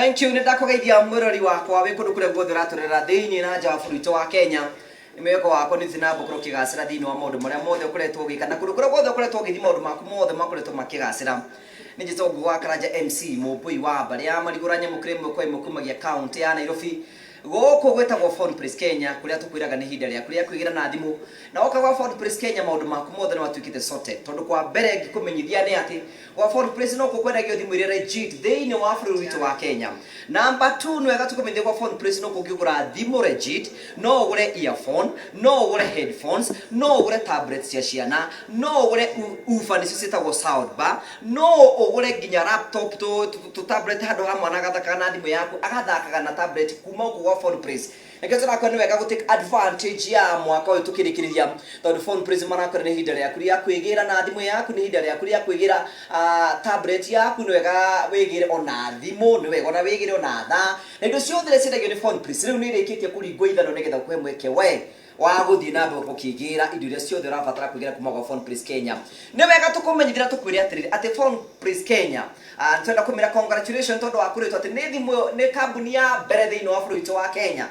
Thank you. Nĩ ndakũgeithia mwĩrori wakwa wĩ kũndũ kũrĩa guothe ũratũrera thĩinĩ na nja wa bũrũri witũ wa Kenya. Nĩ mwĩhoko wakwa nĩ ũthiĩ na mbere gũkorwo ũkĩgacĩra thĩinĩ wa maũndũ marĩa mothe ũkoretwo ũgĩka na kũndũ kũrĩa guothe ũkoretwo ũgĩthiĩ maũndũ maku mothe makoretwo makĩgacĩra. Nĩ njĩtagwo Ngũgĩ wa Karanja MC, mũmbũi wa mbarĩ ya Marigũra nyamũkĩre ĩmwe kwa ĩmwe kumagia kaũntĩ ya Nairobi. Gũkũ gwĩtagwo Phone Place Kenya kũrĩa tũkwĩraga nĩ ihinda rĩaku rĩa kwĩgĩra na thimũ. Na woka gwa Phone Place Kenya maũndũ maku mothe nĩ matuĩkĩte sorted. Tondũ kwa mbere ngĩkũmenyithia nĩ atĩ Gwa Phone Place nokuo kwendagio thimũ iria legit thĩinĩ wa bũrũri witũ wa Kenya. Number 2 nĩ wega tũkũmenyithie gwa Phone Place nokuo ũngĩgũra thimũ legit, no ũgũre earphone, no ũgũre headphones, no ũgũre tablet cia ciana, no ũgũre woofer nĩcio ciĩtagwo sound bar, no ũgũre nginya laptop tũ tablet handũ ha mwana agathakaga na thimũ yaku agathakaga na tablet kuma gũkũ gwa Phone Place. Nĩkĩo tũrakwĩra nĩ wega gũ take advantage ya mwaka ũyũ tũkĩrĩkĩrĩria tondũ Phone Prism marakwĩra nĩ ihinda rĩaku rĩa kwĩgĩra na thimũ yaku, nĩ ihinda rĩaku rĩa kwĩgĩra tablet yaku, nĩ wega wĩgĩre ona thimũ, nĩ wega ona wĩgĩre ona thaa, na indo ciothe iria ciendagio nĩ Phone Prism rĩu nĩ irĩkĩtie kũringwo ithanwa nĩgetha ũkũhe mweke we wa gũthiĩ na mbere ũkĩgĩra indo iria ciothe ũrabatara kwĩgĩra kuma gwa Phone Prism Kenya. Nĩ wega tũkũmenyithia na tũkwĩre atĩrĩrĩ atĩ Phone Prism Kenya Ah, nĩtwenda kũmĩra congratulation tondũ wa kũrĩtwo atĩ nĩ thimũ nĩ kambuni ya mbere thĩinĩ wa bũrũri witũ wa Kenya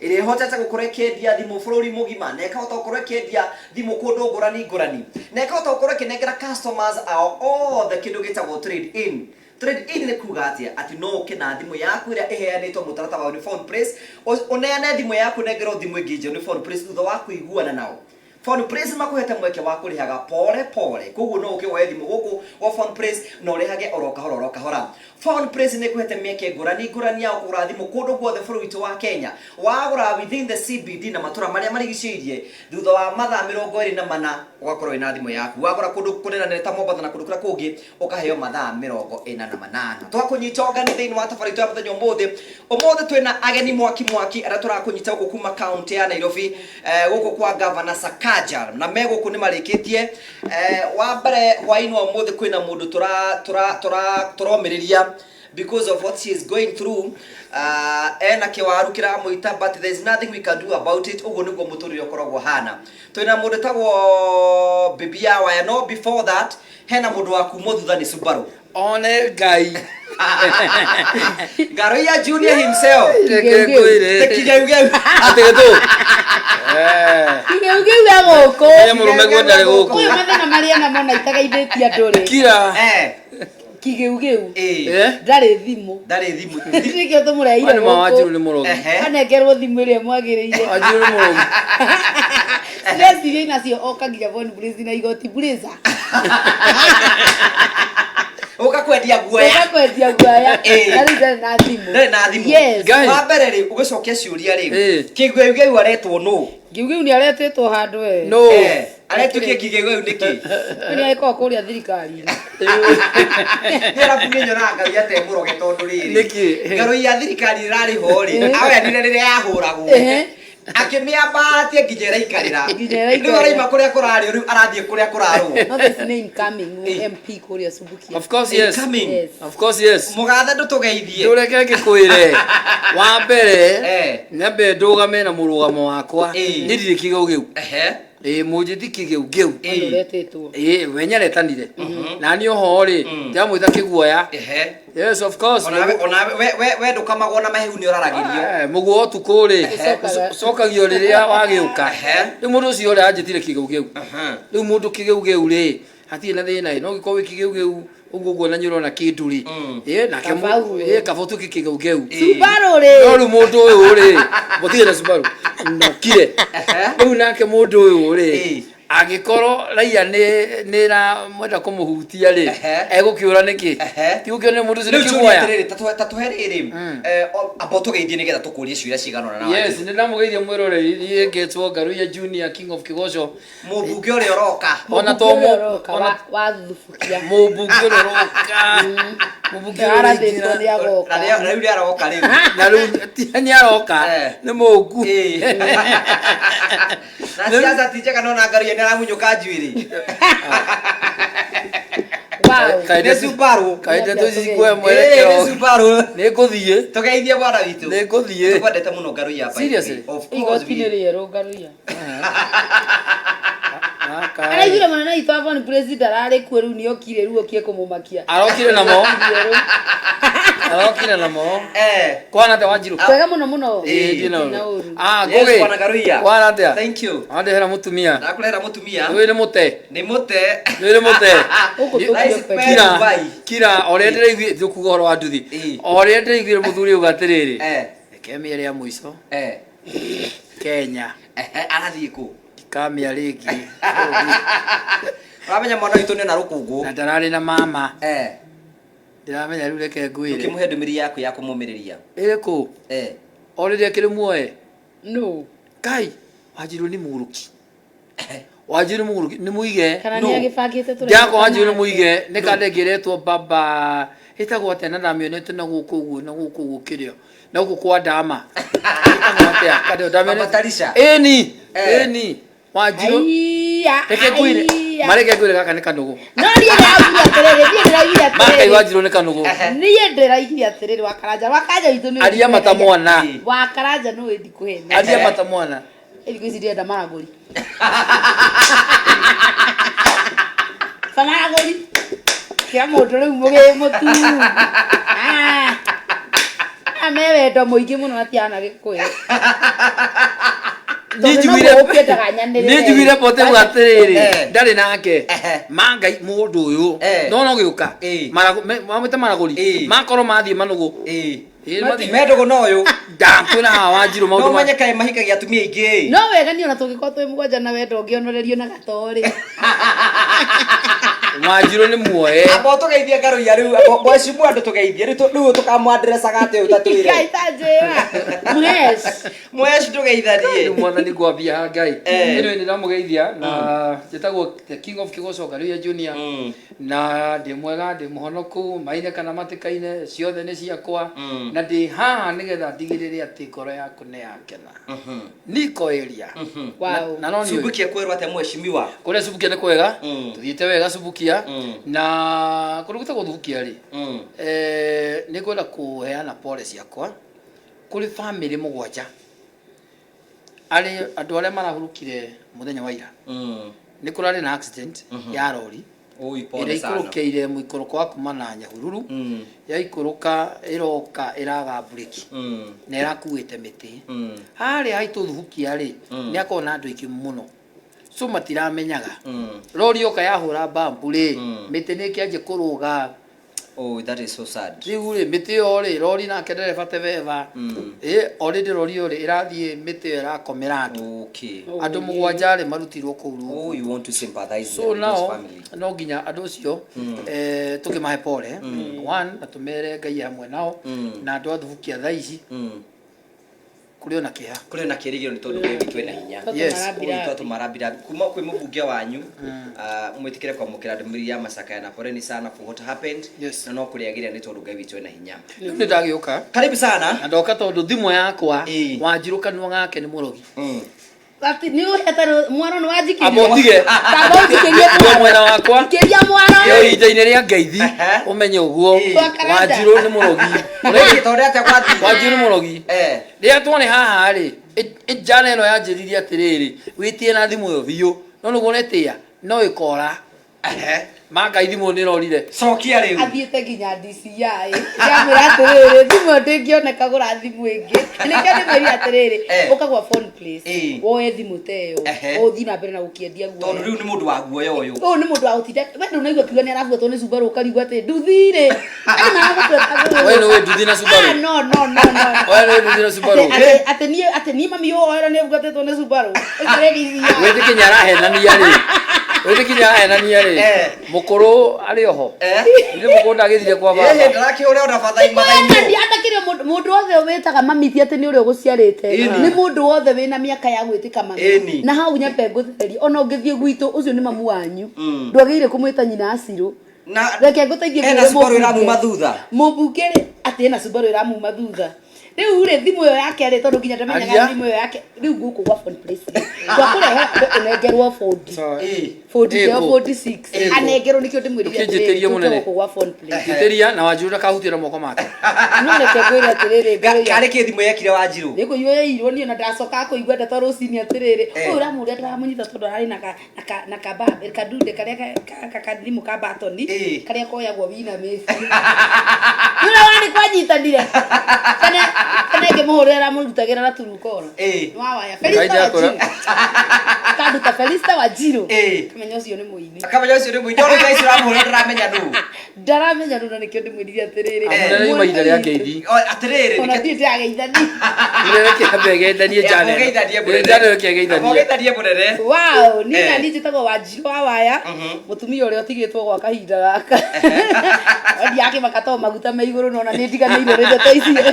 ĩrĩa ĩhotete gũkorwo ĩkĩendia thimũ bũrũri mũgima na ĩkahota gũkorwo ĩkĩendia thimũ kũndũ ngũrani ngũrani na ĩkahota gũkorwo ĩkĩnengera customers ao othe kĩndũ gĩtagwo trade in. Trade in nĩ kuga atĩa? Atĩ no ũke na thimũ yaku ĩrĩa ĩheanĩtwo mũtaratara wayo nĩ Phone Place, ũneane thimũ yaku ũnengerwo thimũ ĩngĩ njerũ nĩ Phone Place thutha wa kũiguana nao. Phone Place makuhete mweke wa kũrĩhaga pore pore koguo no ũke woe thimũ gũkũ gwa Phone Place na ũrĩhage oro kahora oro kahora. Phone Place nĩ ĩkũhete mĩeke ngũrani ngũrani ya kũgũra thimũ kũndũ guothe bũrũri witũ wa Kenya. Wagũra within the CBD na matũra marĩa marigicĩirie, thutha wa mathaa 24 ũgakorwo wĩna thimũ yaku. Wagũra kũndũ kũnenanene ta Mombatha na kũndũ kũrĩa kũngĩ ũkaheo mathaa 48. Twakũnyita ũgeni thĩinĩ wa tabarĩra itũ ya mũthenya ũmũthĩ. Ũmũthĩ twĩna ageni mwaki mwaki arĩa tũrakũnyita gũkũ kuma kaũntĩ ya Nairobi eh, gũkũ kwa Governor Sakaja na me gũkũ nĩ marĩkĩtie eh, wa mbere hwaĩ-inĩ wa ũmũthĩ kwĩna mũndũ tũra tũra tũra tũromĩrĩria because of what she is going through ena kĩwaru kĩramũita but there is nothing we can do about it. Ũguo nĩguo mũtũrĩre ũkoragwo hana. Twĩna mũndũ tagwo Bibi ya Waya, no before that hena mũndũ wa kumwo thutha nĩ Subaru. One Ngai. Ngaroia Junior himself. Reke ngwĩre. Kĩgeugeu. Atĩ gĩtũ. Eh. Kĩgeugeu gĩa gũkũ. Menya mũrũme guo ndarĩ gũkũ. Ũyũ mathĩna marĩa namo na itageithĩtie andũ rĩ. Kira. Eh. Kĩgeugeu. Eh. Eh? Ndarĩ thimũ. Ndarĩ thimũ. Nĩkĩo tũmũreheire Wani ma Wanjiru gũkũ. nĩ mũrogi. Ehe. Anengerwo thimũ ĩrĩa ĩmwagĩrĩire. Wanjiru nĩ mũrogi. Stress iria inacio oka nginya Phone Place na igoti blazer. Ũka kwendia guoya. Ũka kwendia guoya. Ĩĩ. Na rĩu ndarĩ na thimũ. Ndarĩ na thimũ. Yes. Ngai. Wa mbere rĩ, ũgĩcokia ciũria rĩ, Ĩĩ. kĩgeugeu aretwo nũ? Ngiugeu nĩ aretĩtwo handũ we. No. Eh, aretuĩkia kĩgeugeu nĩkĩ? Nĩ agĩkorwo kũrĩa thirikari-inĩ. Nĩ arabu niĩ nyonaga Ngai atemũroge tondũ rĩrĩ. Nĩkĩ? Ngarũi ya thirikari ĩrarĩ ho rĩ, aoyanire rĩrĩa yahũragwo. Ehe. Akĩmĩambatia nginya ĩraikarĩra. Nginya ĩraikarĩra. Rĩu araima kũrĩa kũrarĩo rĩu arathiĩ kũrĩa kũrarũo. No there's name coming, Ĩĩ. MP kũrĩa Subukia. Of course yes. Incoming. Yes. Of course yes. Mũgathe ndũtũgeithie. Ndũreke ngĩkwĩre. Wa mbere Eh. nyambe ndũgame na mũrũgamo wakwa. Ĩĩ. Niĩ ndirĩ kĩgeugeu. Ehe. Ĩĩ mũnjĩti kĩgeugeu. Ĩĩ. Ũndũ ũretĩtwo. Ĩĩ we nĩaretanire. Na niĩ oho rĩ ndĩramwĩta kĩguoya. Ehe. Yes of course. Onawe onawe we we we ndũkamagwo na mahehu nĩ ũraragĩrio. Eh, mũguo ũtukũ rĩ Ũcokaga. ũcokagio rĩrĩa wagĩũka. Ehe. Rĩu mũndũ ũcio ũrĩa anjĩtire kĩgeugeu. Aha. Rĩu mũndũ kĩgeugeu rĩ hatirĩ na thĩna ĩ no ũngĩkorwo wĩ kĩgeugeu ũguo ũguo na nĩũrona kĩndũ rĩ ĩ nake Kaba ũguo. ĩ kaba ũtuĩke kĩgeugeu. Subaru rĩ. No rĩu mũndũ ũyũ rĩ mũtige na Subaru nokire rĩu nake mũndũ ũyũ rĩ Ĩĩ. angĩkorwo raia nĩ nĩ mwenda kũmũhutia rĩ Ehe. egũkĩũra nĩkĩ Ehe. ti gũkĩũra nĩ mũndũ ũcio nĩ Rĩu njũrie kĩguoya atĩrĩrĩ, ta tũhe- ta tũhe rĩrĩ eh, amba ũtũgeithie nĩgetha tũkũrie ciũria cigana ũna na yes nĩ ndamũgeithia mwĩroreri niĩ ngetwo Ngaruiya Junior King of Kĩgoco Mũmbunge ũrĩa ũroka. Ona to Mũmbunge mũ- ũrĩa ũroka ona- wa Thubukia. Mũmbunge ũrĩa ũroka. Mũmbunge ũrĩa Arathĩtwo ũraingĩra. nĩ agoka. Na rĩu nĩ aroka rĩu. Na rĩu ti nĩ aroka. Eh. Nĩ mũku. Ĩĩ. Na siasa ti njega no na Ngaruiya nĩ aramunyũka njuĩrĩ. Wow. Kaĩ Nĩ Subaru. Kaĩ ndeto ici cikũhe Ĩĩ, mwerekero. nĩ Subaru. Nĩ ngũthiĩ. Tũgeithie bwana witũ. Nĩ ngũthiĩ. Tũkwendete mũno Ngaruiya. By the way. Seriously? Of course Igoti we nĩ rĩerũ Ngaruiya. Aka. Araiguire mũnene witũ wa Von Praise ndararĩ kuo rĩu nĩokire rĩu okie kũmũmakia. Arokire namo. Arokire namo. Eh. Kwana atĩa Wanjiru? Kwega mũno mũno. Ĩĩ, ndiĩ na Na ũru. ũru. Ah, Yes, Ngũgĩ. Bwana Karuiya. Kwana atĩa? Thank you. Wandehera mũtumia. Ndakurehera mũtumia. Ũyũ nĩ mũte. Nĩ mũte. Ũyũ nĩ mũte. Gũkũ Nĩ- tũkio Nice peke. pen. Kira, Dubai. kira, ũrĩa ndĩraiguire, tũkuga ũhoro wa nduthi. Ĩĩ. Ũrĩa ndĩraiguire mũthuri auga atĩrĩrĩ. Eh. Reke mĩere ya mũico. Eh. Kenya. Ehe, arathiĩ kũ? Ndikamĩa rĩngĩ. Ũramenya mwana witũ nĩ ona rũkũngũ. Na ndararĩ na mama. Eh. Ndĩramenya rĩu reke ngwĩre. Ũkĩmũhe ndũmĩrĩri yaku ya kũmũmĩrĩria. Ĩrĩkũ? Eh. O rĩrĩa akĩrĩ muoye. No. Kai, Wanjiru nĩ mũgũrũki. Wanjiru nĩ mũgũrũki, nĩ mũige. Kana No. nĩ agĩbangĩte tũraikara Ndiakwa Wanjiru nĩ nake. mũige, nĩ kanda ĩngĩ ĩretwo baba. Ĩtagwo atĩa na ndamĩonete na gũkũ ũguo na gũkũ ũguo kĩrĩa. Na gũkũ kwa Ndama. Ĩtagwo atĩa? Kanda ĩyo ndamĩonete. Baba Tarisha. Ĩni, Eh. ĩni. Wanjiru. Aiya, Reke ngwĩre. aiya. Mareke ngwĩre gaka nĩ kanũgũ. No niĩ ndĩraugire atĩrĩrĩ, niĩ ndĩraugire Makai atĩrĩrĩ. Wanjiru nĩ kanũgũ. Niĩ ndĩraugire atĩrĩrĩ Wakaranja, Wakaranja witũ nĩ Aria mata mwana. Wakaranja nĩ wĩndi kũhena. Aria mata mwana. Thikũ ici ndĩrenda maragũri. Ba maragũri. Kĩa mũndũ rĩu mũgĩ mũtu. Ah. Ah, me wendo mũingĩ mũno atiana gĩkũyũ. Niĩ Tondũ njiguire noguo ũkĩendaga nyanĩrĩre. niĩ njiguire pote uga atĩrĩrĩ Eh. ndarĩ nake Ehe. mangai mũndũ ũyũ Eh. no no gĩũka Eh. mamwĩte maragũri Eh. makorwo mathiĩ manũgũ Eh. Ĩ, mathiĩ- Mendũgũ na ũyũ. ndakwĩra haha Wanjiru No maũndũ ma ũmenye kaĩ mahikagia atumia aingĩ. No wega niĩ ona tũngĩkorwo twĩ mũgwanja na wendo ũngĩonorerio na gatorĩ. Wanjiru nĩ muoye Amba ũtũgeithie Ngaruiya rĩu. Mheshimiwa andũ tũgeithie. Rĩu rĩu tũkamwanderecaga atĩa ũyũ tatwĩre. Ngai ta njĩra. Mhesh. Mhesh tũgeithanie. rĩu mwathani ngwambia ha Ngai Eh. anyway nĩ ndamũgeithia na njĩtagwo the king of Kĩgoco Ngaruiya Junior Mm. na ndĩ mwega ndĩ mũhonoku maine kana matĩkaine ciothe nĩ ciakwa Mm. na ndĩ haha nĩgetha ndigĩrĩre atĩ ngoro yaku nĩ yakena Mhm. niko area Wow. na no nĩ Subukia kwĩrwo atĩa mheshimiwa. kũrĩa Subukia nĩ kwega Mm. tũthiĩte wega Subukia Mm. na kũndũ gwĩtagwo Thubukia rĩ Mm. eh, nĩ ngwenda kũheana pole ciakwa kũrĩ bamĩrĩ mũgwanja arĩ andũ arĩa marahurũkire mũthenya wa ira Mm. nĩ kũrarĩ na accident ya rori Ui, pole ĩrĩa sana. ikũrũkĩire mũikũrũko wa kuma na Nyahururu Mm. yaikũrũka ĩroka ĩraga mburĩki Mm. na ĩrakuĩte mĩtĩ Mm. harĩa haitũ Thubukia rĩ Mm. nĩ akoragwo na andũ aingĩ mũno so matiramenyaga Mm. rori yoka yahũra mbambu rĩ Mm. mĩtĩ nĩ ĩkĩanjia kũrũga Oh, that is so sad. rĩu rĩ mĩtĩ ĩyo rĩ rori nake ndereba tebeba Mm. ĩ already rori ĩyo rĩ ĩrathiĩ mĩtĩ ĩyo ĩrakomera andũ Okay. andũ mũgwanja rĩ marutirwo kũu rungu Oh, you want to sympathize so with nao this family. no nginya andũ acio eh, tũkĩmahe pole one na tũmere Ngai e hamwe nao Mm. na andũ a Thubukia thaa ici Mm. kũrĩ ona kĩeha Kũrĩ na kĩrĩgĩrĩro nĩ tondũ Ngai witũ ena hinya. Yes. Tũmarambira kuma kwĩ mũmbunge wanyu mwĩtĩkĩre kwamũkĩra ndũmĩrĩri ya macakaya na poleni sana for what happened Yes. na no kũrĩagĩrĩra nĩ tondũ Ngai witũ ena hinya. rĩu nĩ ndagĩũka Karibu sana. na ndoka tondũ thimũ yakwa Ĩ. Wanjiru kanua gake nĩ mũrogi Mm. Ati nĩ ũhete mwaro nĩ wanjikĩria. Amba ũtige. Tamba ũnjikĩrie Nĩ mwaro. mwena wakwa Ikĩria mwaro. Ĩyo ihinda-inĩ rĩa ngeithi Ehe. ũmenye ũguo Ĩ. Wakaranja. Wanjiru nĩ mũrogi Ũraigĩte ũrĩa atĩa gwathiĩ? Wanjiru nĩ mũrogi Eh. rĩrĩa tuone haha rĩ njana ĩno yanjĩririe atĩrĩrĩ wĩtie na thimũ ĩyo biũ no nĩguo netĩa no ĩkora Ehe. mangai thimũ nĩ ĩrorire Cokia rĩu. Athiĩte nginya DCI. Ndamwĩra atĩrĩrĩ, thimũ ndĩngĩoneka gũra thimũ ĩngĩ. Nĩkĩo ndĩmwĩrire atĩrĩrĩ, Eh. ũka gwa phone place, Eh. woe thimũ ta ĩyo, Ehe. ũthiĩ na mbere na gũkĩendia Tondũ guoya. rĩu nĩ mũndũ wa guoya ũyũ. Ũyũ nĩ mũndũ wa gũtinda, we ndũnaigua akiuga nĩ arabuatwo nĩ Subaru ũkarigwo atĩ nduthi-rĩ. Andũ maragũbuata We nĩũĩ nduthi na Subaru? Ah, no, no, no, no. We nĩũĩ nduthi na Subaru? Atĩ- atĩ niĩ atĩ niĩ mami ũyũ nĩ abuatĩtwo nĩ Subaru. Ũcio nĩ DCI. wĩtĩkinya arahenania rĩ wĩtĩkinya arahenania rĩ Eh. mũkũrũ arĩ oho Eh. nĩ mũkũrũ ndagĩthire kwa Ĩhĩ baba ndarakĩhũra ona bathai mathainũ. atakĩrĩ mũndũ wothe wĩtaga mami ti atĩ nĩ ũrĩa ũgũciarĩte Ĩni. nĩ mũndũ wothe wĩna mĩaka ya gwĩtĩka mami Ĩni. na hau nyambe ngũtherie ona ũngĩthiĩ gwitũ ũcio nĩ mamu wanyu Mm. ndwagĩrĩire kũmwĩta nyina acirũ Na reke ngũteithie ena ngwĩre Subaru mũmbunge. ĩramuma thutha. Mũmbunge rĩ atĩ ena Subaru ĩramuma thutha Rĩu rĩ thimũ ĩyo yake rĩ tondũ nginya ndamenyaga Aria. thimũ ĩyo yake rĩu gũkũ gwa phone place rĩ, twakũrehera ũnengerwo bondi. Sawa. Ĩĩ. Bondi Ĩkũ. ĩyo bondi 6. Ĩkũ. Anengerwo nĩkĩo ndĩmwĩrire atĩrĩrĩ Ndũkĩnjĩtĩrie tũke mũnene. gũkũ gwa phone place. Njĩtĩria na wanjiru ndakahutie na moko make. No reke ngwĩre atĩrĩrĩ ngwĩre Karĩ kĩ thimũ yekire Wanjiru? nä kå igua yairwo niä na ndacoka kå igua ndeto rå cinä atä rä rä Eh. å yå ramå ndäramå nyita tondå ararä na ka- na ka- na kadude karä a kathimå ka batoni Eh. karä a koyagwo winamä nä å warä kwanyitanire kana ngä må hå rä aramå rutagä ra na turukoro Eh. wawaya Ngai Felista ndakora. Wanjiru kanduta Felista Wanjiru Eh. kamenya å cio nä må ini Akamenya ũcio nĩ mũini. No rĩu thaa ici ũramũhũra ndũramenya nũ. ndaramenya rå na nä kä o ndä mwä rire atä rä rä Mũnene yuma ihinda rĩa ngeithi. O, Atĩrĩrĩ, ona nĩkĩ- ndiä ndärageithani Mũnene kĩambe geithanie Janet. Amogeithanie mũnene. Janet kĩgeithanie. Amogeithanie mũnene. Wow, niĩ Eh. nani njĩtagwo Wanjiru wa Waya, mũtumia ũrĩa ũtigĩtwo gwa kahinda gaka. Ndiakĩmaka to maguta me igũrũ nona nĩ ndiganĩirwo nĩ ndeto icio.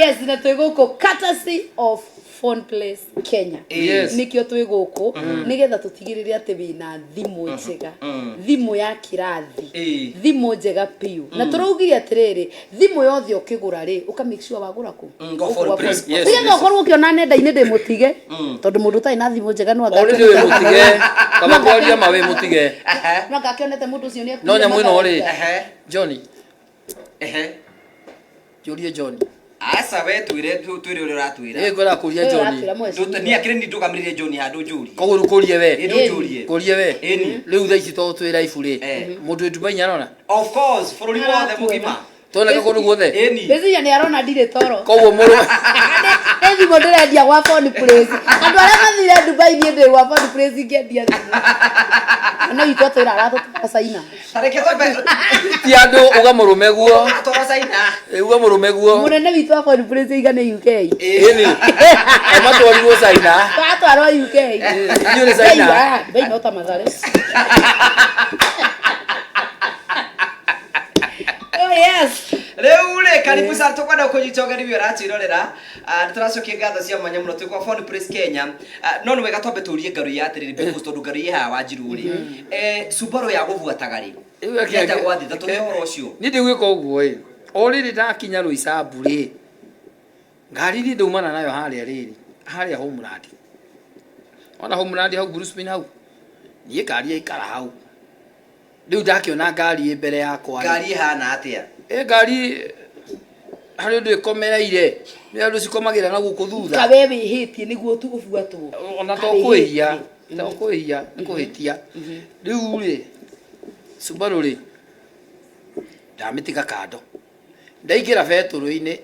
Yes, na twĩ gũkũ courtesy of Phone Place Kenya. Yes. Nĩkĩo twĩ gũkũ nĩgetha tũtigĩrĩre atĩ wĩna thimũ njega, thimũ ya kĩrathi, Ĩĩ. thimũ njega biũ. Na tũraugire atĩrĩrĩ, thimũ yothe ũkĩgũra rĩ, ũka make sure wagũra kũ? Go Gũkũ Phone gwa Place. Phone Yes, Nĩgetha yes. ũkorwo ũkĩona nenda-inĩ ndĩ mũtige tondũ mũndũ ũtarĩ na thimũ njega no Already wĩ mũtige. Kaba kwaria ma wĩ mũtige. Ehe. no angakĩonete mũndũ ũcio nĩ No nyamũ ĩno rĩ. Ehe. Johnny, Ehe. njũrie Johnny. Aca we twĩre twĩre ũrĩa ũratwĩra. Ĩ ngwenda kũria Johnny. Niĩ akĩrĩ ni ndũgamĩrĩire John handũ njũrie. Koguo rĩu kũrie Ĩ we. ndũnjũrie. Kũrie we. Ĩni. Rĩu thaa ici tondũ twĩ live rĩ. Eh. Mũndũ wĩ Dubai nĩarona? Of course, bũrũri wothe mũgima. Tuoneka kũndũ guothe. Ĩni. Meciria nĩ arona ndirĩ toro. Koguo mũrũ Nĩ thimũ ndĩrendia gwa Phone Place. Andũ arĩa mathire Dubai niĩ ndĩ gwa Phone Place ngĩendia thimũ. No itũ atwĩra aratũtwara China. Ta reke twambe ti andũ uga mũrũme guo. twara China. Ĩ, Uga mũrũme guo. Mũnene witũ wa Phone Place aiga nĩ UK. Ĩni. Matwarirwo China. Twatwarwo UK. Inyuĩ nĩ China. Dubai no ta Mathare. Oh yes. Rĩu rĩ karibu sana tũkwenda kũnyita ũgeni ũyũ ũratwĩrorera. Nĩ tũracokia ngatho cia mwanya mũno twĩ kwa Phone Place Kenya. No nĩ wega twambe tũrie ngarũ ya atĩrĩrĩ because tondũ ngarũ ĩ haha Wanjiru rĩ. Subaru ya gũbuataga rĩ. Rĩu reke- Yetagwo atĩ ta tũhe ũhoro ũcio. Niĩ ndigwĩka ũguo ĩ. O rĩrĩ ndakinya Roysambu rĩ, ngari niĩ ndaumana nayo harĩa rĩrĩ, harĩa Homeland. Wona Homeland hau Bruce Wayne hau. Niĩ ngari yaikara hau. Rĩu ndakĩona ngari ĩ mbere yakwa rĩ. Ngari ĩhana atĩa? Ĩ ngari harĩ ũndũ ĩkomereire. Nĩ andũ cikomagĩra na gũkũ thutha. Kawe wĩhĩtie nĩguo tu ũbuatwo. Ona to kwĩhia, to kwĩhia, nĩ kũhĩtia. Rĩu rĩ, Subaru rĩ, ndamĩtiga kando. Ndaingĩra betũrũ-inĩ,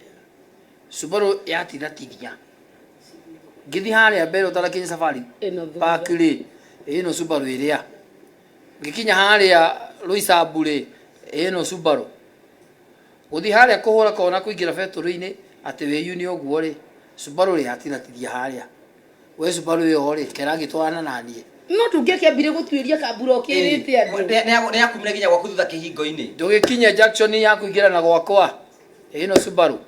Subaru yatinatinia. Ngĩthiĩ harĩa mbere ũtanakinya Safari Ĩno thutha. Park rĩ, ĩno Subaru ĩrĩa. Ngĩkinya harĩa Roysambu rĩ, ĩno Subaru. Gũthiĩ harĩa kũhũra kona kũingĩra betũrũ-inĩ atĩ wĩyune ũguo rĩ, Subaru rĩ yatinatinia harĩa. We Subaru ĩyo rĩ, keragĩtwarana na niĩ. No tũngĩakĩambire gũtuĩria kambura ũkĩrĩte andũ. Nĩ yakumire nginya gwaku thutha kĩhingo-inĩ. Ndũgĩkinye junction ya kũingĩra na gwakwa ĩno Subaru.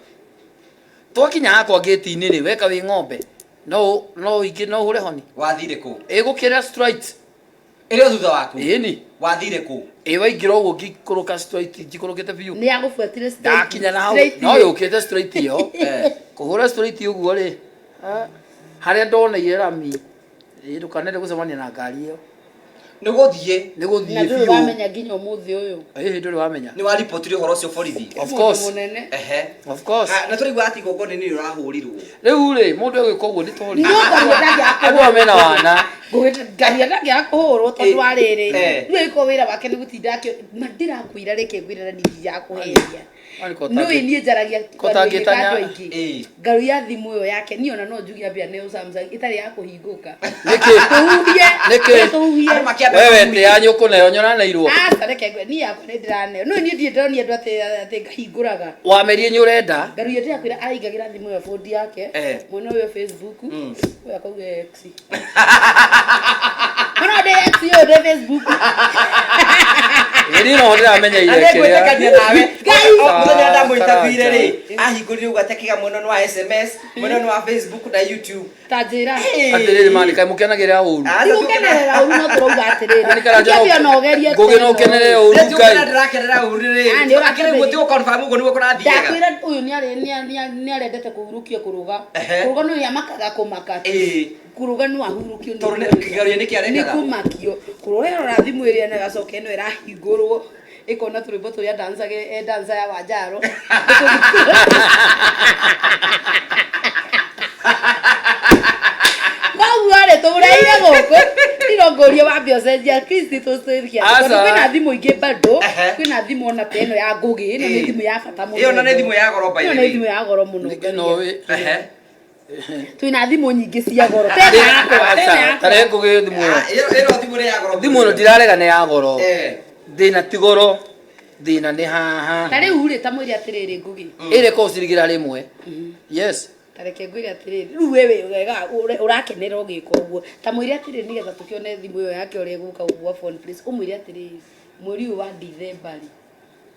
Twakinya hakwa gate-inĩ rĩ, weka wĩ ng'ombe no no ingĩ no ũhũre honi. Wathire kũ? Ĩgũkĩra straight. Ĩrĩ o thutha waku. Ĩni. Wathire kũ? Ĩ waingĩra ũguo ngikũrũka straight njikũrũkĩte biũ. Nĩ yagũbuatire straight. Ndakinya na hau Straight no rĩ. yũkĩte straight ĩyo. Eh. Kũhũra straight ũguo rĩ, harĩa ndoneire rami, ĩ ndũkanende gũcemania na ngari ĩyo. Nĩ gũthiĩ. Nĩ gũthiĩ Na ndũrĩ biũ. wamenya nginya ũmũthĩ ũyũ. Ĩ ndũrĩ wamenya. Nĩ waribotire ũhoro ũcio borithi. Of Mũndũ course. mũnene. Ehe. Of course. Na tũraigua atĩ igongona nĩ rĩrahũrirwo. Rĩu rĩ, mũndũ egwĩka ũguo nĩ tori. No ngaria ndangĩaga Andũ aya mena wana. Ngaria ndangĩaga kũhũrwo tondũ wa rĩrĩ. Eh. Rĩu ĩko wĩra wake nĩ gũtinda akĩ ma ndĩrakwĩra reke ngwĩre na ningĩ ya kũheria. Wani ko Nĩũĩ niĩ njaragia ko tangĩtanya- andũ aingĩ. Ĩĩ. Ngaru ya thimũ ĩyo yake niĩ ona no njuge ambia neo Samsung ĩtarĩ ya kũhingũka. Nĩkĩ? Tũhuhie. Nĩkĩ? Tũhuhie. Andũ makĩamba Wewe kũhuhia. te ya nyũkũ nayo nyonaneirwo. Aca reke ngwĩre niĩ yakwa nĩ ndĩraneo. No niĩ ndirĩ ndĩronia andũ atĩ atĩ ngahingũraga. Wamerie nĩ ũrenda. Ngaru iyo ndĩrakwĩra araingagĩra thimũ ĩyo bondi yake. Eh. Mwena ũyũ Facebook. Ũyũ akauga X. Mwena ũyũ ndĩ X ũyũ ndĩ Facebook. Ĩni no ndĩramenyeire Na nĩngwĩtĩkania nawe. Ngai. O mũthenya ndamũigua Amũinterviewire rĩ, Karanja. ahingũrire uga atĩ akĩga mwena nĩ wa SMS, mwena nĩ wa Facebook na YouTube. Ta njĩra. Atĩrĩrĩ mani kaĩ mũkenagĩrĩra ũru. Ah, Ti gũkenerera ũru no tũrauga atĩrĩrĩ. Mani Karanja Kĩambi ona ũgerie Ngũgĩ no ũkenerere ũru Rĩu Ngai. ndĩrakenera ũru rĩ. Ah, nĩ ũrakenera. Akĩrĩ guo ti gũ-confirm ũguo nĩguo kũrathiaga. Ndakwĩra ũyũ nĩarendete kũhurũkio kũrũga. Ehe. Kũrũga nĩ amakaga kũmaka. Ĩĩ. Kũrũga no ahurũkio nĩ Tondũ kĩgerio nĩ kĩarekaga. Nĩ kũmakio. Kũrũga ĩrora thimũ ĩrĩa na ĩgacoka ĩno ĩrahingũrwo ĩkona tũrwĩmbo tũrĩa ndancage e dancer ya Wanjaro. Koguo rĩ tũmũreire gũkũ ndiro ngũrie wambe ũcenjia at least tũcenjia Aca. tondũ kwĩna thimũ ingĩ bado Ehe. kwĩna thimũ ona ta ĩno ya Ngũgĩ ĩno nĩ Ĩĩ. thimũ ya bata mũno. Ĩyo na nĩ thimũ ya goro by the Ĩno nĩ way. thimũ ya goro mũno. Ĩno wĩ- Ehe. Twĩna thimũ nyingĩ cia goro. Tena yakwa, tena Aca, yakwa. tarehe Ngũgĩ thimũ ĩyo. Ah, ĩyo thimũ nĩ ya goro. Thimũ ĩno ndirarega nĩ ya goro. Eh. Thĩna ti goro, thĩna nĩ haha. Ta rĩu rĩ ta mwĩre atĩrĩrĩ Ngũgĩ. Ĩrĩ ko cirigĩra rĩmwe. Yes. Ta reke ngwĩre atĩrĩrĩ rĩu we wĩ wega ũrakenera ũgĩka ũguo ta mwĩre atĩrĩrĩ nĩgetha tũkĩone thimũ ĩyo yake ũrĩa ĩgũka gwa phone please ũmwĩre atĩrĩrĩ mweri ũyũ wa December rĩ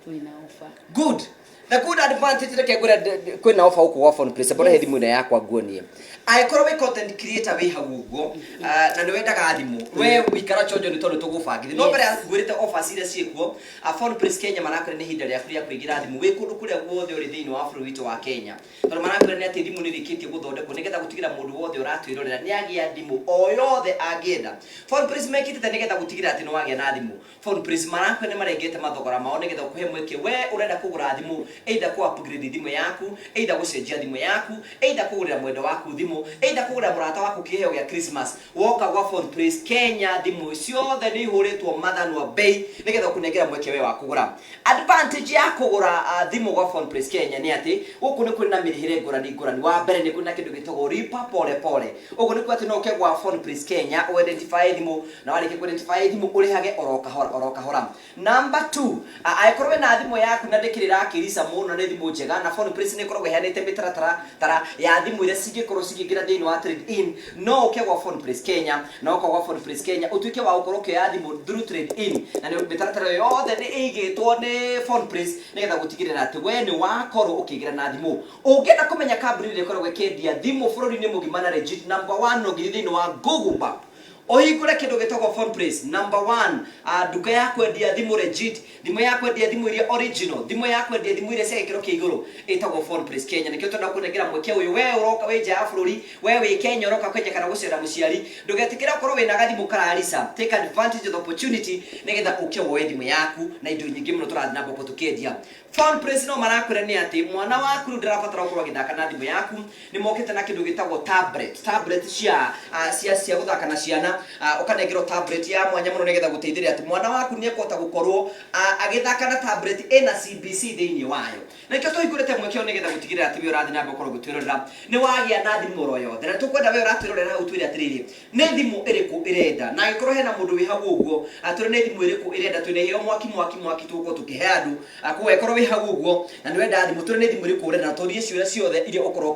twĩna offer. Good. The good advantage reke ngwĩre kwĩna offer gũkũ gwa Phone Place. Mbona he thimũ ĩno yakwa nguonie. Angĩkorwo wĩ content creator wĩ hau ũguo, ah, na nĩ wendaga thimũ, we wĩikara chonjo nĩ tondũ tũgũbangithia. No mbere ya ngwĩrĩte offers iria ciĩkuo, ah, Phone Place Kenya marakwĩra nĩ ihinda rĩaku rĩa kũingĩra thimũ wĩ kũndũ kũrĩa guothe ũrĩ thĩinĩ wa bũrũri witũ wa Kenya. Tondũ marakwĩra nĩ atĩ thimũ nĩ ĩrĩkĩtie gũthondekwo nĩgetha gũtigĩra mũndũ wothe ũratwĩrorera nĩ agĩa thimũ o yothe angĩenda. Phone Place mekĩte nĩgetha gũtigĩrĩra atĩ nĩ wagĩa na thimũ. Phone Place marakwĩra nĩ marengete mathogora mao nĩgetha ũkũhe mweke we ũrenda kũgũra thimũ either kũ upgrade thimũ yaku, either gũcenjia thimũ yaku, either kũgũrĩra mwendwa waku thimũ, either kũgũrĩra mũrata waku kĩheo gĩa Christmas. Woka gwa Phone Place Kenya thimũ ciothe nĩ ihũrĩtwo mathanwa bei nĩgetha ũkũnengera mweke we wa kũgũra. Advantage ya kũgũra ah, thimũ gwa Phone Place Kenya nĩ atĩ gũkũ nĩ kũrĩ na mĩrĩhĩre ngũrani ngũrani. Wa mbere nĩ kũrĩ na kĩndũ gĩtagwo lipa pole pole. Ũguo nĩ kuga atĩ no ũke gwa Phone Place Kenya ũ identify thimũ na warĩkia kũ identify thimũ ũrĩhage oro kahora oro kahora. Number 2, angĩkorwo wĩna thimũ yaku na ndĩkĩrĩ ĩrakĩrica mũno nĩ thimũ njega na Phone Place nĩ ĩkoragwo ĩheanĩte mĩtaratara tara ya thimũ iria cingĩkorwo cikĩingĩra thĩinĩ wa trade in, no ũke gwa Phone Place Kenya na ũka gwa Phone Place Kenya ũtuĩke wa gũkorwo ũkĩoya thimũ through trade in na nĩ mĩtaratara ĩyo yothe nĩ ĩigĩtwo nĩ Phone Place nĩgetha gũtigĩrĩra atĩ we nĩ wakorwo ũkĩingĩra na thimũ. Ũngĩenda kũmenya kambuni ĩrĩa ĩkoragwo ĩkĩendia thimũ bũrũri-inĩ mũgima na legit number 1 no nginya thĩinĩ wa Google Map ũhingũre kĩndũ gĩtagwo Phone Place number 1, nduka ya kwendia thimũ legit, thimũ ya kwendia thimũ iria original, thimũ ya kwendia thimũ iria cia gĩkĩro kĩa igũrũ ĩtagwo Phone Place Kenya. Nĩkĩo twenda kũnengera mweke ũyũ we ũroka wĩ nja ya bũrũri, we wĩ Kenya ũroka Kenya kana gũcera mũciari, ndũgetĩkĩre ũkorwo wĩna gathimũ kararica. Take advantage of the opportunity nĩgetha ũke woe thimũ yaku na indo nyingĩ mũno tũrathiĩ na mbere tũkĩendia. Phone Place no marakwĩra nĩ atĩ mwana waku rĩu ndarabatara gũkorwo agĩthaka na thimũ yaku, nĩ mokĩte na kĩndũ gĩtagwo tablet, tablet cia ah, cia cia gũthaka na ciana, ah, ũkanengerwo tablet ya mwanya mũno nĩgetha gũteithĩrĩria atĩ mwana waku nĩ ekũhota gũkorwo ah, agĩthaka na tablet ĩna CBC thĩinĩ wayo. Na nĩkĩo tũhingũrĩte mweke ũyũ nĩgetha gũtigĩrĩra atĩ we ũrathiĩ na mbere gũkorwo ũgĩtwĩrorera nĩ wagĩa na thimũ oro yothe. Na tũkwenda we ũratwĩrorera hau ũtwĩre atĩrĩrĩ, nĩ thimũ ĩrĩkũ ĩrenda, na angĩkorwo hena mũndũ wĩ hau ũguo atwĩre nĩ thimũ ĩrĩkũ ĩrenda, twĩna iheo mwaki mwaki mwaki tũgũkorwo tũkĩhe andũ. Koguo angĩkorwo wĩ hau ũguo na nĩ wenda thimũ, twĩre nĩ thimũ ĩrĩkũ ũrenda na tũrie ciũria ciothe iria ũkorwo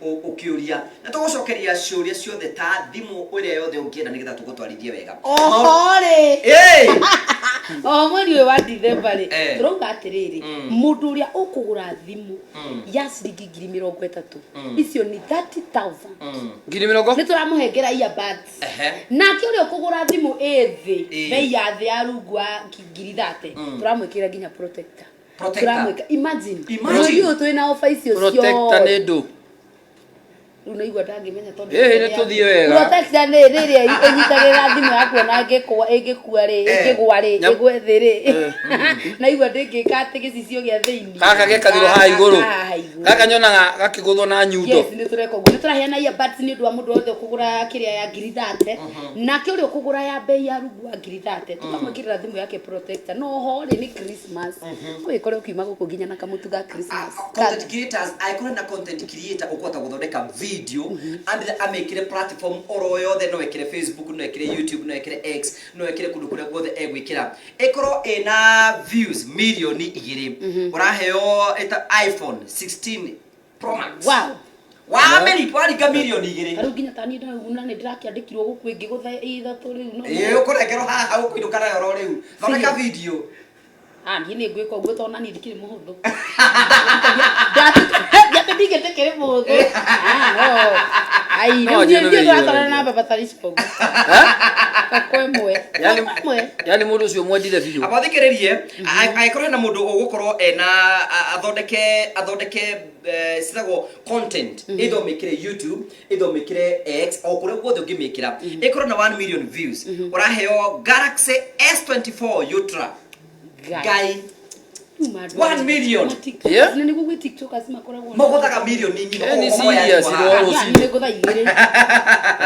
ũkĩũria na tũgũcokeria ciũria ciothe ta thimũ ĩrĩa yothe ũngĩenda nĩgetha tũgũtwarithie wega. Oho rĩ. Ĩĩ. Oho mweri ũyũ wa December rĩ Eh. tũrauga atĩrĩrĩ mũndũ ũrĩa ũkũgũra thimũ ya ciringi 30,000 icio nĩ 30,000 Ngiri mĩrongo? nĩ tũramũhengera earbuds. Ehe. Nake ũrĩa ũkũgũra thimũ ĩ thĩ Ĩĩ. bei ya thĩ ya rungu wa 30,000 tũramwĩkĩra nginya protector. Protector. Tũramwĩka imagine. Imagine. Mweri ũyũ twĩna offer icio Protector nĩ ciothe. ndũ. Rĩu naigua ndangĩmenya tondũ Ĩĩ, nĩ tũthiĩ wega. Protector nĩ rĩrĩa ĩnyitagĩrĩra thimũ yaku ona ĩngĩkũa ĩngĩkua rĩ Eh. ĩngĩgwa rĩ Nyam- ĩgwe thĩ rĩ Eh. naigua ndĩngĩka atĩ gĩcicio gĩa thĩinĩ Gaka gekagĩrwo haha igũrũ. Haha igũrũ. Gaka nyonaga gakĩgũthwo na nyundo. Yes, nĩ tũreka ũguo. Nĩ tũraheana earbuds nĩ ũndũ wa mũndũ wothe ũkũgũra kĩrĩa ya 30,000. Nake ũrĩa ũkũgũra ya bei ya rungu wa 30,000 tũkamwĩkĩrĩra thimũ yake protector. No ho rĩ nĩ Christmas. Ũgĩkore ũkiuma gũkũ nginya na kamũtu ga Christmas. Content creators angĩkorwo na content creator ũkũhota gũthondeka video and amĩkĩre platform oro yothe, no ĩkĩre Facebook, no ĩkĩre YouTube, no ĩkĩre X, no ĩkĩre kũndũ kũrĩa guothe egwĩkĩra, ĩkorwo ĩna views 2 mirioni ũraheo ĩta iPhone 16 Pro Max. Wow. Wa waringa 2 mirioni. Ta rĩu nginya ta niĩ ndĩraigua nĩ ndĩrakĩandĩkirwo gũkũ ĩngĩ gũtha ithatũ rĩu no. Ĩĩ, ũkũrengerwo haha ũkũinũka nayo oro rĩu, thondeka video. Ah, niĩ nĩ ngwĩka ũguo tondũ na niĩ ndikĩrĩ mũhũthũ. Ndaruta No. Ai, No, rĩu njĩra niĩ nĩ tũratwarana na baba tarĩ cibogo. Kwa ĩmwe. Yani- Kwa ĩmwe. yani mũndũ ũcio mwendire biũ. Abathikĩrĩrie, angĩkorwo hena mũndũ ũgũkorwo ena athondeke athondeke citagwo content, either ũmĩkĩre YouTube, either ũmĩkĩre X, o kũrĩa guothe ũngĩmĩkĩra, ĩkorwo na 1 million views, ũraheo Galaxy S24 Ultra. Ngai. 1 million. Yeah. Na nĩguo gwĩ TikTokers makoragwo na- Mogũthaga milioni ng'ima. Eh, nĩ Ũguo moya serious, thimũ rwo haha. rũcinĩ. Niĩ nĩ ngũtha igĩrĩ.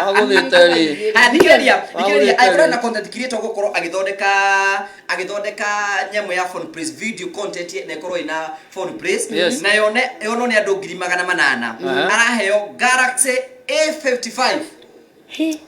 Wagũthĩte rĩ. Haya, thikĩrĩria, thikĩrĩria. Wagũthĩte Angĩkorwo rĩ. na content creator ũgũkorwo agĩthondeka agĩthondeka nyamũ ya phone praise video content na ĩkorwo ĩna phone praise, na yone yonwo nĩ andũ 800,000, araheo Galaxy A55. Hĩ,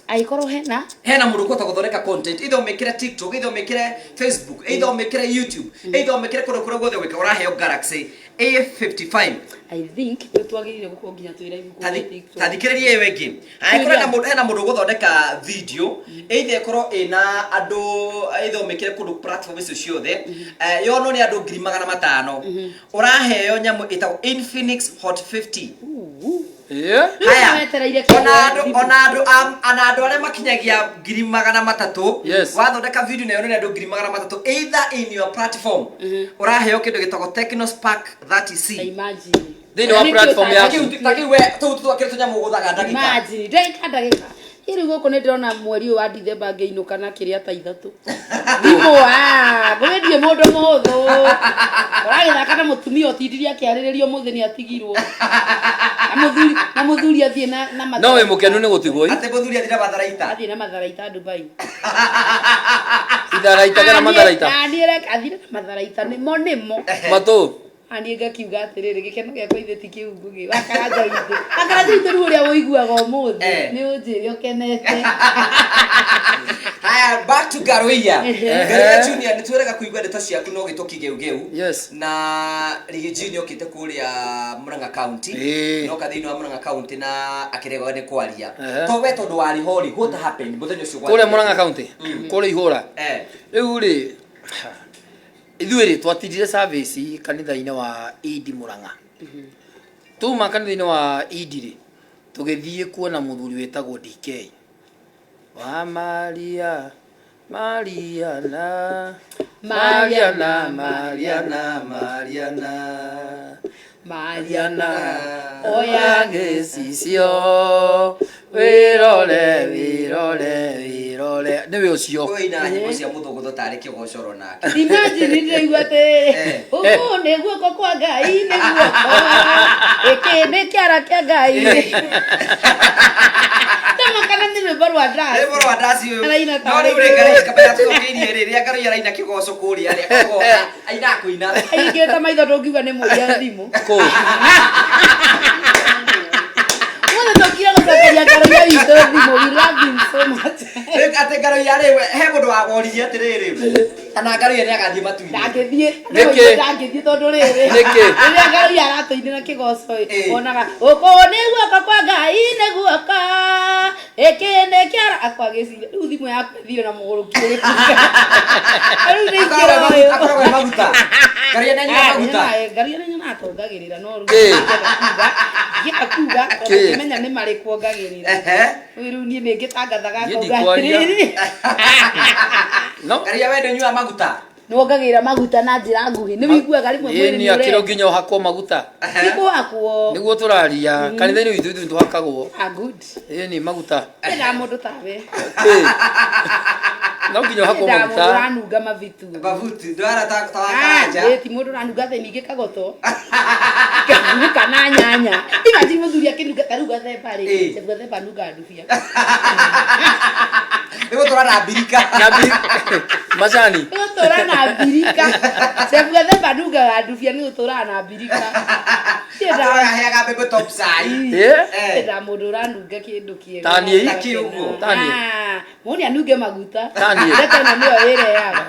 angĩkorwo hena Hena mũndũ ũkũhota gũthondeka content, either ũmĩkĩre TikTok, either ũmĩkĩre Facebook, either ũmĩkĩre YouTube, either ũmĩkĩre kũndũ kũrĩa guothe ũgwĩka, ũraheo Galaxy A55. I think nĩ twagĩrĩire gũkorwo nginya twĩ live kũrĩa TikTok. Tathikĩrĩria ĩyo ĩngĩ. Angĩkorwo hena mũndũ, hena mũndũ ũgũthondeka video, either ĩkorwo ĩna andũ, either ũmĩkĩre kũndũ platform icio ciothe, yonwo nĩ andũ 500,000, ũraheo nyamũ ĩtagwo Infinix Hot 50. Yeah. Haya, Wetereire ona kĩgwa andũ, ona andũ ona andũ arĩa makinyagia 300,000, wathondeka video na yonwo nĩ andũ 300,000 either in your platform, ũraheo kĩndũ gĩtagwo Tecno Spark 30C. Imagine. Thĩinĩ wa Nĩkĩo platform yaku. Ta kĩu we tũu tũtwakĩre tũnyamũ ũgũthaga ndagĩka. Imagine, ndagĩka ndagĩka. Ĩ rĩu gũkũ nĩ ndĩrona mweri ũyũ wa Dithemba ngĩinũka na kĩrĩa ta ithatũ. Thimũ, ah, ngwĩndie mũndũ mũhũthũ. Ũragĩthaka na mũtumia ũtindirie akĩarĩrĩrio ũmũthĩ nĩ atigirwo. Na mũthuri, na mũthuri athiĩ na na No wĩ mũkenu nĩ gũtigwo ĩ? Atĩ mũthuri athire matharaita. Athiĩ na matharaita Dubai. Itharaita kana matharaita? Na niĩ reke athire na matharaita nĩmo nĩmo. Matũ. Niĩ ngakiuga atĩrĩrĩ, gĩkeno gĩakwa ithe ti kĩu ngũgĩ wakaranja witũ, wakaranja witũ rĩu ũrĩa ũiguaga ũmũthĩ, nĩ ũnjĩre ũkenete. Haya, back to Garoia. Garoia Junior, nĩ twĩrega kũigua ndeto ciaku no gĩtwo kĩgeugeu. Na Rigi Junior okĩte kũrĩa Murang'a County. Noka thĩinĩ wa Murang'a County na akĩregwo nĩ kwaria. To we tondũ warĩ ho rĩ, what happened mũthenya ũcio? Kũrĩa Murang'a County. Kũrĩa ihũra. Rĩu rĩ, ithuĩ rĩ twatindire service kanitha-inĩ wa Idi Murang'a. Tuma kanitha-inĩ wa Idi rĩ, tũgĩthiĩ kuona mũthuri wĩtagwo DK wa Maria, Mariana, Mariana, Mariana, Mariana, Mariana, Mariana, oya gĩcicio wĩrore wĩrore wĩrore nĩwe ũcio. Ũyũ ina nyĩmbo cia mũthũngũtho tarĩ kĩgocoro nake. Imagine ndĩraigua atĩrĩrĩ, ũkũ nĩ guoko kwa Ngai, nĩ guoko, ĩkĩ nĩ kĩara kĩa Ngai. Tama kana nĩ rwĩmbo rwa Rwĩmbo ndaci. rwa ndaci ũyũ. Araina No rĩu tarĩ rĩ, Ngaroia kabere tũcokeirie rĩ, rĩrĩa Ngaroia araina kĩgoco kũrĩa rĩ, akoragwo aina kũina. Aingĩte maitho ndũngiuga nĩ mũiya thimũ. Kũ? Mũthĩ tũkire gũcokeria Ngaroia witũ thimũ. We love him so much. Rĩu atĩ Ngaroia rĩ, he mũndũ wamoririe atĩrĩrĩ, kana Ngaroia nĩ agathiĩ matu-inĩ. Ndangĩthiĩ. Nĩkĩ? Ndangĩthiĩ tondũ rĩrĩ. Nĩkĩ? Rĩrĩa Ngaroia aratũinĩra kĩgoco ĩ, wonaga ũkũ nĩ guoko kwa Ngai, nĩ guoko, ĩkĩ nĩ kĩara akwa gĩciria rĩu thimũ yaku ĩthire na mũgũrũki ũrĩkũ. Rĩu nĩ Akoragwo ingĩra ũyũ. akoragwo e maguta. Ngaroia nĩ anyuaga maguta. Ngaroia nĩ nyonaga tongagĩrĩra no rĩu Kĩ? ngĩenda kuga Kĩ? ngĩmenya nĩ marĩkũ ongagĩrĩra. Rĩu rĩu niĩ nĩ ngĩtangathaga Niĩ ngauga ndikwaria. atĩrĩrĩ. No. Ngaroia we ndũnyuaga maguta? Nĩ wongagĩrĩra maguta na njĩra nguhĩ, nĩ wĩiguaga rĩmwe Ĩĩ mwĩrĩ nĩ nĩ akĩrĩ ũrenda. nginya ũhakwo maguta. Nĩ kũhakwo. Nĩguo tũraria kanitha-inĩ witũ ithuĩ tũhakagwo. Ah, good. Ĩĩ nĩ maguta. Endaga mũndũ tawe. Ĩĩ. No nginya ũhakwo Endaga mũndũ maguta. ũranunga mabitu. Babuti, ndwara ta Ah, wakaranja. ĩĩ, ti mũndũ ũranunga atĩ ningĩ kagoto kana nyanya. Imagine mũthuri akĩnunga ta rĩu gathemba rĩ, Chef gathemba anungaga ndubia. Nĩ gũtũra na mbirika. Na macani. Nĩ gũtũra na mbirika. Chef gathemba anungaga ndubia, nĩ gũtũraga na mbirika. Atũraga aheaga mbembe top cai. Ĩĩ. Endaga mũndũ ũranunga kĩndũ kĩega. Ta niĩ. Ta kĩ ũguo? Ta niĩ. Ah, mũndũ anunge maguta. Ta niĩ. Ndeto ĩno nĩyo ĩrehaga.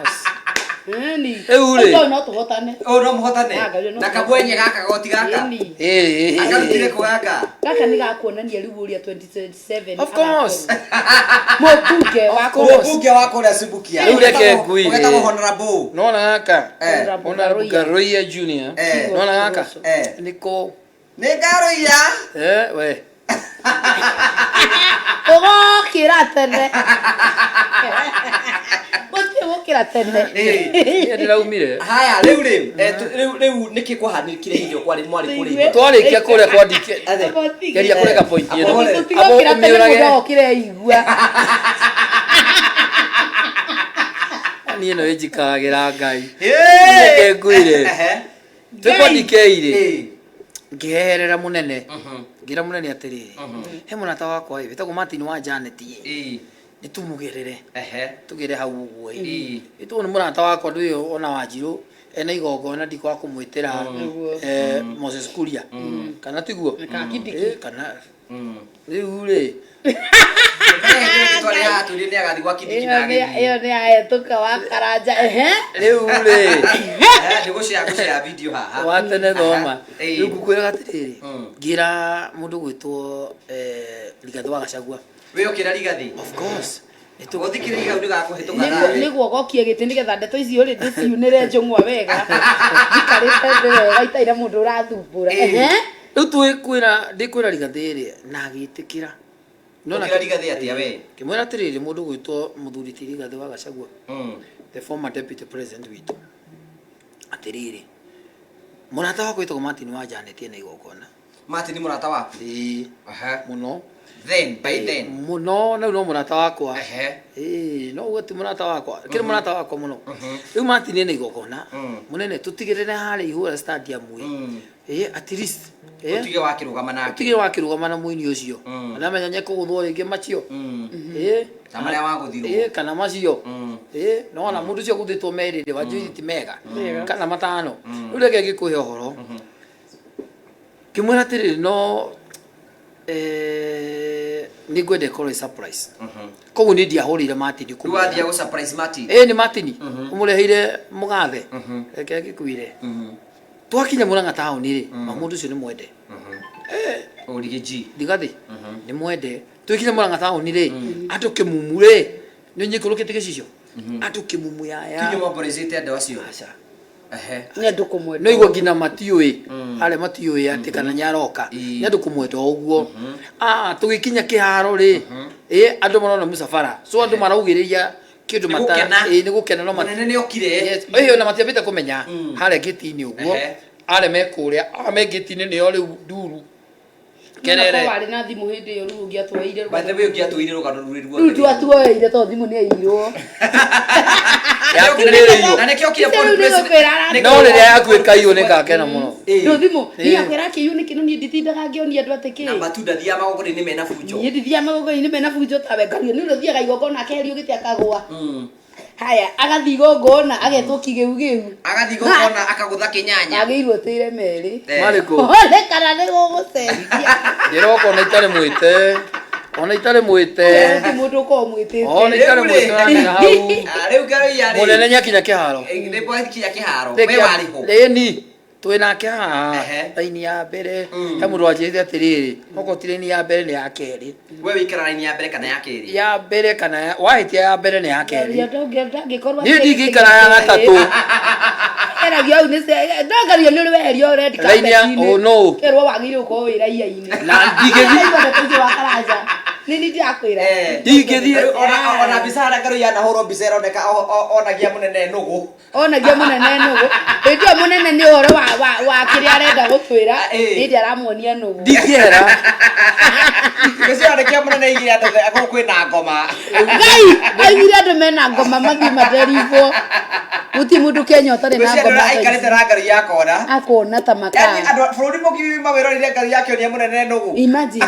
Ĩni. Rĩu rĩ. Ũguo no tũhotane. Ũũ no mũhotane. Ah, Ngai, no Na kabwenye gaka goti gaka. Ĩni. Ĩĩ. ĩĩ, Akarutire ĩĩ. kũ gaka? Gaka nĩ gakuonania rĩu ũrĩa 2027 Of course. agakorwo. Mũmbunge wa Of course. Mũmbunge wa kũrĩa Subukia. Rĩu reke ngwĩre. Ũgetagwo Honorable. Nona gaka. Honorable Honorable Garoia Junior. Nona gaka. Nĩko. Nĩ Ngaroia. Eh, we. Ũgokĩra tene. Gũtirĩ gũkĩra tene. Niĩ ndĩraumire. Haya, rĩu rĩ, rĩu rĩu nĩkĩ kwahanĩkire hĩndĩ ĩyo kwarĩ mwarĩ kũrĩa igũrũ? Twarĩkia kũrĩa kwandike. Athe. Geria kũrega point ĩno. Akũhore. Gũtigokĩra tene Abo mũndũ ũmĩũrage. agokĩra eigua. Niĩ no ĩnjikagĩra Ngai. Hey! Reke ngwĩre. Ehe. Twĩ kwa DK rĩ. Ĩĩ. Ngĩheherera mũnene. Ngĩra mũnene atĩrĩrĩ. He mũrata wakwa ĩ, wĩtagwo Martin wa Janet ĩ. Ĩĩ. Nĩ tũmũgerere. Ehe. Tũgere hau ũguo ĩ. Ĩĩ. Ĩtũ nĩ mũrata wakwa ndũyũ ona Wanjirũ ena igongona ndikwaga kũmwĩtĩra Moses Kuria. Kana tiguo? Kana Kindiki. Kana rĩu rĩ Twarĩ haha tũrĩ nĩ agathiĩ gwa Kindiki Ĩyo na nĩ agĩthiĩ. ĩyo nĩ yahetũka wa karanja. Ehe. Rĩu rĩ Ehe, nĩ gũshare gũshare video haha. wa tene thoma. Ĩĩ. Rĩu ngũkwĩraga atĩrĩrĩ, ngĩra mũndũ gwĩtwo Rigathĩ wa Gachagua. We ũkĩra Rigathĩ? Of course. Gũthikĩrĩria hau ndĩgakũhĩtũka Nĩguo nawe. nĩguo gokie gĩtĩ nĩgetha ndeto icio rĩ ndĩciunĩre njũng'wa wega. Njikarĩte thĩ wega itarĩ na mũndũ ũrathumbũra. Ĩĩ. Ehe. Rĩu twĩkwĩra ndĩkwĩra Rigathĩ rĩ na agĩtĩkĩra. Nona Ũkĩra Rigathĩ atĩa we? Ngĩmwĩra atĩrĩrĩ, mũndũ gwĩtwo mũthuri ti Rigathĩ wa Gachagua, the former deputy president witũ, atĩrĩrĩ, mũrata wakwa wĩtagwo Martin wa Janet ena igongona. Martin mũrata waku? Ĩĩ. Aha. Mũno. Then, by then. Mũno, na rĩu no mũrata wakwa. Ehe. Ĩĩ, no uge ti mũrata wakwa, kĩrĩ mũrata wakwa mũno. Rĩu Martin ena igongona, mũnene tũtigĩrĩre harĩa ihũra stadium ĩ. Ĩĩ, at least. Ĩĩ. Ũtige wakĩrũgama nake. Ũtige wakĩrũgama na mũini ũcio. Na amenya nĩekũgũthwo rĩngĩ macio. Ĩĩ. Na marĩa wagũthirwo. Ĩĩ, kana macio. Ĩĩ, no ona mũndũ ũcio agũthĩtwo merĩ rĩ, wanjui ti mega. Kana matano. Rĩu reke ngĩkũhe ũhoro. Ngĩmwĩra atĩrĩrĩ, no nĩ ngwenda ĩkorwo ĩ surprise. Koguo niĩ ndiahũrĩire Martin Rĩu kũmwĩra. wathiĩ gũ surprise Martin. Ĩĩ nĩ Martin. Ũmũreheire mũgathe. Reke ngĩkwĩre. Twakinya Murang'a taũni rĩ, ma mũndũ ũcio nĩ mwende. Ũrigĩ G. Ndigathĩ. Nĩ mwende. Twakinya Murang'a taũni rĩ, andũ kĩmumu rĩ, nĩ ũnyikũrũkĩte gĩcicio. Andũ kĩmumu yaya. Kinyo mamborezete andũ acio. Aca. Ehe. Nĩ andũ kũmwenda. No igua nginya matiũĩ, arĩa matiũĩ atĩ kana nĩ aroka. Ĩĩ. Nĩ andũ kũmwenda o ũguo. Tũgĩkinya kĩharo rĩ, ĩ, andũ marona mũcabara. So andũ maraugĩrĩria kĩndũ Nĩ mata- gũkena. Ĩĩ, nĩ gũkena no Mũnene nĩ okire. Yes. Ĩĩ, ona matiambĩte kũmenya harĩa ngĩti-inĩ ũguo. Ehe. Arĩa me kũrĩa, aya me ngĩti-inĩ nĩo rĩu nduru. Kerere. Korwo warĩ na thimũ hĩndĩ ĩyo rĩu ũngĩatuoeire By the way, ũngĩatuoire rũgano rũrĩ ruothe. Rĩu ndwatuoeire tondũ thimũ nĩ yaiyirwo. Yaku nĩ ĩrĩirwo. Na nĩkĩo kire Rĩu phone nĩ president. gũkwĩra ara- No rĩrĩa yaku ĩkaiywo nĩ ngakena mũno. Ĩĩ. Ndũ thimũ Ĩĩ. niĩ akwĩra akĩiywo nĩkĩ no niĩ nditindaga ngĩonia andũ atĩ kĩ. Na matunda thiaga magongona-inĩ mena bunjo. Niĩ ndithiaga magongona-inĩ mena bunjo tawe ngario nĩ ũrĩa ũthiaga igongona akeherio gĩtĩ akagũa. Haya agathiĩ igongona agetwo kĩgĩugĩu. Agathiĩ igongona akagũtha kĩnyanya. Agĩirwo tĩre merĩ. Eh. Marĩkũ? One kana nĩ gũgũcenjia. Ndĩroka ona itarĩ mwĩte. Ona itarĩ mwĩte. Gũtirĩ mũndũ ũkoragwo mwĩtĩte. Ona itarĩ Rĩu rĩ. mwĩte ũramera hau. Ah, rĩu ngaroiya rĩ. Mũnene nĩakinya kĩharo. Eh, nĩ gwakinya kĩharo. We warĩ ho. Ĩni. Twĩ nake haha Ehe. raini ya mbere. He mũndũ wanjĩrĩte atĩrĩrĩ, okorwo ti raini ya mbere nĩ ya kerĩ. We wĩikara raini ya mbere kana ya kerĩ? Ya mbere kana ya, wahĩtia ya mbere nĩ ya kerĩ. Ndangĩkorwo Niĩ ndingĩikara ya gatatũ. Eragio hau nĩ ndongario nĩ ũrĩ weherio red Raini ya- carpet-inĩ. oh, no. Kerwo wagĩrĩirwo gũkorwo wĩ raia-inĩ. Na ndingĩthiĩ. Araigua ndeto icio wa Karanja. Nĩ niĩ ndĩrakwĩra. Eh. Ndingĩthiĩ. Rĩu ona mbica harĩa Ngaruiya anahũrwo mbica ĩroneka onagia mũnene nũgũ. Onagia mũnene nũgũ. Hĩndĩ ĩyo mũnene nĩ ũhoro wa kĩrĩa arenda gũtwĩra, Ĩĩ. hĩndĩ aramuonia nũgũ. Ndingĩehera. Gĩcigo nĩkĩo mũnene aigire andũ akorwo kwĩna ngoma. Ngai, aigire andũ mena ngoma mathiĩ maderivwo. Gũtirĩ mũndũ Kenya ũtarĩ na Ngwĩciria ngoma andũ thaa ici. aikarĩte na Ngaruiya akona. Akona ta makaa. Yaani andũ a bũrũri mũgima wĩroreire Ngaruiya akĩonia mũnene nũgũ. Imagine.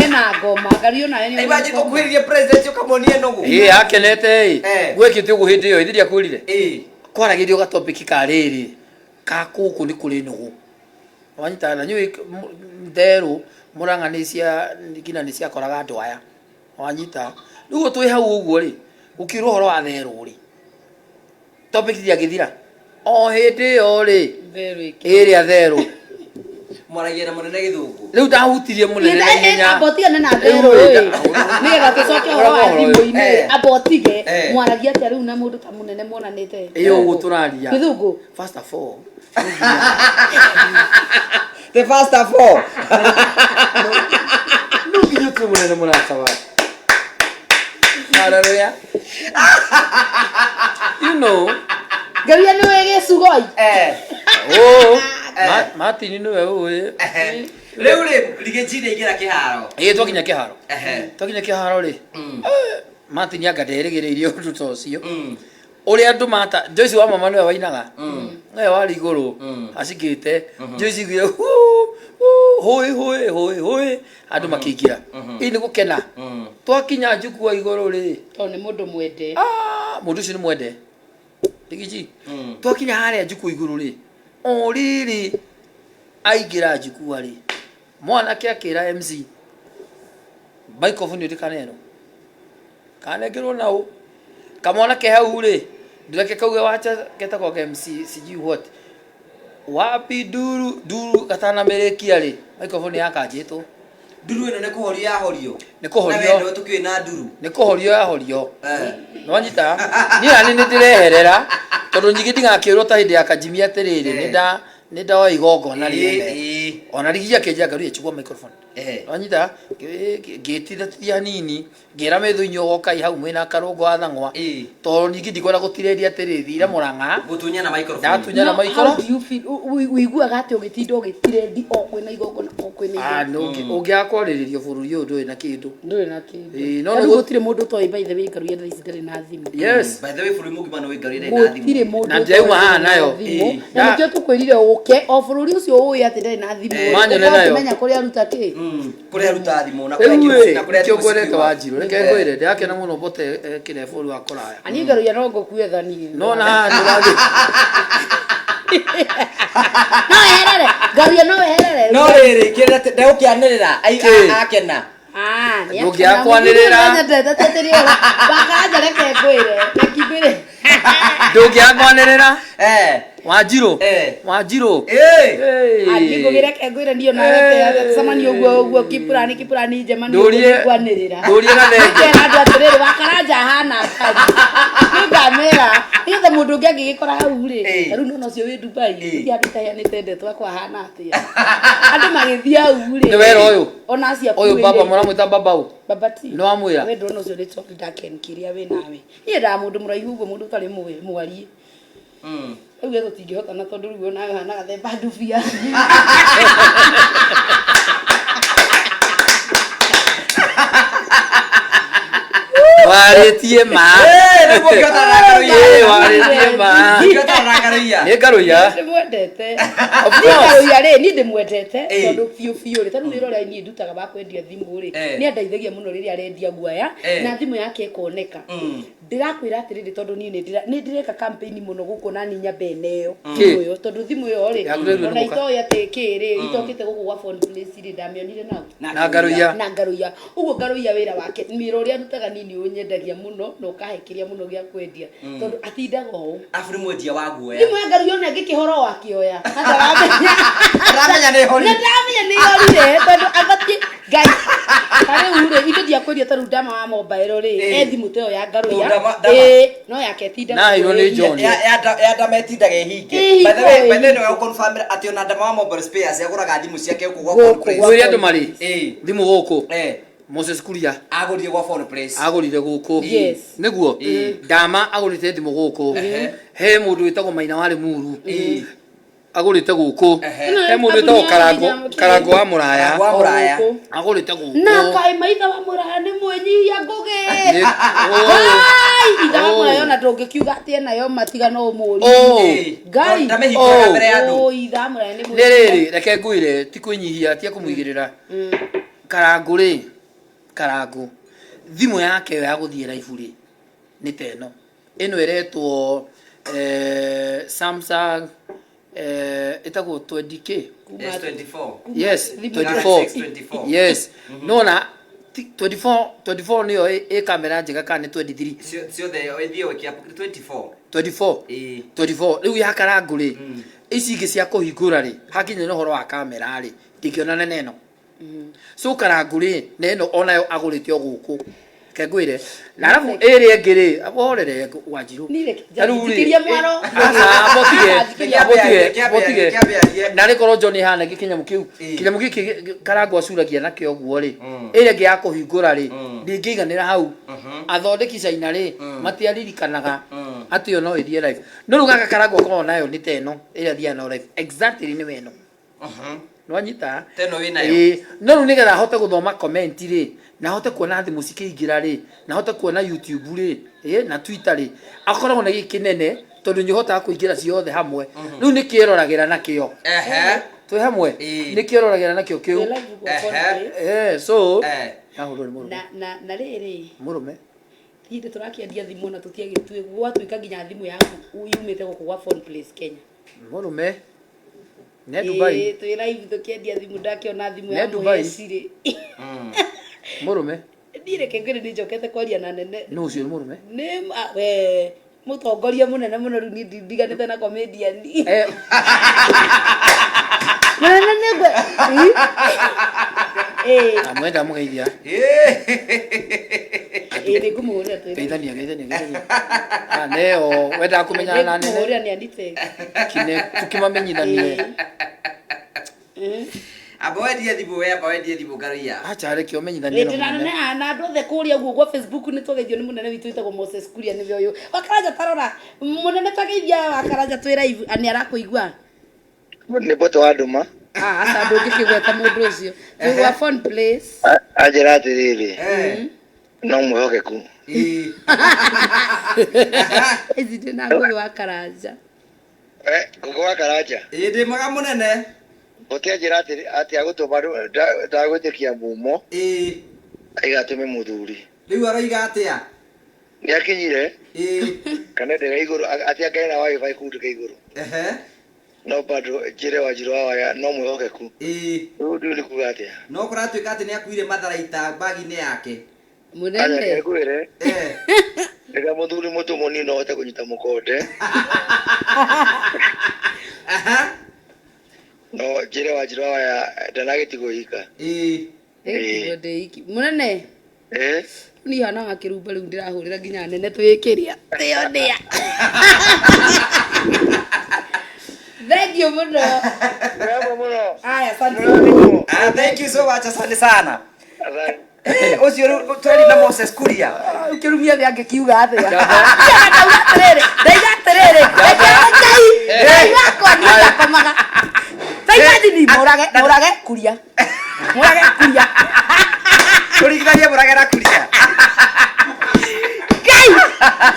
Ena ngoma, Ngaruiya onawe nĩ Imagine ũkuhĩrĩrie president ũkamuonie nũgũ. Ĩĩ akenete ĩ. Eh. Gwekĩte ũguo hĩndĩ ĩyo ĩthiria kwĩrire. Ĩĩ. Kwaragĩrio ga topic ka rĩrĩ ka gũkũ nĩ kũrĩ nũgũ. Wanyita na nyũĩ therũ Murang'a nĩ cia nginya nĩ ciakoraga andũ aya. Wanyita. Rĩu ũguo twĩ hau ũguo rĩ, gũkĩrwo ũhoro wa therũ rĩ. Topic ndiangĩthira. O hĩndĩ ĩyo rĩ, Therũ ĩkĩ. ĩrĩa therũ. Mwaragia na mũnene gĩthũngũ. Rĩu ndahutirie mũnene na ihenya. Amba ũtigane na Rĩu therũ rĩ, ĩ. Nĩgetha tũcoke ũhoro wa Ũhoro ũyũ. thimũ-inĩ. Eh. Amba ũtige. Eh. Mwaragia atĩa rĩu na mũndũ ta mũnene muonanĩte? Ĩyo ũguo tũraria. Gĩthũngũ. First of all, The first of all. Mũnene mũrata wakwa. Hallelujah. You know, Ngaruya nĩ wĩ gĩcugoi. Eh. oh, Martin nĩwe ũĩ. Ehe. Rĩu rĩ rigĩnji nĩ aingĩra kĩharo. Ĩĩ twakinya kĩharo. Ehe. Twakinya kĩharo rĩ. Martin anga nderĩgĩrĩire ũndũ ta ũcio. Ũrĩa andũ mata Joyce wa mama nĩwe wainaga. Nĩwe warĩ igũrũ acikĩte. Joyce iguire huu huu hũĩ hũĩ hũĩ hũĩ andũ makĩingĩra. Ĩĩ nĩ gũkena. Twakinya njukua igũrũ rĩ. Tondũ nĩ mũndũ mwende. Ah, mũndũ ũcio nĩ mwende. Rigiji. Twakinya harĩa njukua igũrũ rĩ. O rĩrĩ aingĩra njukua rĩ. Mwanake akĩra MC microphone ndĩkanerwo. Kanengerwo na ũ. Kamwana ke hau rĩ, ndũreke kauge wacha ketagwo ka MC sijui what. Wapi nduru nduru gatanamĩrĩkia rĩ, microphone yakanjĩtwo. Nduru ĩno nĩ kũhorio yahorio. Nĩ kũhorio. Na we nĩwe tũkĩũĩ na nduru. Nĩ kũhorio yahorio. Eh. Nĩwanyita? Niĩ nani nĩ ndĩreherera tondũ nyingĩ ndigakĩrwo ta hĩndĩ ya kajimi atĩrĩrĩ Eh. nĩ ndoya igongona rĩene. Ĩĩ. Ona rigiji akĩnjĩra ngaruya chukua microphone. Eh. Wanyita? Ngĩtithatithia hanini ngĩra mĩthũ inyuĩ gokai hau mwĩna karũngo wa thang'wa Ĩĩ. tondũ ningĩ ndikwenda gũtirĩria atĩrĩ thira mũrang'a Gũtunyana microphone. ndatunyana No, maikoro how do you feel? Ũiguaga atĩa ũgĩtinda ũgĩtirendi o kwĩna igongona o kwĩna Ah, igongona? ũngĩaga kwarĩrĩrio bũrũri ũyũ ndũrĩ na kĩndũ. Ndũrĩ na kĩndũ. Ĩĩ, no Na rĩu nĩguo- gũtirĩ mũndũ ũtoĩ by the way Ngaruya thaa ici ndarĩ na thimũ. Yes. By the way bũrũri mũgima nĩ wĩngarĩre na thimũ. Gũtirĩ mũndũ Na ndĩrauma ũtoĩ haha ndarĩ na nayo. thimũ. Ĩĩ. Na nĩkĩo tũkwĩrire ũke o bũrũri ũcio ũĩ atĩ ndarĩ na thimũ. Eh. Manyone Ũkorwo nayo. ũkĩmenya kũrĩa aruta kĩ. Kũrĩa aruta thimũ na Rĩu kũrĩa ĩ, na kũrĩa nĩkĩo thimũ ngwendete cikiuma. Wanjirũ. Reke ngwĩre ndĩrakena mũno mbote kĩrĩa bũrũri wa kũraya. Ani Ngaruya no ngũkue thani. No na haha tũrathiĩ. No weherere. Ngaruya no weherere. No rĩrĩ kĩrĩa ndegũkĩanĩrĩra Kĩ? akena. Ah, nĩ Ndũngĩaga akena. kwanĩrĩra. Mũthuri ũyũ nyendete tĩtĩrĩ ũyũ. Wakanja reke ngwĩre. Reke ngwĩre. Ndũngĩaga kwanĩrĩra. Eh. Wanjirũ. Eh. Wanjirũ. Ĩĩ. Niĩ ngũgĩre reke ngwĩre niĩ onawe tũcemanie ũguo ũguo kipurani kipurani njemanie ũguo Ndũrie- nĩngwanĩrĩra. ndũrie na thenge. Ngera andũ atĩrĩrĩ wakaranja ahana atari. Nĩngamera nĩgetha mũndũ ũngĩ angĩgĩkora hau rĩ Ĩĩ. ta rĩu nona ũcio wĩ Dubai Ĩĩ. ithiĩ handũ itaheanĩte ndeto akwa ahana atĩa. Andũ magĩthiĩ hau rĩ Nĩ wera ũyũ. ona acio Ũyũ baba mũramwĩta baba ũ. Baba ti. Nĩ wamwĩra? We ndũrona ũcio nĩ tondũ ndakenkĩria wĩ nawe. Niĩ ndaa mũndũ mũraihu ũguo mũndũ ũtarĩ mwarie. Rĩu we tũtingĩhotana tondũ rĩu onawe ũhana gathemba ndubia. Warĩtie ma. Eh, rĩu ũngĩhotana na Ngaruiya. Ĩĩ, warĩtie ma. Ũngĩhotana na Ngaruiya. Nĩ Ngaruiya. Ndĩmwendete. Of Niĩ course. Ngaruiya rĩ, niĩ ndĩmwendete Ĩĩ. tondũ biũ biũ rĩ, ta rĩu wĩra ũrĩa niĩ ndutaga wa kwendia thimũ rĩ, Eh. nĩ andeithagia mũno rĩrĩa arendia guoya Eh. na thimũ yake ĩkoneka. Ndĩrakwĩra atĩrĩrĩ tondũ niĩ nĩ ndĩreka campaign mũno gũkũ na niĩ nyambe neo thimũ ĩyo tondũ thimũ ĩyo rĩ Yaku rĩu nĩ ona mũka. itoĩ atĩ kĩ rĩ itokĩte gũkũ gwa phone place rĩ ndamĩonire nau Na Ngaruiya. na Ngaruiya ũguo Ngaruiya wĩra wake wĩra ũrĩa arutaga niĩ nĩ ũnyendagia mũno na ũkahe kĩrĩa mũno gĩa kwendia tondũ atindaga ũũ Abu nĩ mwendia wa guoya. thimũ ya Ngaruiya ona ĩngĩkĩhora o akĩoya Na ndaramenya Ndaramenya nĩ hori. Na ndaramenya nĩ horire tondũ abatiĩ Ngai ta rĩu rĩ ithe ndiakwendia ta rĩu ndama wa mobile rĩ Ĩĩ. e thimũ ta ĩyo ya Ngaruiya Ũ, ndama- ndama. ĩĩ no yake ĩtindaga Na heirwo nĩ ĩhinge. John. Ya ndama ĩtindaga ĩhinge. Ĩhinge, By the way, by the way, ĩhinge. nĩ confirm atĩ ona ndama wa mobile spares agũraga thimũ ciake gũkũ gwa Gũkũ phone place. gwa- Ngwĩre andũ marĩ. Ĩĩ. Thimũ gũkũ. Eh. Moses Kuria Agũrire gwa phone place. agũrire gũkũ. Yes. Nĩguo. Ndama agũrĩte thimũ gũkũ. Ehe. He mũndũ wĩtagwo Maina warĩ Muru. Ĩĩ. Agũrĩte gũkũ. Ehe. He mũndũ wĩtagwo Karango Karango wa Mũraya. Karango wa Mũraya. Gũkũ. Agũrĩte gũkũ. Na kaĩ maitha wa mũraya nĩ mwĩnyihia ngũgĩ. Nĩ- Ngai itha wa Oh. mũraya ona ndũngĩkiuga atĩ enayo matiga no ũmũrie. Oh. Ĩĩ. Ngai. Ndamĩhingũraga mbere ya andũ. Oh, itha wa mũraya nĩ Nĩ mwĩnyihia. rĩrĩ reke ngwĩre ti kwĩnyihia ti kũmũigĩrĩra. Karangũ rĩ Karangũ thimũ yake ĩyo ya gũthiĩ live rĩ nĩ ta ĩno ĩno ĩretwo Samsung ĩtagwo 20K S24. yes Thimũ 24 24. yes nona 24 24 nĩyo ĩ kamera njega kana nĩ 23 Ciothe ĩthiĩ ũgĩkia 24. 24 Ĩĩ. 24 rĩu ya Karangũ rĩ ici ingĩ cia kũhingũra rĩ hakinya nĩ ũhoro wa kamera rĩ ndingĩona nene ĩno so Karangũ rĩ na ĩno onayo agũrĩte o gũkũ. Reke ngwĩre. Na arabu ĩrĩa ĩngĩ rĩ, horere Wanjirũ. Niĩ reke Ta rĩu rĩ, njikĩrie mwaro. Aca, ambotige, Njikĩrie. ambotige, Kĩambe ambotige. arie, kĩambe arie. Narĩ korwo John hana gĩ kĩnyamũ kĩu. Ĩĩ. Kĩnyamũ gĩkĩ Karangũ acuragia nakĩo ũguo rĩ. Ĩrĩa ĩngĩ ya kũhingũra rĩ, ndĩngĩiganĩra hau. Athondeki China rĩ, matiaririkanaga atĩ ĩyo no ĩthiĩ live. No rĩu gaka Karangũ akoragwo nayo nĩ ta ĩno ĩrĩa athiaga nayo live. Exactly nĩwe ĩno. Nĩwanyita? Ta ĩno wĩ nayo. Ĩĩ. No rĩu nĩgetha ahote gũthoma comment rĩ, na ahote kuona thimũ cikĩingĩra rĩ, na ahote kuona YouTube rĩ, ĩĩ, na Twitter rĩ, akoragwo na gĩkĩ kĩnene tondũ nĩ ũhotaga kũingĩra ciothe hamwe. Rĩu nĩ kĩroragĩra nakĩo. Ehe. Twĩ hamwe? Ĩĩ. Nĩ kĩroragĩra nakĩo kĩu. Twĩ live gwa Ehe. Phone Place. So, Eh. yahũrwo nĩ mũrũme. Na rĩrĩ Mũrũme. hĩndĩ tũrakĩendia thimũ na tũtiagĩtue gwatuĩka nginya thimũ yaku yumĩte gũkũ gwa Phone Place Kenya. Mũrũme. Ne Dubai. Ĩĩ, twĩ live tũkĩendia thimũ ndakĩona thimũ Ne ya Dubai. mũheci rĩ. Mũrũme. Niĩ reke ngwĩre nĩ njokete kwaria na nene. Nũ ũcio nĩ mũrũme? Nĩ we mũtongoria mũnene mũno rĩu niĩ ndiganĩte na comedian. Eh, Mũnene nĩ ngwe. Ĩĩ, amwenda amũgeithia. ĩĩ nĩ ngũmũhũrĩra twĩ live. Geithania, geithania, geithania. Ah, neo, wendaga kũmenyana na nene. Nĩngũmũhũrĩra nĩ anite. Kine tukimamenyithanie. Amba wendie thimũ we, amba wendie thimũ Ngaruiya. Acha reke ũmenyithanie na Ndĩna mũnene. nene na andũ othe kũrĩa ũguo gwa Facebook nĩ twageithio nĩ mũnene witũ wĩtagwo Moses Kuria nĩwe ũyũ. Wakaranja tarora mũnene twageithia Wakaranja twĩ live nĩ arakũigua. Nĩ mboto wa ndũma. Ah, aca ndũngĩkĩgweta mũndũ ũcio. Twĩ gwa Phone Place. Anjĩra atĩrĩrĩ, Eh. no mwĩhokeku. Ĩĩ. Ici ndĩ na ngũgĩ wa Karanja. Ngũgĩ wa Karanja. Ĩĩ ndĩ mwega mũnene. Mbote anjĩra atĩ agũtũma ndagwĩtĩkia mumo Ĩĩ. aigatũme mũthuri. Rĩu aroiga atĩa? Nĩ akinyire Ĩĩ. kana ndega igũrũ atĩ angaĩ na wifi kũu ndĩka igũrũ. Ehe. No bado njĩre Wanjirũ wa Waya no mwĩhokeku. Ĩĩ. Rĩu ndiũĩ nĩ kuga atĩa. No kũratuĩka atĩ nĩ akuire matharaita bagi-inĩ yake. Mũnene. Ngwĩre Eh. rĩrĩa mũthuri mũtũ mũnini no ahote kũnyita mũkonde. Aha. No njĩre Wanjirũ wa Waya ndanagĩtigwo ika. Ĩĩ. Ĩĩ ndĩ iki. Mũnene. Eh? Niĩ hana wa kĩrumba rĩu ndĩrahũrĩra nginya nene twĩkĩria. Tĩo ndĩa. Thank you mũno. Bravo mũno. Aya, asante. Ah, thank you so much, asante sana. Asante. Ũcio rĩu twari na Moses Kuria. Ũkĩrumia thĩ angĩkiuga atĩa? Ndauga atĩrĩrĩ, ndaiga atĩrĩrĩ, reke Ngai, Ngai wakwa niĩ ndakomaga. Ta imagine mũrage, mũrage kuria. Mũrage kuria. Tũringithanie mũrage na Kuria. Ngai,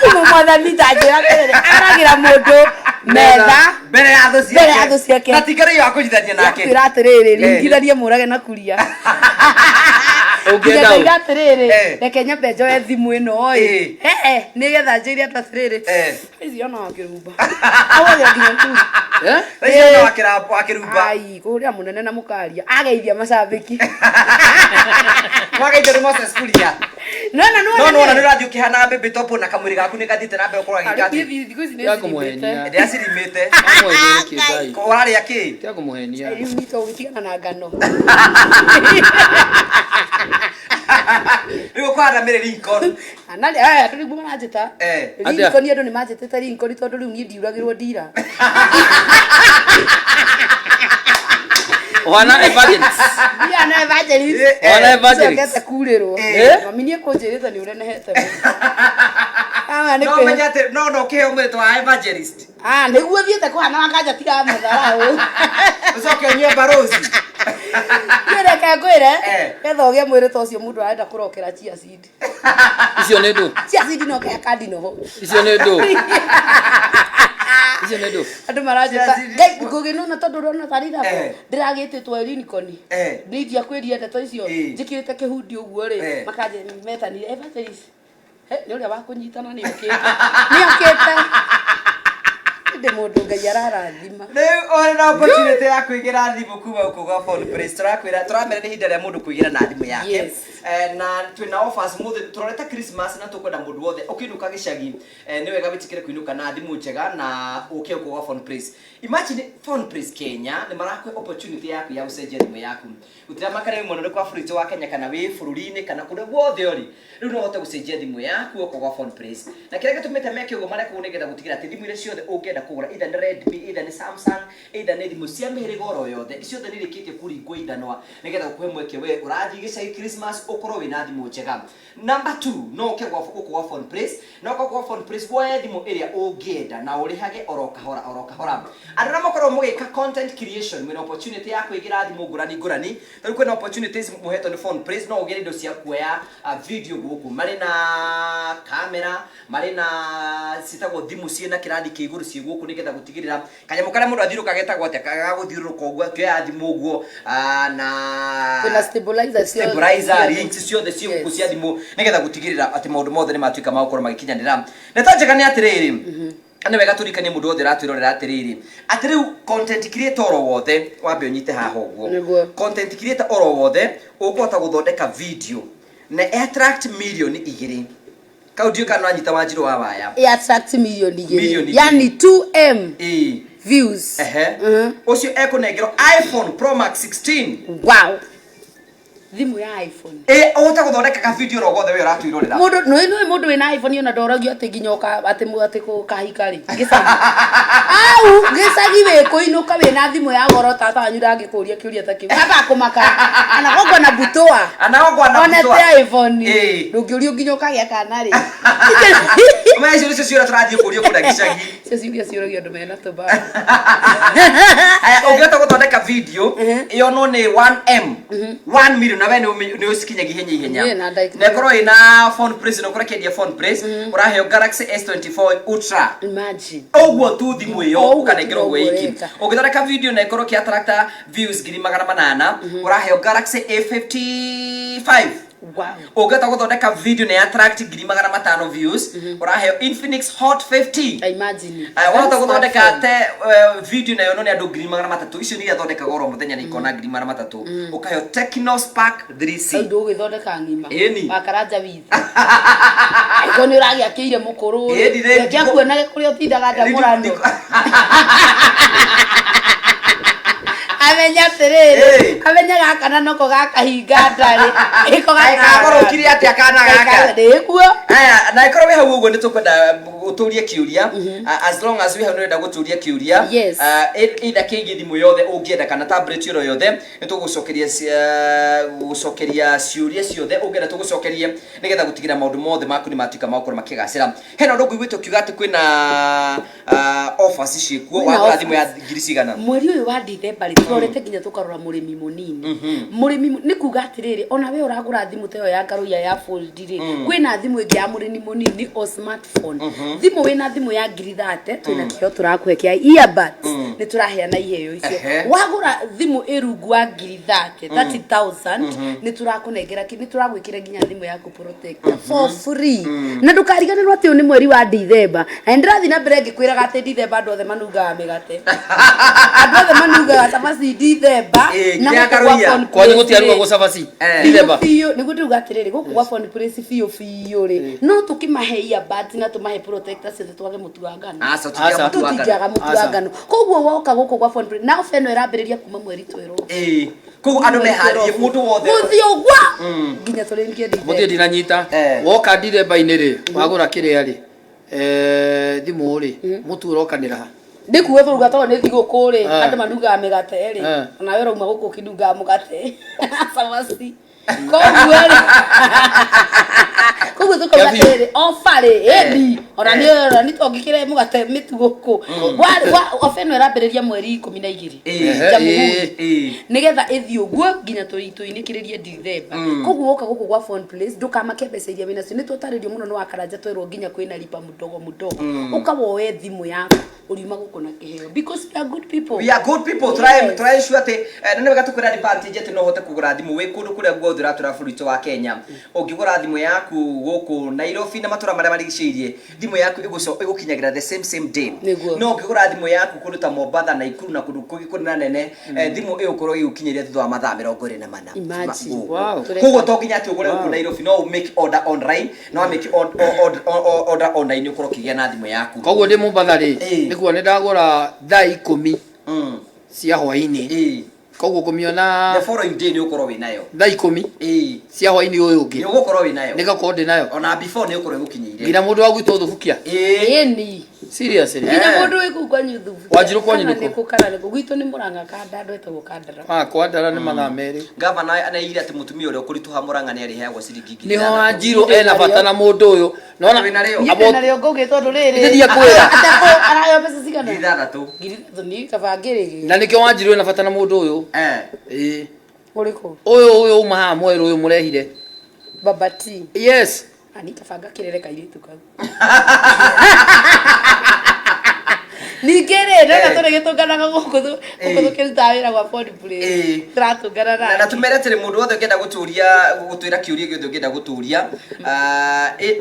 imwe mwathani ta njĩra atĩrĩrĩ, aragĩra mũndũ metha Mbere ya thũ ciake. Mbere ya thũ ciake. Na ti Ngaruiya wa kũnyitithania nake. Yakwĩra atĩrĩrĩ, ringithanie mũrage na kuria. Ũngĩenda Nginya ũ? ndaiga atĩrĩrĩ, Eh. reke nyambe njoe thimũ ĩno ĩ. Eh. Eh, nĩgetha njĩre andũ atĩrĩrĩ. Eh. Ici ona wakĩrumba. Ahũragĩra nginya kũu. Eh? Raiya na wa kĩrumba. Ai, kũhũrĩra mũnene na mũkaria. Ageithia macambĩki. Mwageithio nĩ Moses Kuria. Nona No nĩwona nona. nĩ ũrathiĩ ũkĩhanaga baby top na kamwĩrĩ gaku nĩ gathiĩte na mbere gũkorwo gagĩka atĩ. Thikũ ici nĩ Tiga cirimĩte. kũmũhenia. Ndĩracirimĩte. Amũhenie nĩkĩ Ngai? Ũrarĩa kĩ? Tiga kũmũhenia. Rĩu nitũ gũtigana na ngano. Rĩu ũkũhana Mary Lincoln. Ana aya andũ rĩu maranjĩta. Eh. Atĩa? Lincoln andũ nĩ manjĩtĩte Lincoln tondũ rĩu niĩ ndiuragĩrwo ndira. Ũhana evangelist. Ndiana na evangelist. Eh, eh. Ũhana evangelist. Cokete kurĩrwo. Eh. Mami niĩ kũnjĩrĩte nĩ ũrenehete mũno. Ama nĩ No kwĩhe- menya atĩ no no ũkĩheo mwĩrĩ wa evangelist. Ah, nĩguo thiĩte kũhana wakanja tiga mũtharaũ. Ũcoke ũnyue barozi. Niĩ reke ngwĩre, Eh. getha ũgĩe mwĩrĩ ta ũcio mũndũ arenda kũrokera chia seed. Icio nĩ ndũ. Chia seed no kaya kandi noho. Icio nĩ ndũ. Icio nĩ ndũ. Andũ maranjĩta, Chia seed. Ngai ngũgĩ nona tondũ ũrona tarĩ ithako, Eh. ndĩragĩtĩtwo Lincoln. Eh. Nĩ india kwĩria ndeto icio, Eh. njĩkĩrĩte kĩhundi ũguo rĩ, Eh. makanje metanire evangelist. He, nĩ ũrĩa wa kũnyitana nĩ okĩte. Nĩ okĩte. Ndĩ mũndũ Ngai ararathima. Rĩu ũrĩ na opportunity ya kũigĩra thimũ kuma gũkũ gwa Phone Place. Tũrakwĩra, tũramera nĩ ihinda rĩa mũndũ kũigĩra na thimũ yake. Yes. Na twĩna offers mũthĩ tũrorete Christmas na tũkwenda mũndũ wothe ũkĩinũka gĩcagi, nĩ wega wĩtĩkĩre kũinũka na thimũ njega na ũke gũkũ gwa Phone Place. Imagine Phone Place Kenya nĩ marakũhe opportunity yaku ya gũcenjia thimũ yaku. Gũtiramaka nĩ wĩ mwena ũrĩkũ wa bũrũri witũ wa Kenya kana wĩ bũrũri-inĩ kana kũrĩa guothe ũrĩ, rĩu no ũhote gũcenjia thimũ yaku okorwo gwa Phone Place. Na kĩrĩa gĩtũmĩte meke ũguo mareka ũguo nĩgetha gũtigĩrĩra atĩ thimũ iria ciothe ũngĩenda kũgũra, either nĩ Redmi, either nĩ Samsung, either nĩ thimũ cia mĩhĩrĩga oro yothe, ciothe nĩ irĩkĩtie kũringwo ithanwa nĩgetha gũkũhe mweke we ũrathiĩ gĩcagi Christmas ũkorwo wĩna thimũ njega. Number 2, no ũke gwa gũkũ gwa Phone Place, na ũka gwa Phone Place woe thimũ ĩrĩa ũngĩenda na ũrĩhage oro kahora oro kahora. Andũ arĩa makoragwo mũgĩka content creation mwĩna opportunity ya kwĩgĩra thimũ ngũrani ngũrani. Rĩu kwĩna opportunities mũhetwo nĩ Phone Place, no ũgĩre indo cia kuoya video gũkũ. Marĩ na camera, marĩ na ciĩtagwo thimũ ciĩna kĩrathi kĩa igũrũ ciĩ gũkũ nĩgetha gũtigĩrĩra kanyamũ karĩa mũndũ athiũrũrũka getagwo atĩa, gagũthiũrũrũka ũguo akĩoya thimũ ũguo, na Kwĩna stabilizer ciothe. Stabilizer, links ciothe ciĩ gũkũ cia thimũ nĩgetha gũtigĩrĩra atĩ maũndũ mothe nĩ matuĩka ma gũkorwo magĩkinyanĩra. Ndeto njega nĩ atĩrĩrĩ, nĩ wega tũririkanie mũndũ wothe ũratwĩrorera atĩrĩrĩ, atĩ rĩu content creator oro wothe, wambe ũnyite haha ũguo. Nĩguo. Content creator oro wothe ũkũhota gũthondeka video na attract milioni igĩrĩ. Kau ndiũĩ kana ũranyita Wanjirũ wa Waya. I attract milioni igĩrĩ. Milioni igĩrĩ. Yani 2M Ĩĩ. views. Ehe. Ũcio ekũnengerwo iPhone Pro Max 16. Wow. Thimũ ya iPhone. Ĩ, ũhote gũthondeka ka video oro gothe we ũratwĩrorera. Mũndũ, nĩ nĩ mũndũ wĩna iPhone ona ndoragio atĩ nginya ũka, atĩ atĩ kũkahika rĩ. Gĩcagi. Au, gĩcagi wĩ kũinũka wĩna thimũ ya goro tata wanyu ndangĩkũria kĩũria ta kĩu. Amba kũmaka. Ana gongwa na butoa. Ana gongwa na Ona butoa. te iPhone. Ĩ. Ndũngĩũrio nginya ũkagĩa kana rĩ. Ũmenye icio nĩcio ciũria tũrathiĩ kũrio kũrĩa gĩcagi. Icio ciũria ciũragio andũ mena tũmbaũ. Aya, ũngĩhota gũthondeka video ĩyo no nĩ 1M, 1 million, na we nĩ ũcikinyagia ihenya ihenya. Niĩ na ndagĩka- Na ĩkorwo ĩna Phone Place, na ũkorwo ĩkĩendia Phone Place, ũraheo Galaxy S24 Ultra. Imagine. Ũguo tu thimũ ĩyo O ũguo tu ũkanengerwo ũguo noguo ĩiki. ũreka. Ũngĩthondeka video na ĩkorwo ĩkĩ attract views ngiri magana manana, ũraheo Galaxy A55. Wow. Ũngĩhota gũthondeka video na attract ngiri magana matano views, ũraheo Infinix Hot 50. I imagine. Wahota gũthondeka Smartphone. te video nayo no nĩ andũ ngiri magana matatũ, icio nĩ iria thondekaga oro mũthenya na ikona ngiri magana matatũ, ũkaheo Tecno Spark 3C. Rĩu ndũgũgĩthondeka ng'ima. Ĩni. Wakaranja witũ. Angĩkorwo nĩ ũragĩakĩire mũkũrũ rĩ, Ĩni, rĩ, reke akuonage kũrĩa ũtindaga ndamũrano. Amenya atĩrĩrĩ, Ĩ. amenya gaka na noko gakahinga ndarĩ. Ĩko Kaĩ kagorokire atĩa kana gaka? Nĩguo. Aya, na ĩkorwo wĩ hau ũguo nĩ tũkwenda gũtũrie kĩũria. As long as wĩ hau nĩ ũrenda gũtũria kĩũria. Yes. Either kĩgiĩ thimũ yothe ũngĩenda kana tablet oro yothe, nĩ tũgũcokeria gũcokeria ciũria ciothe ũngĩenda tũgũcokerie nĩgetha gũtigĩrĩra maũndũ mothe maku nĩ matuĩka ma gũkorwo makĩgacĩra. Hena ũndũ ngũiguĩte ũkiuga atĩ kwĩna offers ciĩkuo, Kwĩna wagũra thimũ ya offers. ngiri cigana? Mweri ũyũ wa Dithemba rĩ, tũrorete nginya tũkarora mũrĩmi mũnini. Mũrĩmi nĩ kuga atĩrĩrĩ, ona we ũragũra thimũ ta ĩyo ya Ngaruiya ya Fold rĩ, kwĩna thimũ ĩngĩ ya mũrĩmi mũnini o smartphone. Thimũ wĩna thimũ ya ngiri thate, twĩna kĩheo tũrakũhe kĩa earbuds. Nĩ tũraheana iheo icio. Wagũra thimũ ĩ rungu wa ngiri thate, 30,000, nĩ tũrakũnengera nĩ tũragwĩkĩra nginya thimũ yaku protector for free. Na ndũkariganĩrwo atĩ ũyũ nĩ mweri wa Dithemba. Na nĩ ndĩrathiĩ na mbere ngĩkwĩraga atĩ Dithemba andũ othe manungaga mĩgate. Andũ othe manungaga cabaci Dithemba. Ĩ, Na nginya gũkũ gwa Ngaruiya. Phone Kwanyu Place gũtiarugagwo rĩ, cabaci? Eh. Dithemba. biũ biũ, nĩguo ndĩrauga atĩrĩrĩ, gũkũ gwa Phone Place biũ biũ rĩ, no tũkĩmahe earbuds na tũmahe protector ciothe twage mũtu wa ngano. Aca, tũtiaga Aca. mũtu wa ngano. Tũtiaga mũtu wa Aca. ngano. Koguo woka gũkũ gwa Phone Place, na ofa ĩno ĩrambĩrĩria kuma mweri twerũ. Ĩ, koguo andũ meharĩrie mũndũ wothe. Gũthiĩ ũguo nginya tũrĩkie Dithemba. Mũthiĩ ndinanyita. Eh. Woka Dithemba-inĩ rĩ, wagũra kĩrĩa rĩ, thimũ rĩ, mũtu ũrokanĩra ha? Ndikuga tũruga tondũ nĩ thigũkũ rĩ, Eh. andũ manungaga mĩgate rĩ, Eh. onawe ũrauma gũkũ ũkĩnungaga mũgate. Cabaci. Koguo rĩ, koguo tũkauga Kĩa biũ. atĩrĩrĩ, ofa rĩ, ĩni, ona niĩ ona niĩ tongĩkĩre mũgate mĩtu gũkũ. Ofa ĩno ĩrambĩrĩria mweri ikũmi na igĩrĩ. Ĩ. Ehe, Jamhuri. ĩ. Ĩ. Nĩgetha ĩthiĩ ũguo nginya tũinĩkĩrĩrie Dithemba. Koguo woka gũkũ gwa Phone Place ndũkamake mbeca iria wĩnacio, nĩ twatarĩrio mũno nĩ Wakaranja twerwo nginya kwĩna lipa mdogo mdogo. Ũka woe thimũ yaku ũriuma gũkũ na kĩheo because we are good people. We are good people. Try Yes. try sure atĩ na nĩ wega tũkwĩra advantage atĩ no ũhote kũgũra thimũ wĩ kũndũ kũrĩa guothe ũratũra bũrũri witũ wa Kenya. Ũngĩgũra thimũ yaku yaku gũkũ Nairobi na matũra marĩa marigicĩirie, thimũ yaku ĩgũkinyagĩra the same same day. Nĩguo. No ũngĩgũra thimũ yaku kũndũ ta Mombatha, Naikuru na kũndũ kũngĩ kũnene, thimũ ĩgũkorwo ĩgũkinyĩria thutha wa mathaa 24. Imagine. Wow. Koguo to nginya atĩ ũgũre gũkũ Nairobi, no make order online, no make order online ũkorwo ũkĩgĩa na thimũ yaku. Koguo ndĩ Mombatha rĩ, Ĩĩ. nĩkuo nĩ ndagũra thaa 10 cia hwainĩ, koguo ngũmĩona The following day nĩ ũkorwo wĩ nayo. Thaa 10 cia hwainĩ ũyũ ũngĩ. Nĩ ũgũkorwo wĩ nayo. Nĩgakorwo ndĩ nayo. Ona before nĩ ũkorwo ĩgũkinyĩire. Nginya mũndũ wa gwitũ thubukia. Ĩni. Seriously? Nginya mũndũ wĩ kũu kwanyu thubukia. Wanjiru kwanyu Kana nĩ kũ? nĩ kũ, kana nĩ kũ? Gwitũ nĩ Mũrang'a, kanda andũ etagwo Kandara. Ah, kwandara nĩ mathaa 2. Gavana anaigire atĩ mũtumia ũrĩa ũkũritũha Mũrang'a nĩ arĩheagwo ciringi ngiri Nĩho ithathatũ. Wanjiru ena bata na mũndũ ũyũ. Nona Wĩna rĩo? Niĩ Abo- ndĩna rĩo ngũgĩ tondũ rĩrĩ. Ithe ndiakwĩra. Atakũ araheo mbeca cigana? Ngiri ithathatũ. 3000 nĩ kaba ngĩrĩgĩ. Na nĩkĩo Wanjiru ena bata na mũndũ ũyũ. Ĩĩ. Ũrĩkũ? Ũyũ uma haha mwerũ ũyũ mũrehire. Baba T. Yes. Ani kabanga kĩrere kairĩtu kau. Ningĩ rĩ, ndona tũrĩ gĩtũnganaga gũkũ gũkũ tũkĩrutaga wĩra gwa Ford Place. Tũratũngana Na nake. tumere atĩrĩ, mũndũ wothe ũngĩenda gũtũria, gũtwĩra kĩũria gĩothe ũngĩenda gũtũria,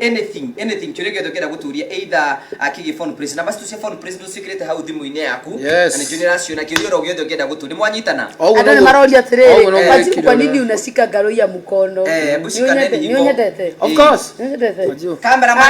anything anything, kĩũria gĩothe ũngĩenda gũtũria either kĩgiĩ phone place, namba citũ cia phone place nĩciĩkĩrĩte hau thimũ-inĩ yaku. Yes. Na nĩnjũĩ nĩũraciona. Kĩũria oro gĩothe ũngĩenda gũtũria, mwanyitana. Oguo Andũ nĩ noguo- maroria atĩrĩrĩ, oguo noguo Wanjiru, wĩkire kwa nini ũrĩa. unashika ngaro ya mkono? Eh, Nĩ bushika neni nĩ hivyo. ũnyendete? Of course. Nĩ ũnyendete? Wanjiru. Cameraman,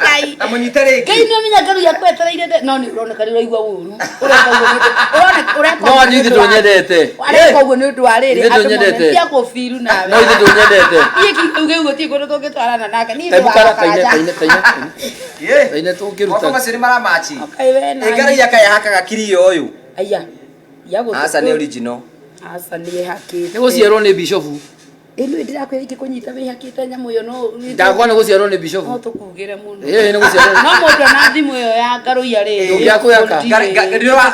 Ngai. na mũnyite rĩngĩ. Ngai nĩ ũmenya ngaro yaku etereire no nĩ ũroneka nĩ ũraigua ũru. Ũreka ũguo nĩ ũndũ- ũreka No ũguo Wanjiru, nĩ ithe ũndũ wa- ndũnyendete. Areka ũguo nĩ ũndũ wa rĩrĩ, Ithe andũ mone ndũnyendete. tia kũbiru nawe. No ithe ndũnyendete. Niĩ kiugo kĩu gũtirĩ kũndũ tũngĩtwarana nake. Niĩ ndĩ Hebu wa kara taine Karanja. taine taine taine. Ye. Taine tũngĩruta. Moko macio nĩ maramachi. Kaĩ we na Ĩngaraia kayahakaga kirio ũyũ. Aya. Ya gũtũ. Aca nĩ original. Aca nĩ ĩhakĩte. Nĩ gũciarwo nĩ bishofu. Ĩno ndĩrakwĩra ingĩkũnyita wĩhakĩte nyamũ ĩyo no Ndakwa nĩ gũciarwo nĩ no bishofu. tũkugĩre mũno. Ĩĩ nĩ gũciarwo. No mũndũ ona thimũ ĩyo ya ngaruia rĩ. Ndũngĩakũyaka.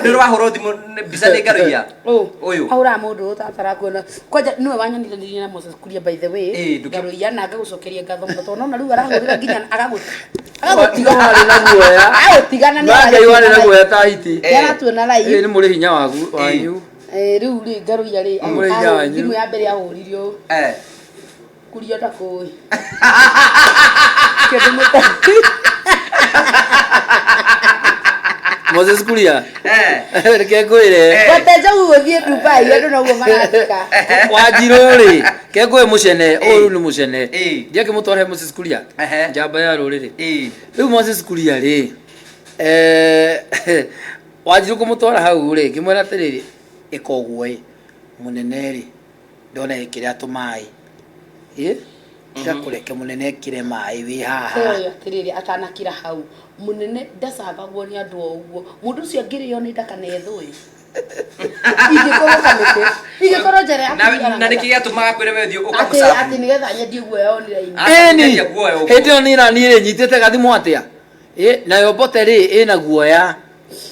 Nĩ ũrahũrwo thimũ mbica nĩ ngaruia. Ũyũ. Ahũraga mũndũ ũtatarakuona. Kwanja nĩwe wanyonithanirie na Moses Kuria, by the way. Ĩĩ, Ngaruia na ngagũcokeria ngatho mũno tondũ nona rĩu arahũrĩra nginya agagũtiga. No warĩ na guoya. Agagũtiga na No Ngai warĩ na guoya ta hiti. Nĩ aratuona Ĩĩ live. nĩ mũrĩ hinya wagu wanyu. Eh, rĩu rĩ ngaruia rĩ Mũrĩ hinya wanyu. thimũ ya mbere ahũririo kuria ndakũĩ. Kĩndũ mũta. Moses Kuria. Reke ngwĩre. Wateja gũthiĩ Dubai andũ noguo marathika. Wanjiru rĩ, ke ngwĩ mũcene, ũyũ nĩ mũcene. Ĩĩ. Ndiakĩmũtwara he Moses Kuria. Njamba ya rũrĩrĩ. Rĩu Moses Kuria rĩ, Wanjiru kũmũtwara hau rĩ, ngĩmwĩra atĩrĩrĩ, ĩka ũguo ĩ, mũnene rĩ, ndona ĩkĩra tũmaĩ. Ĩ? Tiga kũreke mũnene ekĩre maĩ wĩ haha. Ũyũ atĩrĩrĩ, atanakira hau, mũnene ndacabagwo nĩ andũ o ũguo. Mũndũ ũcio angĩrĩo nĩ ndaka na ethũĩ ingĩkorwo kamĩtĩ ingĩkorwo njera ya Na nĩkĩ gĩatũmaga kwĩre we thiĩ atĩ ũkamũcabu? atĩ nĩgetha nyendie guoya online. Ah, Ĩni, kũgeria guoya ũguo. hĩndĩ ĩyo niĩ na niĩ rĩ, nyitĩte gathimũ atĩa? Ĩ, nayo mbote rĩ, ĩna guoya.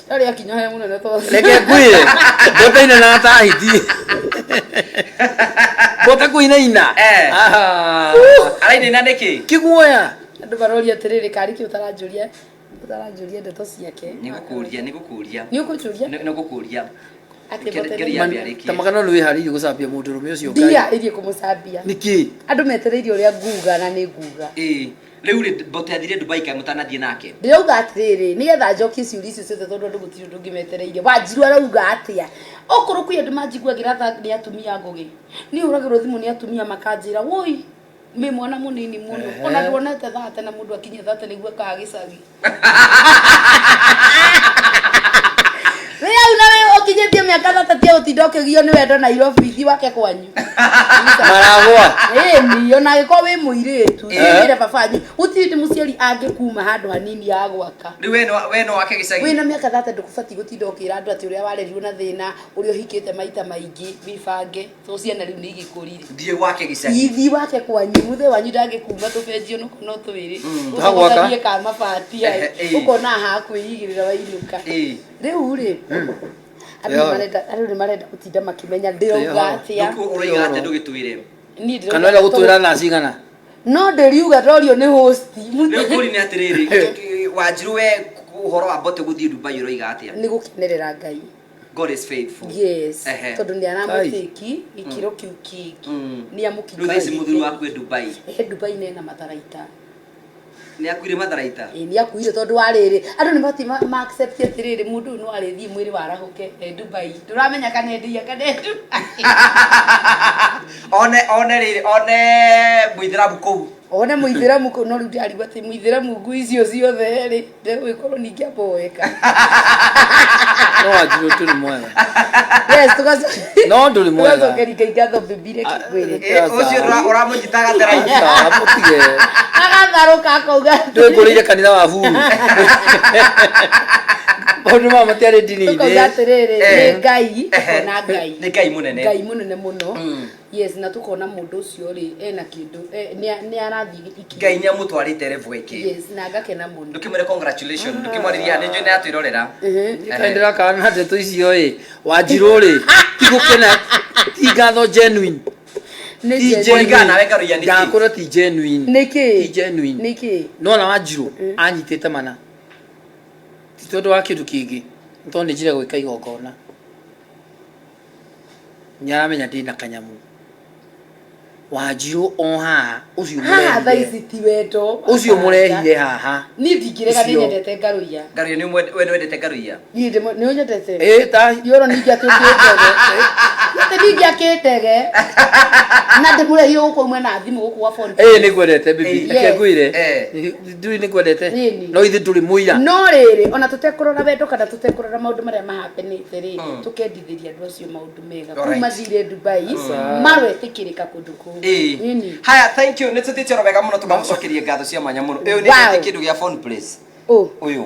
Rĩrĩa akinya he mũnene to Reke ngwĩre, mbote inainaga ta hiti. Mbote kũinaina. Aha. Arainaina nĩkĩ? Kĩguoya. Andũ maroria atĩrĩrĩ, karĩ kĩ ũtaranjũria ndeto ciake? Nĩ ngũkũria. Nĩ ũkũnjũria? Nĩ ngũkũria. Atĩ mbote Ngeria nĩ- ambe arĩkie. Ta makana nĩ wĩharĩirie gũcambia mũndũrũme ũcio Ngai. Ndiharĩirie kũmũcambia. Nĩkĩ? Andũ metereire ũrĩa nguga na nĩ nguga. Ĩĩ. Rĩu rĩ, mbote athire Dubai kaĩ mũtanathiĩ nake? Ndĩrauga atĩrĩrĩ, nĩgetha njokie ciũria icio ciothe tondũ andũ gũtirĩ ũndũ ũngĩ metereire. Wanjiru arauga atĩa? Okorwo kwĩ andũ manjiguagĩra tha nĩ atumia ngũgĩ. Niĩ hũragĩrwo thimũ nĩ atumia makanjĩra, woi, wĩ mwana mũnini mũno. Ona nduonete thate na mũndũ akinye thate nĩguo akaga gĩcagi. Wĩ hau na wĩ ũkinyĩtie mĩaka thate tia gũtinda ũkĩgio nĩ wendo Nairobi, thiĩ wake kwanyu. Maragwa. Ĩni, ona angĩkorwo wĩ mũirĩtu, wĩre baba wanyu, gũtirĩ hĩndĩ mũciari angĩkuma handũ hanini ya gwaka. Rĩu we no wake gĩcagi. Wĩna mĩaka thate ndũkũbatiĩ gũtinda ũkĩra andũ atĩ ũrĩa warerirwo na thĩna, ũrĩa ũhikĩte maita maingĩ, wĩbange, tondũ ciana rĩu nĩ igĩkũrire. Thiĩ gwake gĩcagi. Ithi wake kwanyu, mũthee wanyu ndangĩkuma tũbenjio nũko no twĩrĩ. Hagwaka. Ũcogothanie ka mabati aya. Ũkona ha kwĩigĩrĩra wainũka. Rĩu rĩ, andũ nĩ andũ nĩ marenda gũtinda makĩmenya ndĩrauga atĩa. Ũroiga atĩa ndũgĩtwĩre? Niĩ ndĩrauga Kana ũrenda gũtwĩra thaa cigana? No ndĩriuga ndorio nĩ host. Rĩu kũri nĩ atĩrĩrĩ, Wanjiru, we ũhoro wa mbote gũthiĩ Dubai ũroiga atĩa? Nĩ gũkenerera Ngai. God is faithful. Yes. Ehe. Tondũ nĩ aramũtĩki gĩkĩro kĩu kĩngĩ. Nĩ Rĩu thaa ici mũthuri amũkinyĩtie. Waku e Dubai. Ehe, Dubai nena matharaita. Nĩ akuire matharaita. Ĩ, nĩ akuire tondũ wa rĩrĩ, andũ nĩ batiĩ ma accept atĩrĩrĩ, mũndũ ũyũ no arĩthiĩ mwĩrĩ warahũke e Dubai, ndũramenya kana e Ndia kana e Dubai. One rĩrĩ, one mũithĩramu kũu. One mũithĩramu kũu, no rĩu ndĩrarigwo atĩ mũithĩramu ngui icio ciothe rĩ, ndegũgĩkorwo ningĩ amboeka. No Wanjirũ ndũrĩ mwega. Yes, No ndũrĩ mwega. Tũgacokeria Ngai ngatho baby, reke ngwĩre. Ĩ, ũcio ũramũnyita gatera-inĩ. Aca, mũtige. Agatharũka akauga Ndwĩkũrĩire kanitha wa buru. Maũndũ maya matiarĩ ndini-inĩ. Tũkauga atĩrĩrĩ, Eh. nĩ Ngai, tũkona Ngai. Nĩ Ngai mũnene. Ngai mũnene mũno. Yes, na tukona mũndũ ũcio rĩ ena kĩndũ, nĩ arathiĩ ikinya. Ngai nĩ amũtwarĩte level ĩngĩ. Yes, na ngakena mũno. Ndũkĩmwĩre congratulation, ndũkĩmwarĩria nĩ njũĩ nĩ atwĩrorera. Kaĩ ndĩrakana na ndeto icio ĩ. Wanjirũ rĩ, ti gũkena, ti ngatho genuine. Nĩ Ti genuine. Kũringana nawe Ngaruiya nĩkĩ? Ndakũra ti genuine. Nĩkĩ? Ti genuine. Nĩkĩ? Nona Wanjirũ anyitĩte mana. Ti tondũ wa kĩndũ kĩngĩ, nĩ tondũ nĩ njire gwĩka igongona. Nĩ aramenya ndĩna kanyamũ. Wanjirũ o haha ũcio Haha thaa mũrehire. ici ti wendo. Ũcio mũrehire haha. Niĩ ndingĩrega, nĩ Ũcio. nyendete Ngaruiya. Ngaruiya, nĩ we nĩ wendete Ngaruiya? Niĩ nĩ ũnyendete? Ĩ ta Yoro ningĩ atĩ ũkĩndege. Atĩ ningĩ akĩndege. Na ndĩmũrehire gũkũ mwena thimũ gũkũ gwa phone. Ĩ, nĩ ngwendete baby. Ĩ. Reke Yes. ngwĩre. Eh. Ndũĩ nĩ ngwendete. Nini. No ithe ndũrĩ mũira. No rĩrĩ, ona tũtekũrora wendo kana tũtekũrora maũndũ marĩa mahapenĩte rĩ, tũkendithĩria andũ acio maũndũ mega. Kũu Alright. mathire Dubai, maroetĩkĩrĩka kũndũ kũu. Ĩ. Nini. Haya, thank you. Nĩ tũthiĩte oro wega mũno, tũkamũcokeria ngatho cia mwanya mũno. Ũyũ nĩ Wow. kĩndũ gĩa phone place. Ũ, Ũyũ.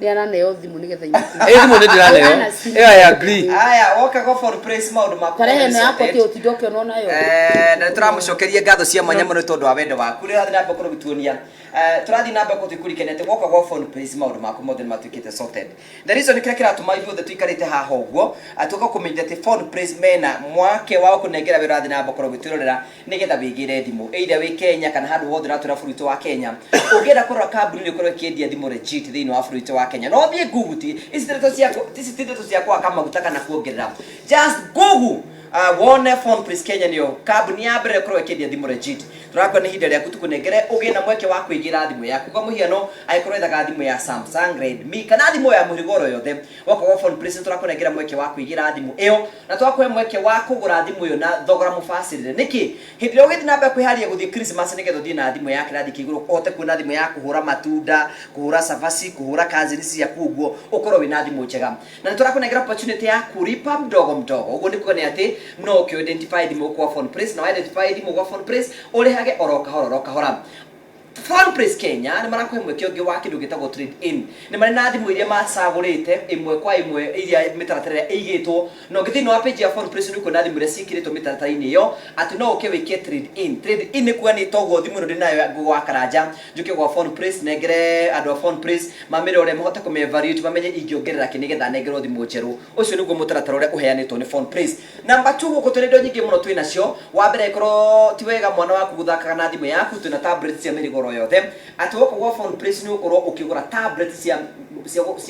Nĩ araneo thimũ nĩgetha imũkuue. Ĩ, thimũ nĩ ndĩraneo. Ana simu. Ĩ, I agree. Haya, woka go phone place maũndũ maku. Tarehe ĩno yakwa sorted. ti ũtinda ũkĩonwo nayo. Eh, na nĩ tũramũcokeria ngatho cia mwanya mũno nĩ tondũ wa wendo waku. Rĩu ũrathiĩ na mbere gũtuonia, tũrathiĩ na mbere gũtwĩkũrikania atĩ woka gwa phone place maũndũ maku mothe nĩ matuĩkĩte sorted. The reason kĩrĩa kĩratũma ithuothe tũikarĩte haha ũguo, tũka kũmenyithia atĩ phone place mena mwake wa gũkũnengera wĩra, ũrathiĩ na mbere gũkorwo ũgĩtwĩrorera nĩgetha wĩgĩre thimũ either wĩ Kenya kana handũ hothe ũratũra bũrũri witũ wa Kenya. Ũngĩenda kũrora kambuni ĩrĩa ĩkorwo ĩkĩendia thimũ legit thĩinĩ wa bũrũri witũ wa Kenya, no ũthiĩ Google. Ti ici ndeto ciakwa, ici ti ndeto cia kwaka maguta kana kuongerera, just Google wone Phone Place Kenya nĩyo kambuni ya mbere ĩkorwo ĩkĩendia thimũ legit. Tũrakora nĩ ihinda rĩaku tũkũnengere ũgĩe na mweke wa kwĩgĩra thimũ yaku. Kwa mũhiano, angĩkorwo wethaga thimũ ya Samsung, Redmi kana thimũ ya mũhĩrĩga oro yothe, woka gwa Phone Place tũrakũnengera mweke wa kwĩgĩra thimũ ĩyo na twakũhe mweke wa kũgũra thimũ ĩyo na thogora mũbacĩrĩre. Nĩkĩ hĩndĩ ĩrĩa ũgĩthiĩ na mbere kwĩharĩria gũthiĩ Christmas, nĩgetha ũthiĩ na thimũ ya kĩrathi kĩa igũrũ, ũhote kuona thimũ ya kũhũra matunda, kũhũra cabaci, kũhũra cousins ciaku, ũguo ũkorwo wĩna thimũ njega. Na nĩ tũrakũnengera opportunity ya kulipa mdogo mdogo. Ũguo nĩ kuga nĩ atĩ no ũkĩ identify thimũ kwa Phone Place, na wa identify thimũ gwa Phone Place ũrĩhage oro kahora oro kahora. Phone Place Kenya nĩ marakũhe mweke ũngĩ wa kĩndũ gĩtagwo trade in. Nĩ marĩ na thimũ iria macagũrĩte ĩmwe kwa ĩmwe iria mĩtaratara ĩrĩa ĩigĩtwo, na ũngĩ thĩinĩ wa page ya Phone Place nĩ ũkuona thimũ iria ciĩkĩrĩtwo mĩtaratara-inĩ ĩyo, atĩ no ũke wĩke trade in. Trade in nĩ kuga nĩ toguo thimũ ĩno ndĩ nayo gwa Karanja, njũke gwa Phone Place nengere andũ a Phone Place mamĩrore, mahote kũmĩ evaluate, mamenye ingĩongerera kĩ nĩgetha nengerwo thimũ njerũ. Ũcio nĩguo mũtaratara ũrĩa ũheanĩtwo nĩ Phone Place. Number 2, gũkũ twĩna indo nyingĩ mũno twĩ nacio. Wa mbere, ĩkorwo ti wega mwana waku gũthakaga na thimũ yaku, twĩna tablet cia mĩhĩrĩga oro yothe, atĩ woka gwa Phone Place nĩ ũgũkorwo ũkĩgũra tablet cia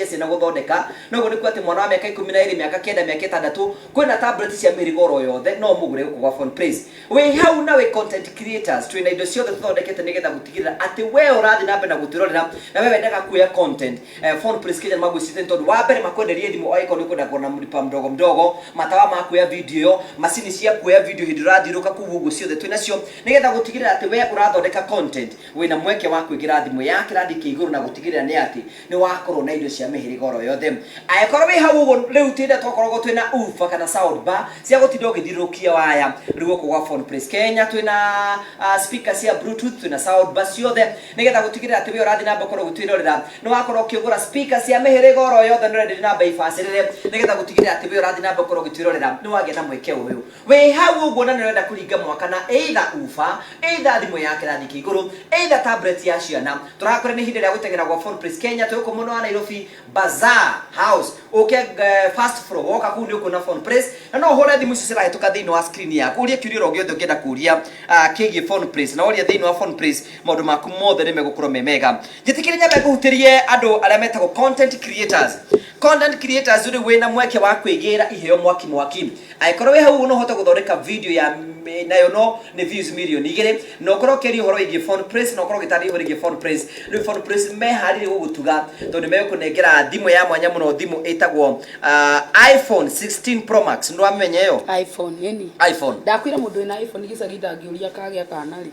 ciana gũthondeka. Noguo nĩ kuga atĩ mwana wa mĩaka 12, mĩaka 9, mĩaka 6, kwĩna tablet cia mĩhĩrĩga oro yothe no mũgũre gũkũ gwa Phone Place. Wĩ hau na wĩ content creators, twĩna indo ciothe tũthondekete nĩgetha gũtigĩrĩra atĩ we ũrathiĩ na mbere na gũtwĩrorera na we wendaga kuoya content, Phone Place Kenya magwĩcirĩtie nĩ tondũ wa mbere makwenderie thimũ angĩkorwo nĩ ũkwenda kuona mlipa mdogo mdogo, matawa ma kuoya video ĩyo, macini cia kuoya video hĩndĩ ũrathiũrũka kũu ũguo, ciothe twĩ nacio nĩgetha gũtigĩrĩra atĩ we ũrathondeka content wĩna mweke wa kwĩgĩra thimũ ya kĩrathi kĩa igũrũ na gũtigĩrĩra nĩ atĩ nĩ wakorwo na indo cia mĩhĩrĩga oro yothe. Angĩkorwo wĩ hau ũguo, rĩu tinda twakoragwo twĩna ufa kana sound bar cia gũtinda ũgĩthiũrũrũkia waya, rĩu gũkũ gwa Phone Place Kenya twĩna speaker cia bluetooth, twĩna sound bar ciothe nĩgetha gũtigĩrĩra atĩ we ũrathiĩ na mbere gũkorwo ũgĩtwĩrorera nĩ wakorwo ũkĩgũra speaker cia mĩhĩrĩga oro yothe, nĩ ũrenderio na bei bacĩrĩre nĩgetha gũtigĩrĩra atĩ we ũrathiĩ na mbere gũkorwo ũgĩtwĩrorera nĩ wagĩa na mweke ũyũ. Wĩ hau ũguo na nĩ ũrenda kũringa mwaka na either ufa, either thimũ ya kĩrathi kĩa igũrũ, either tablet ya ciana, tũrakora nĩ ihinda rĩa gũteng'era gwa Phone Place Kenya. Twĩ gũkũ mwena wa Nairobi. Bazaar House, ũke first floor, woka kũu nĩ ũkuona Phone Place. Na no ũhũre thimũ icio cirahĩtũka thĩinĩ wa screen yaku, ũrie kĩũria oro gĩothe ũngĩenda kũria kĩgiĩ Phone Place. Na woria thĩinĩ wa Phone Place, maũndũ maku mothe nĩ megũkorwo me mega. Njĩtĩkĩrie nyambe ngũhutĩrie andũ arĩa metagwo content creators. Content creators, rĩu wĩna mweke wa kwĩgĩra iheo mwaki mwaki. Angĩkorwo wĩ hau no ũhote gũthondeka video ya nayo no nĩ views 2,000,000, na ũkorwo ũkĩaria ũhoro wĩgiĩ Phone Place, na ũkorwo ũgĩtarĩria ũhoro wĩgiĩ Phone Place. Rĩu Phone Place meharĩrie gũgũtuga, tondũ nĩ megũkũnengera thimũ ya mwanya mũno, thimũ ĩtagwo iPhone 16 Pro Max. Nĩ wamenya ĩyo? iPhone ĩni. iPhone. Ndakwĩra mũndũ wĩna iPhone gĩcagi ndangĩũria kagĩa kana rĩ.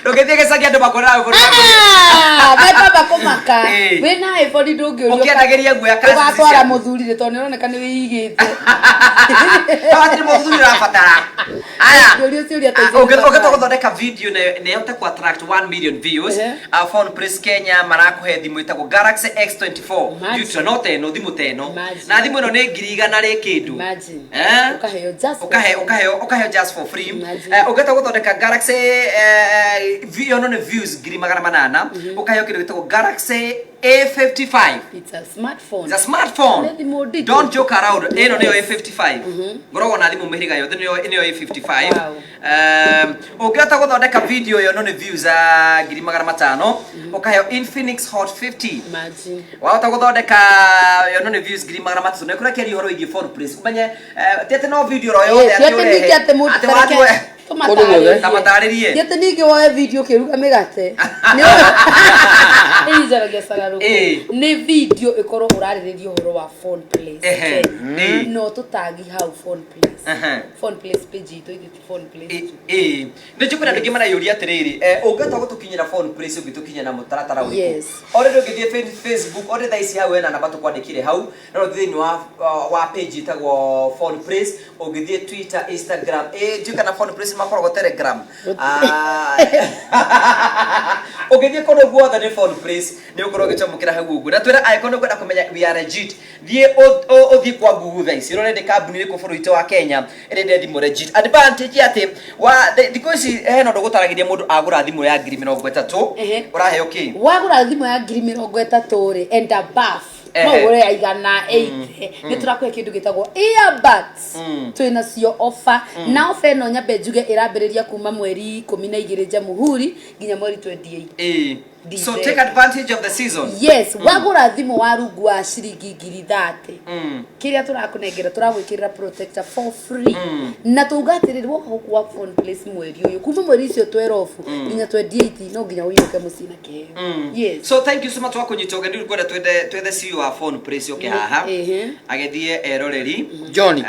Ndũngĩthiĩ gĩcagi andũ makwĩraga iPhone. Ah, mekamba kũmaka. Wĩna iPhone ndũngĩũrio. Ũkĩendagĩria guoya kaci ũgatwara ciaku. Mũthuri rĩ, tondũ nĩ ũroneka nĩ wĩigĩte. Hatirĩ mũthuri ũrabatara aya. Ndũngĩũrio ciũria ta icio. Ũngĩtua gũthondeka video na ĩhote ku attract 1 million views, Phone Place Kenya marakũhe thimũ ĩtagwo Galaxy S24 Imagine. Ultra, no teno thimũ teno. Imagine. Na thimũ ĩno nĩ 100,000 rĩ kĩndũ. Imagine. Eh? Ũkaheo just for Ũkahe free. ũkaheo just for free. Imagine. Ũngĩhota gũthondeka Galaxy ĩyo no nĩ views 800,000, ũkaheo kĩndũ gĩtagwo Galaxy A55. It's a smartphone. It's a smartphone. Nĩ thimũ nditũ. Don't joke around. Ĩno nĩyo A55. Ngoragwo na thimũ mĩhĩrĩga yothe, nĩyo A55. Wow. Ũngĩhota gũthondeka video ĩyo no nĩ views 500,000, ũkaheo Infinix Hot 50. Imagine. Wahota gũthondeka ĩyo no nĩ views 300,000, na ĩkũrĩa kĩaria ũhoro wĩgiĩ Phone Place, ũmenye ti atĩ no video ro yothe Ti atĩ ningĩ atĩ mũndũ atĩ wathiĩ Kũndũ guothe. Ta matarĩrie. Ti atĩ ningĩ woe video ũkĩruga mĩgate. Nĩ njaragia cararũkũ. Nĩ video ĩkorwo ũrarĩrĩria ũhoro wa Phone Place Kenya. No tũtagi hau Phone Place. Phone Place page itũ ithuĩ ti Phone Place. Ĩ nĩ njũkwĩra andũ aingĩ mareyũria atĩrĩrĩ, ũngĩhota gũtũkinyĩra Phone Place, ũngĩtũkinyĩra na mũtaratara ũrĩkũ? Yes. Already ũngĩthiĩ Facebook already thaa ici hau hena namba tũkwandĩkire hau, no ũthiĩ thĩinĩ wa page ĩtagwo Phone Place, ũngĩthiĩ Twitter, Instagram, ndiũĩ kana Phone Place makoragwo Telegram. Ũngĩthiĩ kũndũ guothe nĩ Phone Place, nĩ ũkorwo ũgĩcamũkĩra hau ũguo. Na twĩra angĩkorwo nĩ ũkwenda kũmenya we are legit, thiĩ ũthiĩ kwa Google thaa ici ũrore nĩ kambuni ĩrĩkũ bũrũri witũ wa Kenya ĩrĩ thimũ legit. Advantage atĩ wa thikũ ici hena ũndũ gũtaragĩria mũndũ agũra thimũ ya 30,000, ũraheo kĩ? Wagũra thimũ ya 30,000 rĩ and above, no ũgũre ya 180, nĩ tũrakũhe kĩndũ gĩtagwo earbuds. Twĩ nacio offer, na offer ĩno nyambe njuge ĩrambĩrĩria kuma mweri 12 Jamuhuri nginya mweri 28. So December. take advantage of the season. Yes, wagũra thimũ wa rungu wa ciringi 30,000, kĩrĩa tũrakũnengera, tũragwĩkĩrĩra protector for free. Na tuga atĩrĩrĩ, woka gũkũ wa Phone Place mweri ũyũ, kuma mweri icio 12 nginya 28, no nginya ũinũke mũciĩ na kĩheo. Yes. So thank you so much wa kũnyita ũgeni. Rĩu ngwenda twethe CEO wa Phone Place oke haha, agĩthiĩ eroreri. Johnny.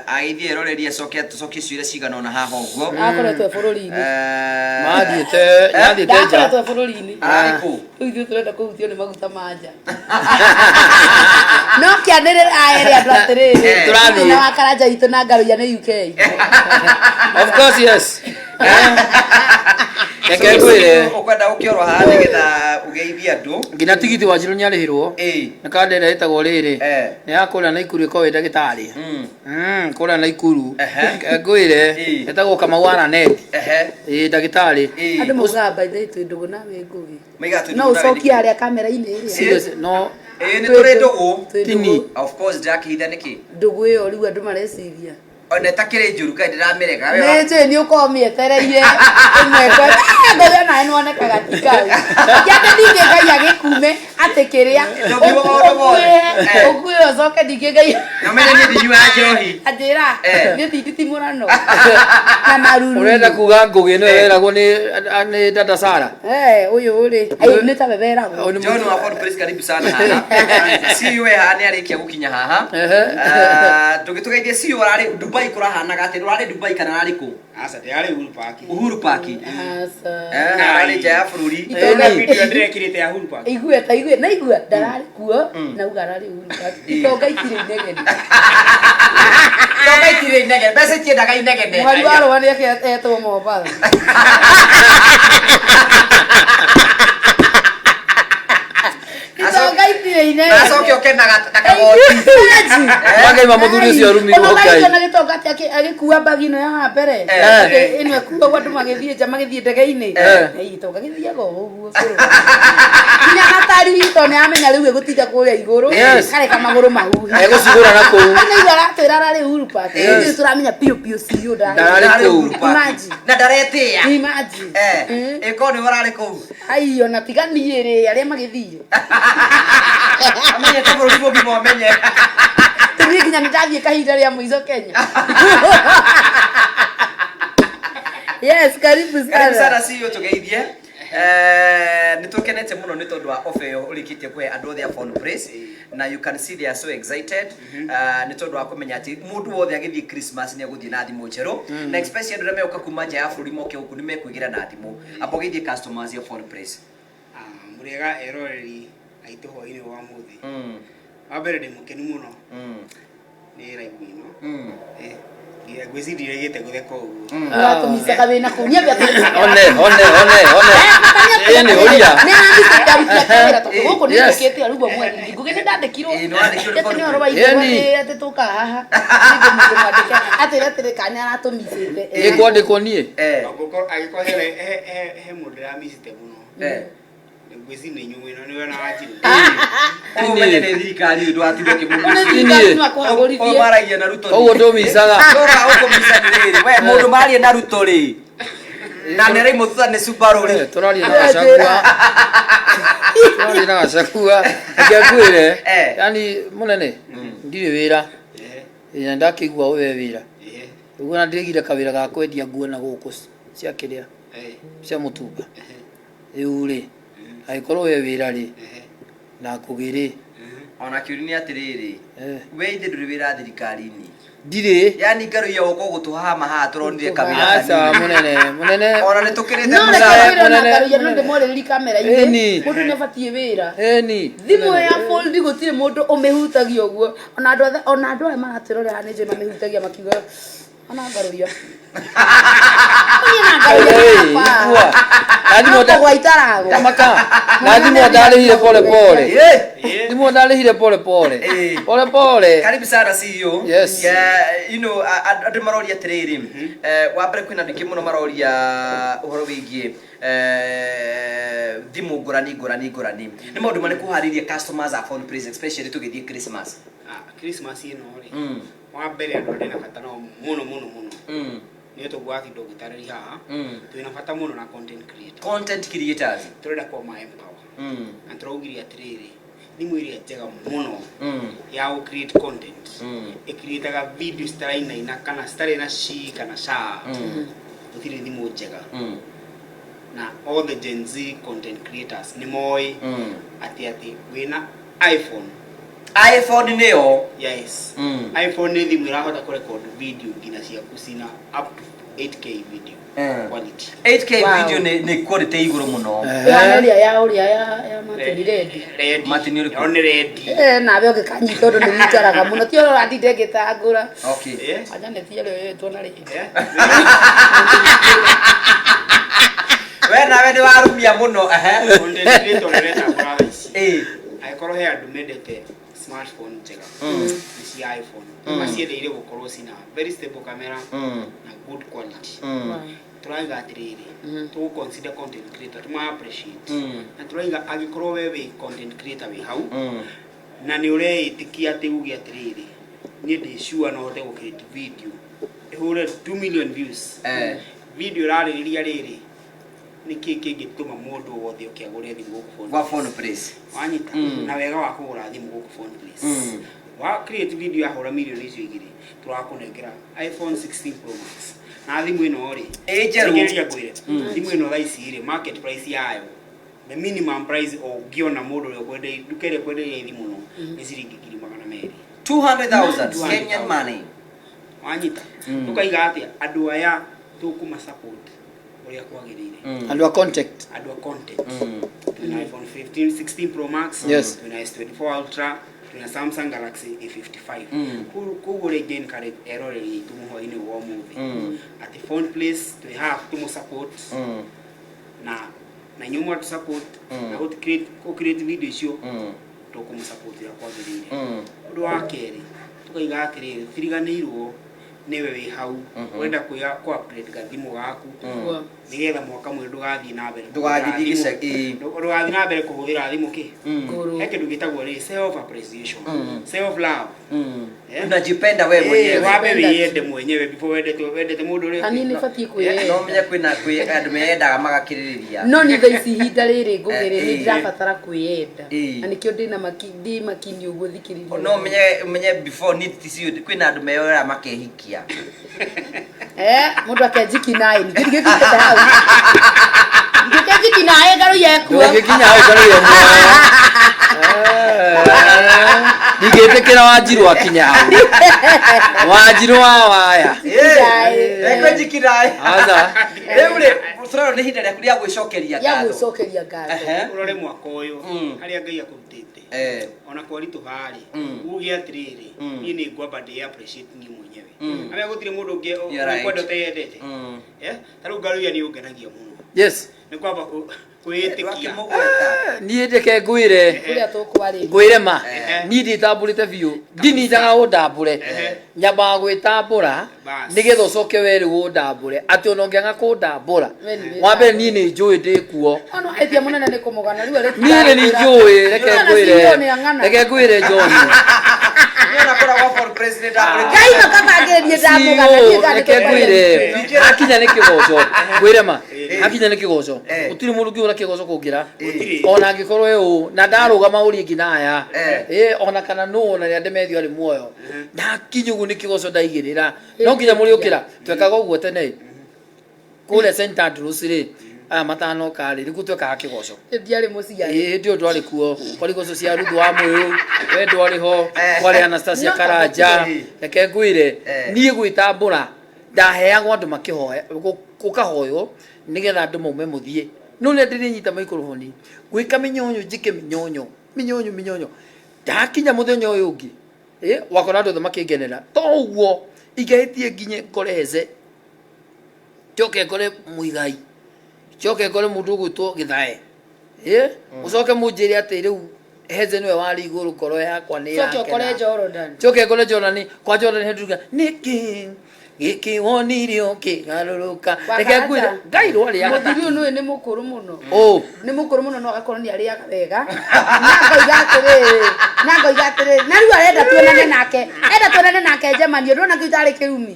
Agĩthiĩ eroreri, acoke tũcokie ciũria cigana ũna haha ũguo. Akoretwo e bũrũri-inĩ. Mathiĩte nyathiĩte nja. Ndakoretwo e bũrũri-inĩ. Ararĩ kũ? Rĩu ithuĩ tũrenda kũhutio nĩ maguta ma nja, no kĩanĩrĩra ere andũ atĩrĩrĩ, Tũrathiĩ. thĩna wa Karanja witũ na Ngaruiya nĩ UK. Of course, yes. Reke ngwĩre. Ũkwenda ũkĩorwo haha nĩgetha ũgeithie andũ. Nginya tigiti wa Njirũ nĩarĩhirwo. Nĩ kanda ĩrĩa ĩtagwo rĩrĩ, nĩ ya kũrĩa Naikuru, ĩkoragwo ĩ ndagĩtarĩ. Kũrĩa Naikuru. Ngwĩre, ĩtagwo Kamau wa Raneti. Ĩ ndagĩtarĩ. Andũ maugaga by the way twĩ ndũgũ nawe, Ngũgĩ. Maigaga twĩ No ndũgũ nawe ũcokie nĩkĩ? harĩa kamera-inĩ ĩrĩa. Serious, no. Ĩ nĩ tũrĩ ndũgũ. Twĩ Tini. ndũgũ. Of course ndĩrakĩhitha nĩkĩ? Ndũgũ ĩyo rĩu andũ mareciria Ona ĩtakĩrĩ njũru, kaĩ ndĩramĩrega. Nĩ njũĩ nĩ ũkorwo mĩetereire ĩmwe kwa ngũgĩ, onawe nĩ wonekaga ti kau kĩate, ningĩ Ngai agĩkume atĩ kĩrĩa Ndũngiuga maũndũ mothe. ũkuĩre ũcoke ningĩ Ngai Na ũmenye niĩ ndinyuaga njohi. Anjĩra nĩ tinditimũrano na maruru. Ũrenda kuga Ngũgĩ nĩwe weragwo nĩ dada Sara? Ũyũ rĩ, nĩ ta we weragwo. Ũyũ nĩ John wa Phone Place, karibu sana haha. CEO we haha nĩ arĩkia gũkinya haha. Tũgĩtũgeithie CEO, ararĩ Dubai, kũrahanaga atĩ ũrarĩ Dubai kana ararĩ kũ? Aca, ndĩrarĩ Uhuru Park. Uhuru Park. Aca. Ararĩ nja ya bũrũri. Itonga. Video ndĩrekĩrĩte ya Uhuru Park. Igue ta igue na igua ndararĩ kuo na uga ararĩ Uhuru Park. Itonga itirĩ inegene. Itonga itirĩ inegene, mbeca itiendaga inegene. Mũhari wa rũa nĩ etwo Mombatha. Itonga itirĩ Nĩ Na acoke oke na na kagoti. Magaima mũthuri ũcio arumirwo Ngai. Ona gĩtonga atĩ agĩkua mbagi ĩno ya haha mbere. Eh. Ĩno ĩkuagwo andũ magĩthiĩ nja magĩthiĩ ndege-inĩ. Eh. Eh, gĩtonga gĩthiaga o ũguo cũrũ. Nginya hatari tondũ nĩ amenya rĩu ĩgũtinda kũrĩa igũrũ. Yes. Kareka magũrũ mahuhi. Egũcigũra na kũu. Nĩ igua aratwĩra ararĩ Uhuru Park. Yes. Ithuĩ tũramenya biũ biũ CEO ndarĩ. Ndararĩ Ndararĩ kũu. Uhuru Park. Imagine. Na ndaretĩa. Imagine. Eh. Mm. Ĩkorwo nĩwe ũrarĩ kũu. Ai ona tiga niĩ rĩ arĩa magĩthire. Amenyete bũrũri mũgima ũmenye. Tũthiĩ nginya nĩ ndathiĩ kahinda rĩa mũico Kenya. Yes, karibu Karibu sana. sana CEO tugeithie. Eh, nĩ tũkenete mũno nĩ tondũ wa offer ĩyo ũrĩkĩtie kũhe andũ othe a Phone Place na you can see they are so excited. Nĩ tondũ wa kũmenya atĩ mũndũ wothe agĩthiĩ Christmas nĩ egũthiĩ na thimũ njerũ na especially andũ arĩa megũka kuma nja ya bũrũri moke gũkũ nĩ mekwĩgĩra na thimũ. Amba ũgeithie customers ya Phone Place. Ah, mũrĩega eroreri aitũ hwainĩ wa mũthĩ. Wa mbere ndĩ mũkenu mũno nĩ live ĩno. Eh, ngwĩciria ndirĩgĩte gũtheka ũguo. Ũratũmicaga wĩna kũu. Niĩ One, one, one, one. Ĩni, ũria. Nĩarambica tondũ gũkũ nĩ Yes. njũkĩte arugwo mweri ngũgĩ nĩ ndandĩkirwo Ĩĩ, nĩ wandĩkirwo nĩ atĩ nĩ ũhoro wa Ĩni. ithuĩ atĩ tũkaga haha nĩngũ mũndũ mwandĩke atĩra atĩrĩ kana nĩ aratũmicĩte. Ĩ kwandĩkwo niĩ. Eh. Angĩkorwo angĩkorwo he mũndũ ndĩramicĩte mũno. Eh. Ngwĩciria nĩ inyuĩ mwĩna nĩwe na Wanjirũ. Ũguo ũmenye nĩ thirikari ũyũ ndũgatinda Nĩ ũkĩmũmicia. thirikari no Ũyũ akũhagũrithie. maragia na Ruto. Ũguo ndũmicaga. Ndũra ũkũmica nĩ rĩrĩ. We mũndũ marie na Ruto rĩ. Na nĩ araimwo thutha nĩ Subaru rĩ. Eh, tũraria na Gachagua. Tũraria na Gachagua. Reke ngwĩre. Eh. Yani mũnene, ndirĩ wĩra. Eh, Ĩ, na ndakĩigua we wĩra. eh, Ũguo na ndĩrĩgire kawĩra ga kwendia nguo na gũkũ cia kĩrĩa eh, cia mũtumba. Rĩu rĩ, angĩkorwo we wĩra rĩ, eh, na ngũgĩ rĩ, Ona kĩũria nĩ atĩrĩrĩ. eh, We ithe ndũrĩ wĩra thirikari-inĩ. ndirĩ. Yani ngaruia ũka gũtũhama haha tũronire kawĩra Aca kanini. mũnene, mũnene. Ona nĩ tũkĩrĩte No reke mũcara. ngwĩre ona Mũnene, ngaruia no mũnene. ndĩmwarĩrĩrie kamera-inĩ. Ĩni. Mũndũ nĩ abatiĩ wĩra. Ĩni. Thimũ ya fold gũtirĩ mũndũ ũmĩhutagia ũguo. Ona andũ othe ona andũ aya maratwĩrorera nĩ njũĩ mamĩhutagia makiuga ona ngaruia. Niĩ na ngaruia Hey, hakwa. igua. Na thimũ No kũgwa itaragwa. Tamaka. Na thimũ ndarĩhire pole pole. Eh. eh. Thimũ ndarĩhire pole pole. Eh. Pole pole. Karibu sana CEO. Yes. Yeah, you know, andũ maroria atĩrĩrĩ, eh, wa mbere kwĩna andũ aingĩ mũno maroria ũhoro wĩgiĩ eh, thimũ ngũrani ngũrani ngũrani. Nĩ maũndũ marĩkũ ũharĩirie customers a Phone Place especially tũgĩthiĩ Christmas? Ah, Christmas ĩno rĩ. Mm. Wa mbere andũ arĩa na bata nao mũno mũno mũno. Mm. Nĩ tũguo ndũngĩtarĩria haha. Mm. Twĩna bata mũno na content creator. Content creators. Tũrenda kũma empower. Mm. Na tũraugire atĩrĩrĩ, thimũ ĩrĩa njega mũno Mm. ya gũ create content. Mm. Ĩcreataga video citarainaina kana citarĩ na shi kana sha. Mm. Gũtirĩ thimũ njega. Mm. Na all the Gen Z content creators nĩ moĩ Mm. atĩ atĩ wĩna iPhone. iPhone nĩyo. Yes. Mm. iPhone nĩ thimũ ĩrahota kũrecord video nginya ciaku cina up to 8K video Mm. quality. 8K Wow. video nĩ quality igũrũ mũno. Ĩhana ĩrĩa ya ũrĩa ya Martin Rendi. Ready. Martin ũrĩkũ? Yo nĩ ready. Eh, nawe ũngĩkanyita ũndũ nĩ wikaraga mũno ti ũrĩa ũratinda ĩngĩtangũra. Okay. Eh. Anja nĩ ti ĩrĩa yoetwo na rĩngĩ. Eh. We nawe nĩ warumia mũno. Ehe. Content creator nĩ ũretambũra thaa ici. Eh. Angĩkorwo he andũ mendete smartphone njega Mm. nĩ cia iPhone. Maciendeire gũkorwo cina very stable camera Mm. na good quality. Mm. Tũraiga atĩrĩrĩ, tũgũ consider content creator, tũma appreciate. Mm. Na tũraiga angĩkorwo we wĩ content creator wĩ hau Mm. na nĩ ũreĩtĩkia atĩ uge atĩrĩrĩ, niĩ ndĩ sure no hote gũ create video ĩhũre 2 million views. Eh. Video ĩrarĩrĩria rĩrĩ nĩkĩ kĩngĩtũma mũndũ wothe oke agũre thimũ gũkũ Phone Gwa Place. Phone Place. Wanyita Mm. na wega wa kũgũra thimũ gũkũ Phone Place. Mm. Wa create video yahũra milioni icio igĩrĩ tũrakũnengera iPhone 16 Pro Max. Na thimũ ĩno rĩ, Ĩ njerũ. thikĩrĩria ngwĩre, thimũ ĩno thaa ici rĩ, market price yayo the minimum price ũngĩona mũndũ ũrĩa ũkwenderia nduka ĩrĩa ĩkwenderia thimũ no nĩ ciringi 200,000. 200,000 Kenyan money. Wanyita Mm. tũkaiga atĩa andũ aya tũkũma support ũrĩa kwagĩrĩire. Mm. Andũ a contact. Andũ a content. Mm. Twĩna iPhone 15 16 Pro Max. Yes. Twĩna S24 Ultra, twĩna Samsung Galaxy A55. Mm. Koguo rĩngĩ encourage eroreri aitũ mũhwainĩ wa ũmũthĩ Mm. atĩ Phone Place twĩ haha tũmũ support Mm. na inyuĩ mwatũ support Mm. na gũ create video icio Mm. Tũkũmũsupport ũrĩa kwagĩrĩire. Ũndũ wa kerĩ, tũkaiga atĩrĩrĩ, tũtiriganĩirwo nĩwe wĩ hau ũrenda kũ upgrade gathimũ gaku nĩgetha mwaka mwerũ ndũgathiĩ na mbere Ndũgagĩthiĩ kũhũthĩra gĩcagi. thimũ. Ndũgathiĩ na mbere kũhũthĩra thimũ kĩ. Ngũrũ. He kĩndũ gĩtagwo rĩ self appreciation, self love. Eh? Unajipenda wewe Eh, mwenyewe. wambe wĩyende mwenyewe before wendete mũndũ ũrĩa Na niĩ ũngĩ. nĩ batiĩ kwĩyenda. No menye kwĩna kwĩ andũ meyendaga magakĩrĩrĩria. No nĩ thaa ici ihinda rĩrĩ ngũgĩrĩ Eh, nĩ eh. ndĩrabatara kwĩyenda. Eh. Na nĩkĩo ndĩna maki ndĩ makini ũguo thikĩrĩria. No menye before need ticio kwĩna andũ meyoera makehikia. Eh, mũndũ akenjiki naĩ ningĩ ndigĩkinyĩte hau. Ngĩkenjiki naĩ ngarũiya ekuo. Ndũngĩkinya hau ngarũiya muoyo. Ndingĩtĩkĩra Wanjirũ akinya hau. Wanjirũ wa waya. Ekwenjikiraĩ. Aca. Rĩu rĩ, tũrona nĩ ihinda rĩaku rĩa gwĩcokeria Ya ngatho. gwĩcokeria ngatho. Ehe. Ũrore mwaka ũyũ harĩa Ngai akũrutĩte ona kwaritũha rĩ, uge atĩrĩrĩ, niĩ nĩ ngwamba ndĩ appreciate niĩ mwenyewe. Amenya gũtirĩ mũndũ ũngĩ You're right. ũkwenda ũteyendete. Eh, ta rĩu Ngaruiya nĩ ũngenagia mũno Yes. nĩ kwamba kwĩĩtĩkia. Ndwakĩmũgweta. Niĩ ndeke ngwĩre. Kũrĩa tũkwarĩria. Ngwĩre ma. Ehe. Niĩ ndĩtambũrĩte biũ. Ndinindaga ũndambũre. Nyambaga gwĩtambũra Bas. nĩgetha ũcoke we rĩu ũndambũre. Atĩ ona ũngĩaga kũndambũra. We nĩ Wa mbere niĩ nĩ njũĩ ndĩ kuo. Ono etia mũnene nĩ kũmũgana rĩu arĩ Niĩ nĩ njũĩ reke ngwĩre. Reke ngwĩre John. Niĩ ona koragwo for president ambũrĩte. Ngai makabangĩrĩrie ndamũgana niĩ CEO, reke ngwĩre hakinya nĩ kĩgoco, ngwĩre ma, hakinya nĩ kĩgoco, Eh. gũtirĩ mũndũ ũngĩhũra kĩgoco kũngĩra, Gũtirĩ. ona angĩkorwo ĩ ũũ na ndarũgama ũrie nginya aya, Eh. ĩ ona kana nũ, ona rĩrĩa Ndemethio arĩ muoyo, ndakinya ũguo nĩ kĩgoco ndaigĩrĩra, no nginya mũrĩũkĩra. Twekaga ũguo tene kũrĩa St Andrews rĩ, aya matanoka rĩ, nĩkuo twekaga kĩgoco. Ndiarĩ mũciari. Ĩ, hĩndĩ ĩyo ndwarĩ kuo, kwarĩ igoco cia Ruthu wa Mũyũ, we ndwarĩ ho, Eh. kwarĩ Anastasia No, Karanja. Eh. Reke ngwĩre, Eh. niĩ gwĩtambũra ndaheagwo andũ makĩhoya, gũkahoywo nĩgetha andũ maume mũthiĩ, no rĩrĩa ndĩrĩnyita maikroboni gwĩka mĩnyonyo, njĩke mĩnyonyo mĩnyonyo mĩnyonyo, ndakinya mũthenya ũyũ ũngĩ, ĩ, wakora andũ othe makĩngenera. To ũguo ingĩhĩtie nginye ngore heze, njoke ngore Mũigai, njoke ngore mũndũ ũgwĩtwo Gĩthae, ĩ, ũcoke mũnjĩre atĩ rĩu heze nĩwe warĩ igũrũ, ngoro yakwa nĩ Coke ũkore yakena. Jordan. Njoke ngore Jordan, kwa Jordan henduga nĩkĩ gĩkĩ wonire ũkĩgarũrũka. Reke ngwĩre, Ngai rwarĩaga. Mũthuri ũyũ nĩũĩ nĩ mũkũrũ mũno. Ũ. Nĩ mũkũrũ mũno, no agakorwo nĩ arĩaga wega, na ngoiga atĩrĩrĩ, na ngoiga atĩrĩrĩ, na rĩu arenda tuonane nake, enda tuonane nake njemanio, ndona kĩu tarĩ kĩrumi.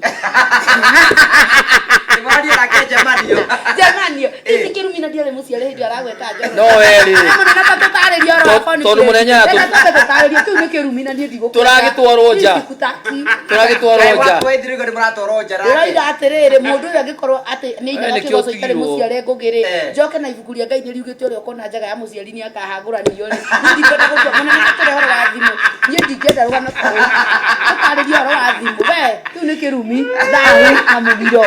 Nĩwaria nake njemanio. Njemanio kĩu ti kĩrumi, na ndiarĩ mũciari hĩndĩ ĩyo aragweta Jordan. No werĩ. Mũnene ta tũtarĩrie ũhoro wa phone. Tondũ mũnene Reke twambe tũtarĩrie, kĩu nĩ kĩrumi na niĩ ndigũkwenda. Tũragĩtwarwo nja. Niĩ ndikutaki. Tũragĩtwarwo nja. Waithirĩgo nĩ mũratwarwo nja nake. Ndĩroiga atĩrĩrĩ, mũndũ ũyũ angĩkorwo atĩ nĩ Eh, ainaga nĩkĩo kĩgoco itarĩ ũtigirwo. mũciare ngũgĩrĩ, Eh. njoke na ibuku rĩa Ngai nĩ riugĩte ũrĩa ũkona njaga ya mũciari nĩ akahagũranio rĩ, niĩ ndingĩenda gũtua. Mũnene, tũtũre ũhoro wa thimũ, niĩ ndingĩenda rũgano ta rũu, tũtarĩrie ũhoro wa thimũ. We, kĩu nĩ kĩrumi, thahu na mũgiro.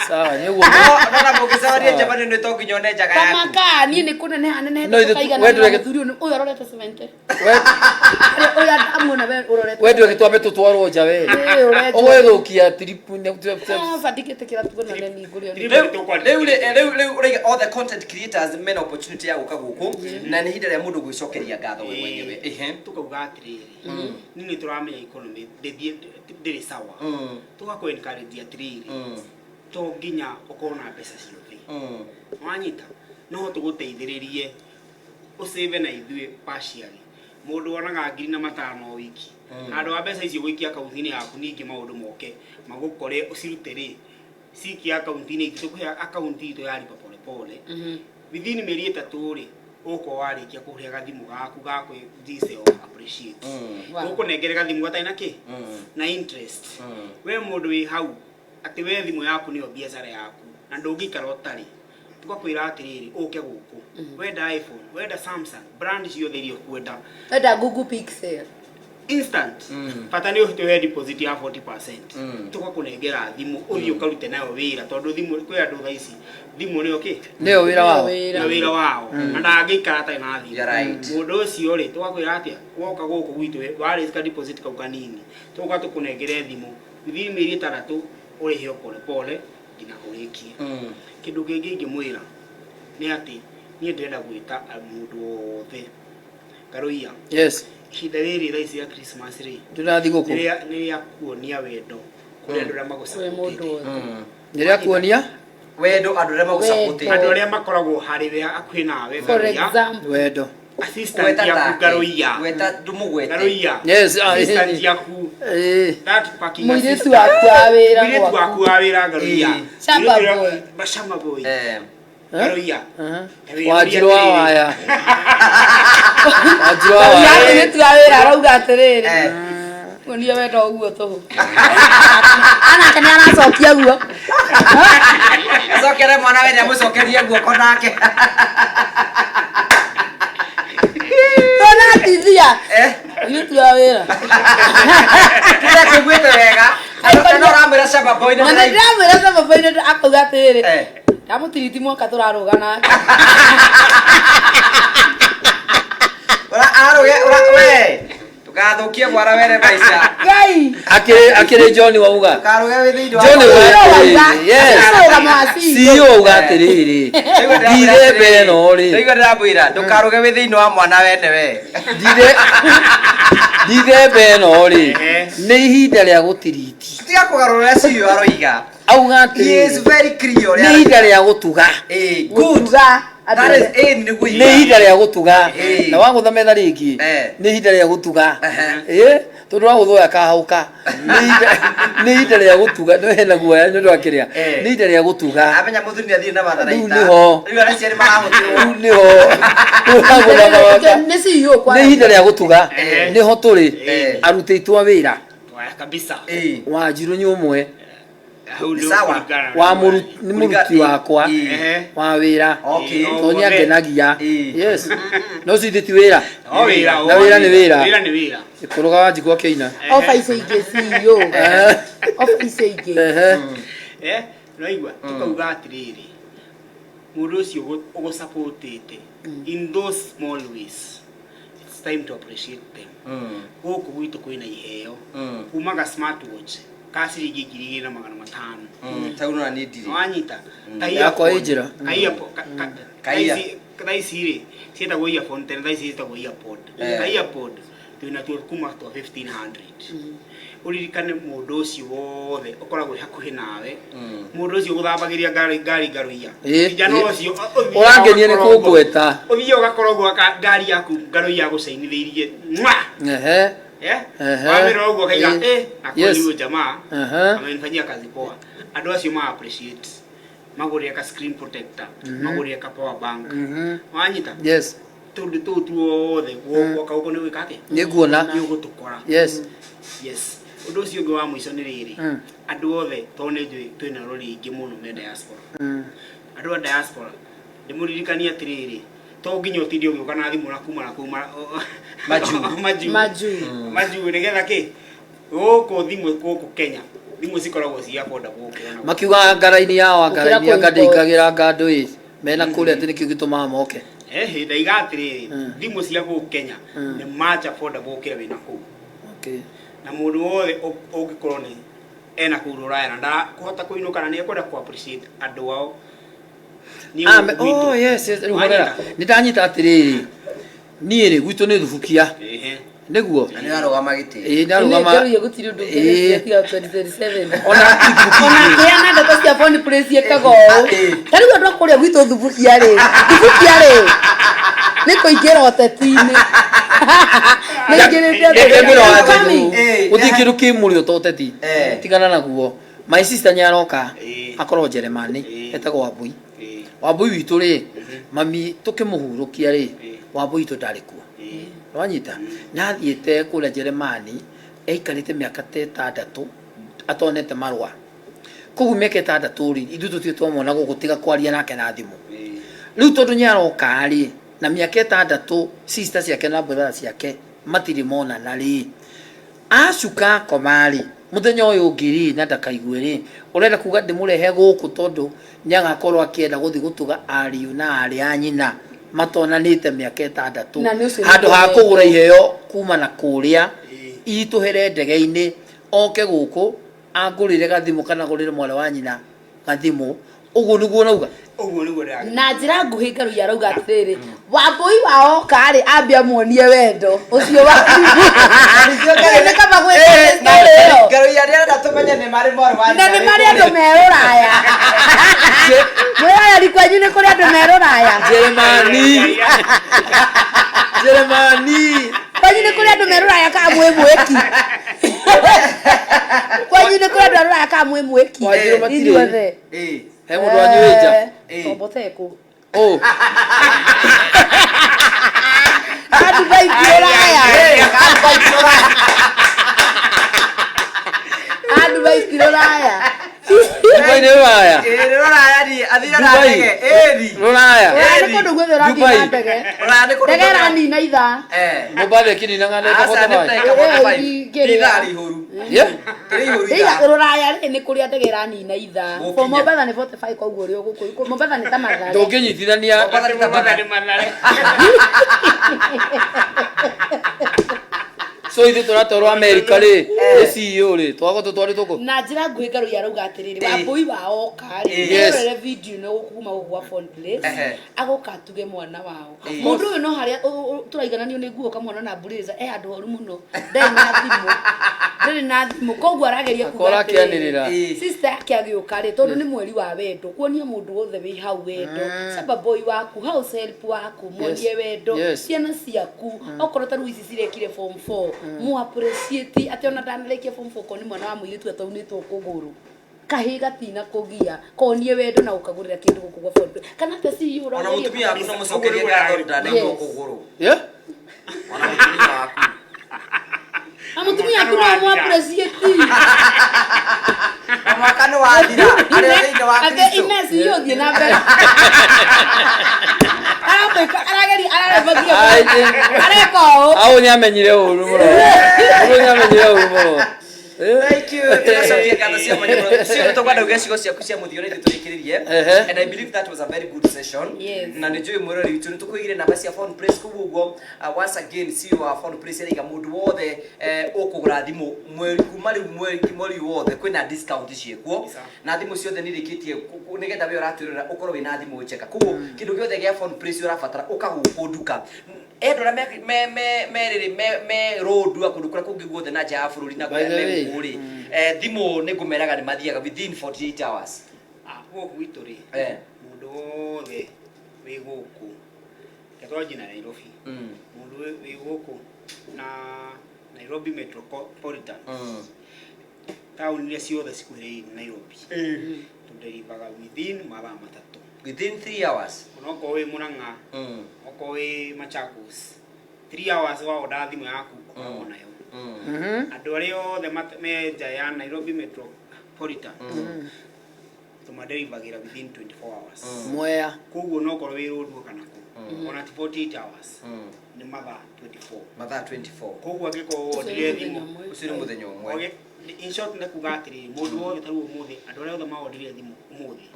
Sawa, nĩ ũguo. Nona mũngĩcemania njemanio nĩ to nginya one njaga yaku. Tamaka niĩ nĩ kũneneha No, nenehete tũkaigana we na ndũreke- mũthuri ũyũ ũyũ arorete 70. We- Ũrĩa ndamuona we ũrorete. We ndweke twambe tũtwarwo nja we. Ĩ, ũrenjwo. Ũgũgĩthũkia trip. Ah, bandikĩtĩkĩra tuonane ningũrĩo. Rĩu rĩ ũraiga all the content creators mena opportunity ya gũka gũkũ, na nĩ ihinda rĩa mũndũ gwĩcokeria ngatho we mwenyewe. Ehe. Tukauga atĩrĩrĩ, niĩ nĩ tũramenya economy ndĩrĩ sawa, tũgakũ encourage atĩrĩrĩ, to nginya ũkorwo na mbeca ciothe, wanyita, no tũgũteithĩrĩrie ũsave na ithuĩ partially. Mũndũ wonaga 5,000 o wiki, handũ wa mbeca icio gũikia akaunti-inĩ yaku, ningĩ maũndũ moke magũkore ũcirute rĩ, cikie akaunti-inĩ itũ, tũkũhe akaunti itũ ya Lipa Pole Pole. Within mĩeri 3 rĩ, ũgũkorwo warĩkia kũrĩa gathimũ gaku ga kwĩ self appreciate. Ũkũnengere gathimũ gatarĩ na kĩ na interest. We mũndũ wĩ hau atĩ we thimũ yaku nĩyo biacara yaku na ndũngĩikara ũtarĩ, tũgakwĩra atĩrĩrĩ, ũke gũkũ, wenda iPhone, wenda Samsung, brand ciothe iria ũkwenda. Enda Google Pixel. Instant, bata nĩ ũtũhe deposit ya 40%, tũgakũnengera thimũ ũthiĩ ũkarute nayo wĩra, tondũ thimũ kwĩ andũ thaa ici thimũ nĩyo kĩ Nĩyo wĩra wao. Nĩyo wĩra wao na ndangĩikara atarĩ na thimũ. You're right. Mũndũ ũcio rĩ, tũgakwĩra atĩa, woka gũkũ gwitũ warĩka deposit kau kanini, tũgoka tũkũnengere thimũ within mĩeri 6, ũrĩhe o pole pole nginya ũrĩkie. Kĩndũ kĩngĩ ingĩmwĩra nĩ atĩ niĩ ndĩrenda gwĩta mũndũ wothe Ngaruiya, Yes. Ihinda rĩrĩ thaa ici ya Christmas rĩ, Ndĩna thigũkũ. nĩ rĩa kuonia wendo kũrĩ andũ arĩa Kwĩ mũndũ magũcapotĩte. wothe. Nĩ rĩa kuonia Wendo andũ arĩa magũcapotĩte. Andũ arĩa makoragwo harĩ we hakuhĩ nawe, For Ngaruiya. example, wendo. Assistant Gweta yaku, take. Ngaruiya. Gweta ndũmũgwete. Ngaruiya. Yes, ah, Assistant eh. yaku, that parking mũirĩtu assistant. waku wa wĩra Mũirĩtu waku gwaku. wa wĩra, Ngaruiya. Shamba Mũirĩtu ũrĩa- boy. Shamba boy. Eh. Ngaruiya. Wanjirũ wa waya. Wanjirũ wa Ya waya. mũirĩtu wa wĩra arauga atĩrĩrĩ, kuonia wendo ũguo tũhũ. Anake nĩ aracokia guo. Acokere mwana wene amũcokerie guoko nake. Tona tithia. Eh. Mũirĩtu wa wĩra. Kĩrĩa kĩiguĩte wega. Kana ũramwĩra shamba boy Na nĩ ndĩramwĩra shamba boy nĩ akauga atĩrĩrĩ, Eh. ndamũtiriti mwaka tũrarũga nake. Ura aruge ura we. Ndũgathũkie mwana wene maica. Ngai. Akĩrĩ akĩrĩ John wauga. Ndũkaruge wĩ thĩinĩ wa John CEO wauga wauga. atĩrĩrĩ. Yes. Arũgama wa CEO. CEO auga atĩrĩrĩ. Ndithemba ĩno rĩ. Ndaigua ndĩramwĩra ndũkaruge wĩ thĩinĩ wa mwana wene we. Ndithe Ndithemba ĩno rĩ. Nĩ ihinda rĩa gũtiriti. Tiga kũgarũrĩra CEO aroiga. Auga He is atĩrĩrĩ. very clear ũrĩa Nĩ ihinda rĩa gũtuga. Eh, good. Gũtuga andũ That is arĩa- eh nĩguo Nĩ ihinda rĩa gũtuga. Eh. Na wagũtha metha rĩngĩ. Eh. Nĩ ihinda rĩa gũtuga. Ehe. Ĩ tondũ wagũthwo ũyũ akahauka. Nĩ ihinda rĩa gũtuga. Nĩ hena guoya nĩ ũndũ wa kĩrĩa. Eh. Nĩ ihinda rĩa gũtuga. Amenya mũthuri nĩ athiĩ na matharaita. Rĩu nĩho. Rĩu arĩa aciari marahũthĩrwo. Rĩu nĩho. Rĩu wagũtha mawaka. Nĩ CEO Nĩ kwaragia. ihinda rĩa gũtuga. Eh. Nĩho tũrĩ. Eh. Arutĩtwo a wĩra. Waya kabisa. Eh. Wanjirũ nĩ ũmwe Hau nĩ Sawa. kũringana na wa nĩ mũruti wakwa Eh. wa wĩra. Okay. Tondũ nĩ angenagia. Eh. Yes. No ũcio ithuĩ ti wĩra. O wĩra, o Na wĩra nĩ wĩra. Wĩra nĩ wĩra. Kũrũga Wanjikũ akĩina. Ofa icio ingĩ CEO. Eh. Ofa icio ingĩ. Ehe. Eh, ũraigua tukauga atĩrĩrĩ, mũndũ ũcio ũgũsupportĩte in those small ways, it's time to appreciate them. Gũkũ gwitũ kwĩna iheo, kumaga smartwatch ka ciringi 2500. Tau no niĩ ndirĩ. Wanyita ta Yakwa earphone. ĩ njĩra. Ka earphone, Ka ear. thaa ici rĩ ciĩtagwo earphone, tene thaa ici ciĩtagwo earpod. Eh. Ka earpod twĩna tuo kuma twa 1500. Ũririkane mũndũ ũcio wothe ũkoragwo wĩ hakuhĩ nawe, mũndũ ũcio ũgũthambagĩria ngari Ngaruiya, Ĩ, kijana ĩ. ũcio ũthiaga Ũrangenia nĩ ũgakorwo ũguo. kũngweta. Ũthiaga ũgakorwo ũguo ngari yaku Ngaruiya agũcainithĩirie. Mwah! Ehe. Eh? Ehe. Wamĩrora ũguo ũkaiga, Ĩ. eh, na Yes. kweli huyu jamaa Ehe. amenifanyia kazi poa. Andũ acio ma appreciate, magũrĩre ka screen protector, magũrĩre ka power bank. Wanyita? Yes. Tũndũ tũu tuothe gwoka ũguo nĩ gwĩka atĩa? Nĩ nguona. Nĩ ũgũtũkora. Yes. Yes. Ũndũ ũcio ũngĩ wa mũico nĩ rĩrĩ, andũ othe, tondũ nĩ njũĩ twĩna rori aingĩ mũno me diaspora, andũ a diaspora, ndĩmũririkanie atĩrĩrĩ, to nginya ũtinde ũgĩũka na thimũ na kuma na kũu Majuu. majuu. Majuu. Majuu nĩgetha kĩ gũkũ thimũ gũkũ Kenya thimũ cikoragwo ci affordable gũkĩra na Makiuga ngara-inĩ yao ngara-inĩ Gũkĩra anga kũ import. ndĩingagĩra ngandũ ĩ mena kũrĩa atĩ nĩkĩo gĩtũmaga moke. Ehe, ndaiga atĩrĩrĩ, thimũ cia gũkũ Kenya nĩ much affordable gũkĩra wĩna kũu. Okay. Na mũndũ wothe ũngĩkorwo nĩ ena kũu rũraya na ndakũhota kũinũka na nĩ ekwenda kũ appreciate andũ ao. Niĩ Ah, gũkũ gwitũ- oh yes, yes, rĩu Wanyita? horera. Nĩ ndanyita atĩrĩrĩ. Niĩ rĩ gwitũ nĩ thubukia. Ehe. Nĩguo. Na nĩ arũgama gĩtĩ. Ĩ ndarũgama. Ngaruiya gũtirĩ ũndũ Ĩ. ũngĩgeria tiga 2027. Ona ti thubukia. Ona kĩana ndeto cia phone place ciĩkaga ũũ. Ĩ. Ta rĩu andũ a kũrĩa gwitũ thubukia rĩ, thubukia rĩ, nĩ kũingĩra ũteti-inĩ. Nĩ ingĩrĩte Reke ngwĩre ũteti-inĩ. Wanjikũ, Coming. Ĩ. gũtirĩ kĩndũ kĩ mũrĩo ta ũteti. Eh. Tigana naguo. My sister nĩ aroka. Ĩ. Akorwo Jeremani. Ĩ. Etagwo Wambui. Ĩ. Wambui witũ rĩ, mami tũkĩmũhurũkia rĩ, Ĩ. Wambui witũ ndarĩ kuo. Ĩ. Wanyita? Nathiĩte kũrĩa Jeremani, aikarĩte mĩaka ta 6 atonete marũa. Koguo mĩaka 6 rĩ, ithuĩ tũtirĩ twamwona gũkũ tiga kwaria nake na thimũ. Rĩu tondũ nĩ aroka rĩ, na mĩaka 6 sister ciake na brother ciake matirĩ monana rĩ, acuka akoma rĩ, mũthenya ũyũ ũngĩ rĩ, na ndakaigue rĩ, ũrenda kuga ndĩmũrehe gũkũ tondũ nĩ agakorwo akĩenda gũthiĩ gũtuga ariũ na aarĩ a nyina matonanĩte mĩaka 6. Na nĩ ũcio Handũ ha nĩ kũgũra iheo kuma na kũrĩa itũhere ndege-inĩ, oke gũkũ angũrĩre gathimũ kana agũrĩre mwarĩ wa nyina gathimũ, Ũguo nĩguo nauga. Ũguo nĩguo ndĩrageria. Na njĩra nguhĩ Ngaruiya arauga atĩrĩrĩ, Wambũi wa oka rĩ, ambe amuonie wendo ũcio wa nĩ kaba gwĩka story ĩyo. Ngaruiya nĩarenda tũmenye nĩ marĩ mwarĩ wa Na nyina nĩ wĩ marĩ andũ kũrĩa. me rũraya. Mwĩroreri kwanyu nĩ kũrĩ andũ me rũraya. Jeremani. Jeremani. Kwanyu nĩ kũrĩ andũ me rũraya kana mwĩ mwĩki. Kwanyu nĩ kũrĩ andũ a rũraya kana mwĩ mwĩki. Wanjiru matirĩ. Inyuothe. Ĩĩ. He mũndũ wanyu wĩ nja. Ĩĩ. Tombotekũ. Oh. Ah, Dubai ti rũraya. Ĩĩ, ka Dubai ti rũraya. Ah, Dubai ti rũraya. Dubai nĩ rũraya. Ĩĩ, nĩ rũraya ni athire na Dubai. ndege. Ĩĩ ni. Rũraya. Rũraya nĩ kũndũ guothe ũrathiĩ Dubai. na ndege. Rũraya nĩ kũndũ Ndege guothe. ĩranina ithaa. Eh. Mombatha ĩkĩninaga na Aca ĩka nĩ 45. ndagĩka 45. Ĩĩ, Ithaa rĩihũru. Yeah. Rĩihũru Rĩu ithaa. rũraya rĩ nĩ kũrĩa ndege ĩranina ithaa. Gũkinya. For Mombatha nĩ 45 koguo ũrĩ o gũkũ. Mombatha nĩ ta Mathare. Ndũngĩnyitithania Mombatha nĩ ta Mathare, Mathare. Mathare. so ithuĩ tũratwarwo America rĩ nĩ CEO rĩ twagwo tũtwarĩtwo kũ Na njĩra nguhĩ Ngaruiya arauga atĩrĩrĩ, Ĩĩ. Wambũi wa oka rĩ, Ĩĩ. Yes. erorere video ĩno kuma gũkũ gwa Phone Place, Ehe. agoka atuge mwana wao. Ĩĩ. Mũndũ ũyũ no harĩa tũraigananio nĩ nguo ũkamwona na blazer, e handũ horu mũno, ndarĩ na thimũ. Ndarĩ na thimũ, koguo arageria kuga Akora atĩrĩrĩ, akĩanĩrĩra. Ĩĩ. sister yake agĩũka rĩ, tondũ nĩ mweri wa wendo, kuonia mũndũ wothe wĩ hau wendo, shamba boy waku, house help waku, muonie wendo, Yes. ciana ciaku, okorwo ta rĩu ici cirekire form 4, mu appreciate atĩ ona ndanarĩkia form 4 korwo nĩ mwana wa mũirĩtu ataunĩtwo kũgũrũ kahĩ gatina kũgia konie wendo na ũkagũrĩra kĩndũ gũkũ gwa Phone Place. Kana ta CEO Ona ũrageria mũtumia waku no mũcokerie ngatho ndanaigwo Yes. kũgũrũ. Yeah. Ona mũtumia waku. Na mũtumia waku no mu appreciate. Na mwaka nĩ wathira. Arĩ o thĩinĩ wa Ate Kristo. Ines iyo thiĩ na mbere. Aramwĩka arageria araremagia. Ai, nĩ- Areka ũũ. Au nĩamenyire ũru mũno. Ũru nĩamenyire ũru mũno. Eh. Thank you. Tũracokia ngatho cia mwanya mũno. Cio tũkwenda uge ciugo ciaku cia mũthia ũrĩa ithuĩ tũrĩkĩrĩrie. Ehe. And I believe that was a very good session. Yes. Na nĩ njũĩ mwĩrori witũ nĩ tũkũigire namba cia Phone Place kũu ũguo. Once again CEO wa Phone Place araiga mũndũ wothe ũkũgũra thimũ mweri kuma rĩu mweri mweri ũyũ wothe kwĩna discount ciĩkuo. Na thimũ ciothe nĩ irĩkĩtie nĩgetha we ũratwĩrorera ũkorwo wĩna thimũ njega. Koguo kĩndũ gĩothe gĩa Phone Place ũrabatara ũka gũkũ nduka. Endũ arĩa me rĩrĩ me rũndua kũndũ kũrĩa kũngĩ guothe na nja ya bũrũri na By kũrĩa the me way. gũkũ rĩ, thimũ nĩ ngũmeraga nĩ mathiaga within 48 hours. Ah, gũkũ gwitũ rĩ, Eh. mũndũ wothe wĩ gũkũ, reke twanjie na Nairobi. Mũndũ wĩ gũkũ na Nairobi Metropolitan, taũni iria ciothe cikuhĩrĩirie Nairobi, tũnderivaga within mathaa matatũ. Within 3 hours. Onokorwo wĩ Murang'a, okorwo wĩ Machakos, 3 hours wa order thimũ yaku ũkoragwo nayo. Andũ arĩa othe me nja ya Nairobi Metropolitan, tũmaderivagĩra within 24 hours. Mwea. Koguo no korwo wĩ rũndua kana kũ, ona ti 48 hours, nĩ mathaa 24. Mathaa 24. Koguo angĩkorwo wondire thimũ, Ũcio nĩ mũthenya ũmwe. In short nĩ kuga atĩrĩrĩ, mũndũ wothe ta rĩu ũmũthĩ, andũ arĩa othe mawondire thimũ ũmũthĩ,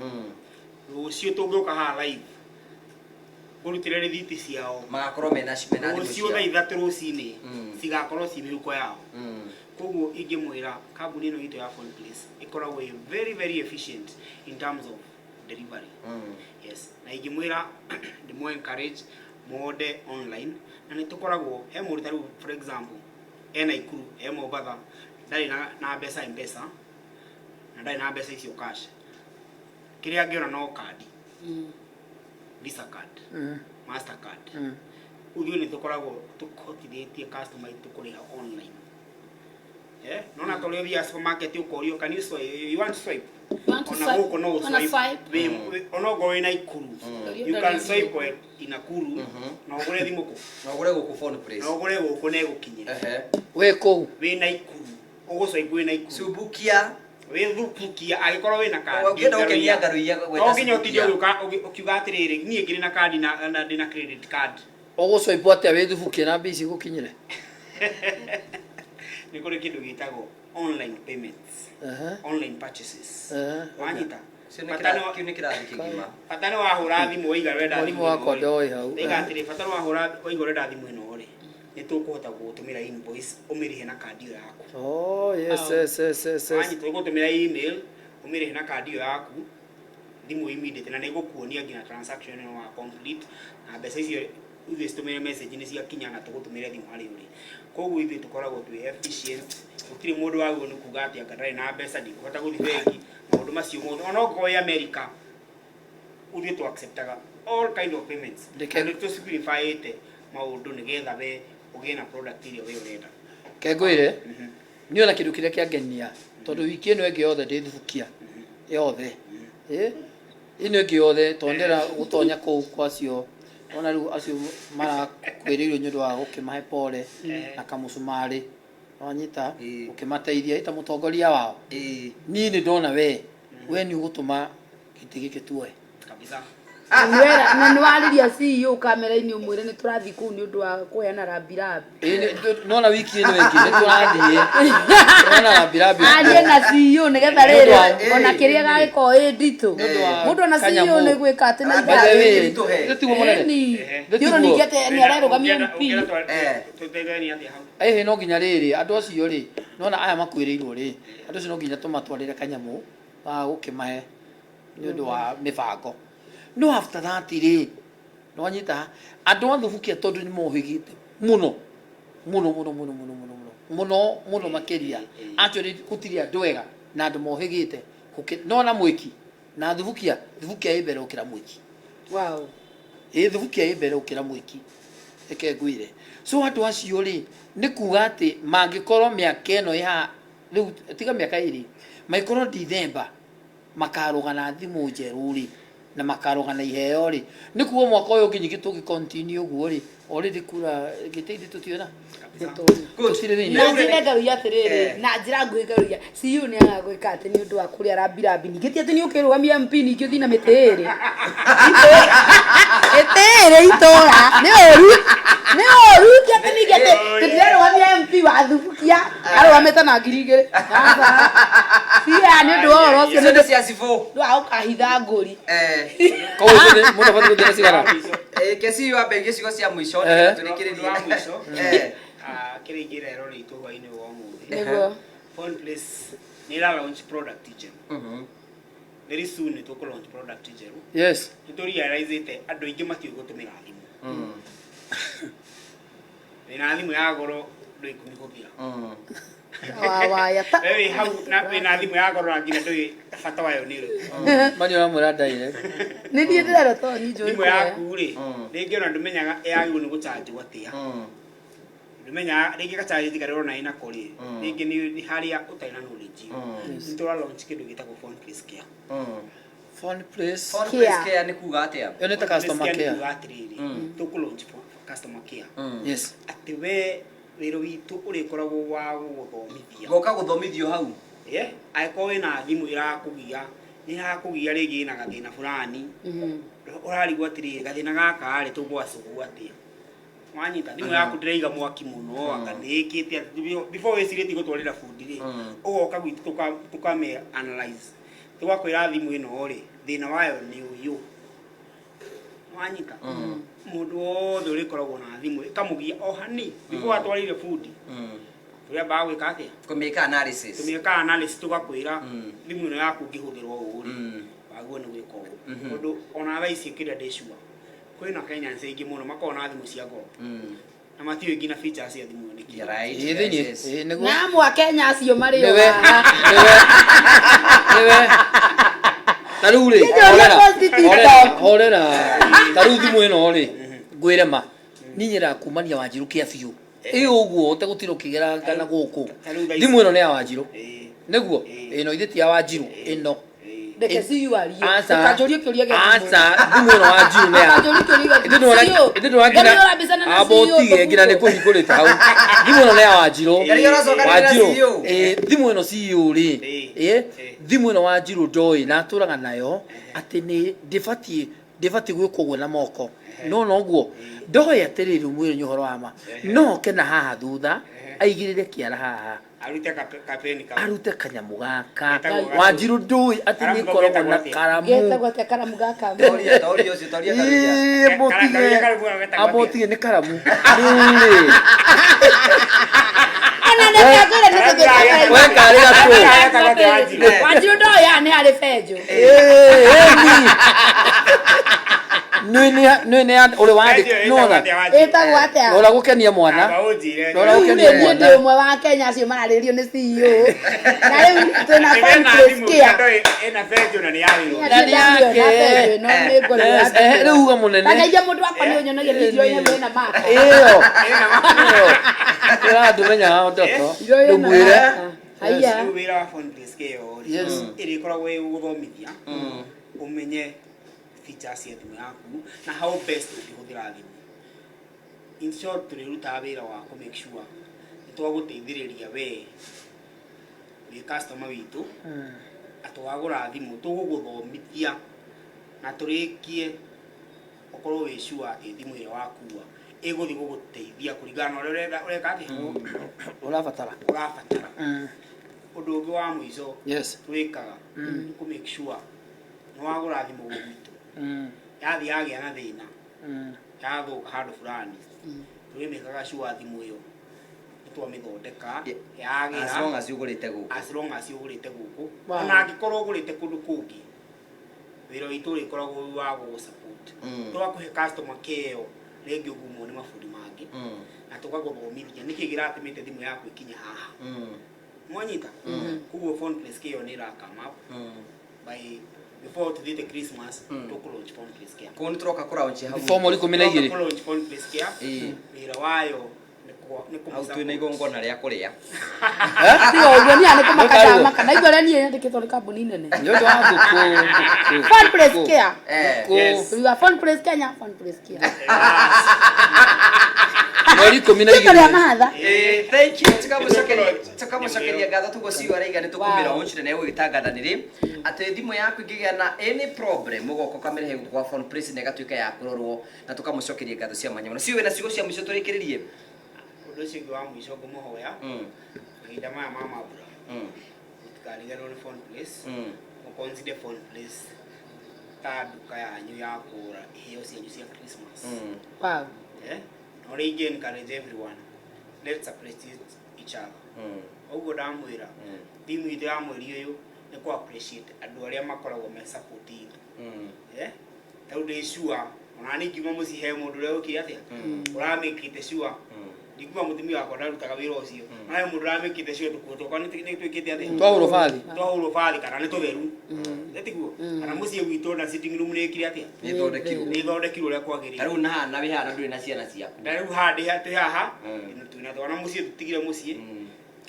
rũciũ tũngĩũka haha live, ngũrutĩre rĩthiti ciao. Magakorwo mena mena thimũ Rũciũ thaa ciao. 3 rũcinĩ, cigakorwo ci mĩhuko yao. Koguo ingĩmwĩra kambuni ĩno itũ ya Phone Place ĩkoragwo ĩ very very efficient in terms of delivery. Yes, na ingĩmwĩra ndĩmũ encourage monde online, na nĩ tũkoragwo he mũndũ ta rĩu for example e Naikuru, e Mombatha, ndarĩ na mbeca M-Pesa, na ndarĩ na mbeca icio cash. Kĩrĩa angĩona no kandi, Visa card, Mastercard. Ithuĩ nĩ tũkoragwo tũhotithĩtie customer aitũ kũrĩha online. Nona ta ũrĩa ũthiaga supermarket ũkorio, can you swipe? You want to swipe? Want to Ona swipe? gũkũ no Wanna swipe. swipe? Ona okorwo wĩ Naikuru, you can swipe while in Nakuru, na ũgũre thimũ kũ? Na ũgũre gũkũ Phone Place. Na ũgũre gũkũ na ĩgũkinyĩre. Ehe. Wĩ kũu. Wĩ Naikuru, ũgũ swipe wĩ Naikuru. Subukia. Wĩ thubukia, angĩkorwo wĩna kandi. Ũngĩenda gũkenia Ngaruiya gwĩta No nginya ũtinde Subukia. ũgĩũka ũkiuga atĩrĩrĩ, niĩ ngĩrĩ na kandi na ndĩ na credit card. Ũgũ swipe atĩa wĩ thubukia na mbia ici gũkinyĩre? Nĩ kũrĩ kĩndũ gĩtagwo online payments. Online purchases. Wanyita? Ũcio nĩ kĩu nĩ kĩrathi kĩgima. Bata nĩ wahũra thimũ waiga ũrenda Mwarimũ thimũ wakwa ĩno rĩ. ndoĩ hau. Waiga atĩrĩ, bata nĩ wahũra waiga ũrenda thimũ ĩno rĩ, nĩ tũkũhota gũgũtũmĩra invoice ũmĩrĩhe na kandi ĩyo yaku. Oh, yes, yes, yes, yes, yes. Wanyita, ũgũtũmĩra email ũmĩrĩhe na kandi ĩyo yaku. Thimũ immediate na nĩ ĩgũkuonia nginya transaction ĩno wa complete na mbeca icio ithuĩ citũmĩre message nĩ ciakinya na tũgũtũmĩre thimũ harĩa ũrĩ. Koguo ithuĩ tũkoragwo twĩ efficient, gũtirĩ mũndũ wagĩrĩirwo nĩ kuga atĩ anga ndarĩ na mbeca ndikũhota gũthiĩ bengi, maũndũ macio mothe. Ona ũngĩkorwo wĩ America, ithuĩ tũ acceptaga all kind of payments. Na nĩ tũ simplifyĩte maũndũ nĩgetha we ũgĩe na product ĩrĩa we ũrenda. Reke ngwĩre, Niĩ ona kĩndũ kĩrĩa kĩangenia tondũ wiki ĩno ĩngĩ yothe ndĩ thubukia yothe ĩ ĩno ĩngĩ yothe tondũ ndĩrenda gũtonya kũu kwa acio ona rĩu acio marakwĩrĩirwo nĩ ũndũ wa gũkĩmahe pole na kamũcumarĩ wanyita ũkĩmateithia ĩ ta mũtongoria wao niĩ nĩ ndona we we nĩ ũgũtũma gĩtĩ gĩkĩ tuoe. Kabisa. Wera, na nĩ warĩria CEO kamera-inĩ ũmwĩre nĩ tũrathiĩ kũu nĩ ũndũ wa kũheana rambirambi. Ĩĩ nona wiki ĩno ĩngĩ nĩ tũrathiĩ nona rambirambi Arie na CEO nĩgetha Nĩ ũndũ rĩrĩ ona kĩrĩa gagĩkorwo ĩ nditũ. Nĩ ũndũ wa Mũndũ ona CEO kanyamũ. nĩ gwĩka atĩ na By the way, ithaa. Nditũ he. nĩ tiguo mũnene Ĩni. Nĩ Ti ũndũ tiguo. ningĩ atĩ nĩ arerũgamia MP. Tũteithania atĩa hau? Ĩhĩ no nginya rĩrĩ andũ acio rĩ nona aya makuĩrĩirwo rĩ andũ acio no nginya tũmatwarĩre kanyamũ ga gũkĩmahe nĩ ũndũ wa mĩbango no after that rĩ nĩwanyita andũ a thubukia tondũ nĩ mohĩgĩte mũno mũno mũno mũno mũno mũno mũno mũno mũno makĩria actually gũtirĩ andũ ega na andũ mohĩgĩte no na mwĩki na thubukia thubukia ĩ mbere gũkĩra mwĩki Wow. Ĩ thubukia ĩ mbere gũkĩra mwĩki reke ngwĩre so andũ acio rĩ nĩ kuga atĩ mangĩkorwo mĩaka ĩno ĩ haha rĩu tiga mĩaka ĩrĩ mangĩkorwo December makarũga na thimũ njerũ rĩ, na makarũga na iheo rĩ, nĩ kuga mwaka ũyũ ũngĩ ningĩ tũngĩ continue ũguo rĩ, already kura gĩtĩ ithuĩ tũtiona tũtirĩ thĩinĩ. Na njĩra ngaruia atĩrĩrĩ, Eh. na njĩra nguhĩ ngaruia CU nĩ agagwĩka atĩ nĩ ũndũ wa kũrĩa rambirambi ningĩ ti atĩ nĩ ũkĩrũgamia MP ningĩ ũthiĩ na mĩtĩ ĩrĩ mĩtĩ ĩrĩ itũra nĩ ũru nĩ ũru ti atĩ ningĩ atĩ tũtirarũgamia MP wa thubukia arũgamĩte na 2000 Aca. Cia nĩ ũndũ wa ũhoro ũcio nĩ Icio nĩ cia cibũ. ũndũ wa gũkahitha ngũri Koguo mũndũ abatiĩ gũthiĩ na cigana? Kesi wambe ciugo cia mũico Eh. nĩgetha tũrĩkĩrĩrie. Ũndũ wa mũico. Eh. Kĩrĩa ingĩra eroreri aitũ hwaĩ-inĩ wa ũmũthĩ. Nĩguo. Phone Place nĩ ĩra launch product njerũ. Very soon nĩ tũkũ launch product njerũ. Yes. Nĩ tũ realize-ĩte andũ aingĩ matiũĩ gũtũmĩra thimũ. Wĩna thimũ ya goro ndũĩ kũmĩhũthĩra. Wa waya ta We wĩ hau na wĩna thimũ ya goro na nginya ndũĩ bata wayo nĩ ũrĩkũ. Mani ũramwĩra direct. Nĩ niĩ ndĩrerwo tondũ niĩ njũĩ Thimũ kũoya. yaku rĩ, rĩngĩ ona ndũmenyaga yagĩrĩirwo nĩ gũchanjwo atĩa. Ndũmenyaga rĩngĩ gacharge karĩa ũrona ĩnako rĩ, rĩngĩ nĩ harĩa ũtarĩ na knowledge. Nĩ tũra launch kĩndũ gĩtagwo Phone Place Care. Phone Place. Phone Place Care nĩ kuga atĩa? Ĩyo nĩ ta customer Phone Place Care nĩ care. kuga atĩrĩrĩ, tũkũ launch customer care. Yes. Atĩ we wĩra witũ ũrĩkoragwo wa gũgũthomithia. Goka gũthomithio hau. Yeah, angĩkorwo wĩna thimũ ĩrakũgia, nĩ ĩrakũgia rĩngĩ ĩna gathĩna fulani. Ũrarigwo atĩrĩrĩ, gathĩna gaka rĩ tũgwacũgwo atĩa? Wanyita, thimũ yaku ndĩraiga mwaki mũno, anga nĩ ĩkĩte atĩ, before wĩcirĩtie gũtwarĩra bundi rĩ, ũgoka gwitũ tũkame analyze. Tũgakwĩra thimũ ĩno rĩ, thĩna wayo nĩ ũyũ. Wanyita? Mũndũ wothe ũrĩkoragwo na thimũ ĩkamũgia o hani, before atwarĩire bundi. Tũrĩambaga gwĩka atĩa? Kũmĩka analysis. Tũmĩka analysis tũgakwĩra thimũ ĩno yaku ũngĩhũthĩrwo ũũ rĩ, wagĩrĩirwo nĩ gwĩka ũũ. Tondũ ona thaa ici kĩrĩa ndĩ sure, kwĩna Kenyans aingĩ mũno makoragwo na thimũ cia goro. Na matiũĩ nginya features cia thimũ ĩyo nĩ kĩĩ. Yeah, right. Ĩĩ thĩinĩ, Yes, yes. ĩĩ nĩguo. Na amwe a Kenya acio marĩ o Nĩwe, haha. nĩwe, nĩwe. Ta rĩu rĩ, Nĩ ũrĩa horera, post TikTok. horera, horera. Ta rĩu thimũ ĩno rĩ, ngwĩre ma, niĩ nyendaga kumania Wanjirũ kĩa biũ. Ĩ ũguo ũtegũtinda ũkĩgeranga na gũkũ. Ta rĩu thaa ici- Thimũ ĩno nĩ ya Wanjirũ. Ĩĩ. Nĩguo? Ĩĩ. Ĩno ithe ti ya Wanjirũ, ĩno. Reke CU arie. Aca. Ndũkanjũrie kĩũria gĩa thimũ. Aca, thimũ ĩno Wanjirũ nĩ ya. Ndũkanjũrie kĩũria gĩa Ithe ndwara CEO. ithe ndwara nginya Ngai ũrambicana na amba CEO ũtige nginya nĩ tũbutwo. kũhingũrĩte hau. Thimũ ĩno nĩ ya Wanjirũ. Ngai ũracokanĩrĩra Wanjirũ. CEO. Ĩĩ, thimũ ĩno CEO rĩ. Ĩĩ. Ĩĩ, Ĩĩ. thimũ ĩno Wanjirũ ndoĩ na atũraga nayo atĩ nĩ ndĩbatiĩ ndĩbatiĩ gwĩkwo ũguo na moko. No noguo ndoĩ atĩrĩrĩ mwĩrĩ nĩ ũhoro wa ma. No oke na haha thutha aigĩrĩre kĩara haha. Arute kapeni kau. Arute kanyamũ gaka. Getagwo gatũ. Wanjirũ ndũĩ atĩ Karamu nĩ kau ĩkoragwo getagwo na atĩa? karamu. Getagwo atĩa karamu gaka? Toria, toria ũcio, toria karuia. Ĩĩ, Karuia mũtige. karamu gaka getagwo Amba atĩa? ũtige nĩ karamu. Rĩu rĩ. Ona nĩ kangũra nĩ tũthiĩ We karĩ gatũ. Ĩtagwo atĩa Wanjiru? Wanjiru ndoĩ haha nĩ harĩ benjũ. Nĩ nĩ ũrĩ wandĩka Ĩtagwo nona atĩa Wanjiru? Ĩtagwo atĩa? rora gũkenia mwana Amba ũnjĩre. Rora Rĩu gũkenia rĩ, niĩ mwana. ndĩ ũmwe wa Kenya acio mararĩrio nĩ CEO. Na rĩu twĩna Ĩna Phone Place thimũ, Care. ndũĩ, ĩna benjũ na nĩ ya wĩra. Na nĩ yake. Yes, rĩu uga mũnene. Tangaithia mũndũ wakwa nĩ ũnyonagia video ĩno ĩna maka. Ĩyo. Ĩyo. Ĩrandũmenya ndoto. Video ĩna Ndũmwĩre. maka. Haiya. Rĩu wĩra wa Phone Place Care rĩ, Yes. ĩrĩkoragwo ĩ gũgũthomithia ũmenye features cia thimũ yaku na how best ũngĩhũthĩra thimũ. In short, tũrĩrutaga wĩra wa kũ make sure nĩ twagũteithĩrĩria we wĩ customer witũ atĩ wagũra thimũ tũgũgũthomithia na tũrĩkie ũkorwo wĩ sure atĩ thimũ ĩrĩa wakua ĩgũthiĩ gũgũteithia kũringana na ũrĩa ũrenda ũreka atĩa Ũrabatara. ũrabatara. Ũndũ ũngĩ wa mũico Yes. twĩkaga nĩ kũ make sure nĩ wagũra thimũ gwitũ yathiĩ yagĩa na thĩna yathũka handũ fulani tũrĩmĩkaga sure thimũ ĩyo nĩ twamĩthondeka As long yagĩra as ũgũrĩte gũkũ. as long as ũgũrĩte gũkũ. Wow. Ona angĩkorwo ũgũrĩte kũndũ kũngĩ, wĩra witũ ũrĩkoragwo wĩ wa gũgũ support, tũgakũhe customer care ĩyo rĩngĩ ũgumwo nĩ mabundi mangĩ, na tũgagũthomithia nĩkĩ kĩratũmĩte thimũ yaku ĩkinye haha. Mwanyita? Koguo Phone Place Care ĩyo nĩ ĩra come up by before tuthiĩte Christmas, tũkũ launch Phone Place Care. Kũu nĩ tũroka kũ launch hau. Before mweri 12. Tũroka kũ launch Phone Place Care. Ĩĩ. Wĩra wayo nĩ nĩ Hau kũmũ twĩna igongona rĩa kũrĩa. Tiga ũguo niĩ nĩ kũmaka Nĩũkarigwo. ndamaka. Naigua ũrĩa niĩ nyandĩkĩtwo nĩ kambuni nene. Nĩ ũndũ wa ngũkũ. Phone Place Care. Eh. Ngũkũ. We are Phone Place Kenya, Phone Place Care. Mweri ikũmi na Rĩtwa rĩa igĩrĩ. mahatha. Eh, thank you. Tukamũcokeria ngatho tuguo CEO araiga nĩ tũkũmĩra Wow. launch na nĩegũgĩtangatha nĩ rĩ atĩ thimũ yaku ĩngĩgĩa na any problem ũgoka ũkamĩrehe gũkũ kwa Phone Place na ĩgatuĩka ya kũrorwo na tũkamũcokeria ngatho cia mwanya mũno. CEO wĩna ciugo cia mũico tũrĩkĩrĩrie. Ũndũ ũcio ũngĩ wa mũico ngũmũhoya, mahinda maya ma mambura, mũtikariganĩrwo nĩ Phone Place. Mũconsider Phone Place ta nduka yanyu ya kũgũra iheo cianyu cia Christmas. Wow. Eh? Na ũrĩa ingĩ encourage everyone, let's appreciate each other. Ũguo ndamwĩra, theme itũ ya mweri ũyũ nĩ kũ appreciate andũ arĩa makoragwo me support itũ. Eh? Ta rĩu ndĩ sure ona niĩ ngiuma mũciĩ he mũndũ ũrĩa ũkire atĩa ũramĩkĩte sure ndikuga mũtumia wakwa ndarutaga wĩra ũcio, no he mũndũ ũramĩkĩte sure tũkuo twakwa nĩ twĩkĩte atĩa, Twahũrwo bathi. twahũrwo bathi kana nĩ tũtheru, tiguo kana mũciĩ gwitũ na sitting room nĩ ĩkire atĩa, Nĩ ĩthondekirwo. nĩ ĩthondekirwo ũrĩa Ta kwagĩrĩire. rĩu na haha na wĩ haha na ndũrĩ na ciana ciaku. Na rĩu haha twĩ haha twĩna twana mũciĩ, tũtigire mũciĩ.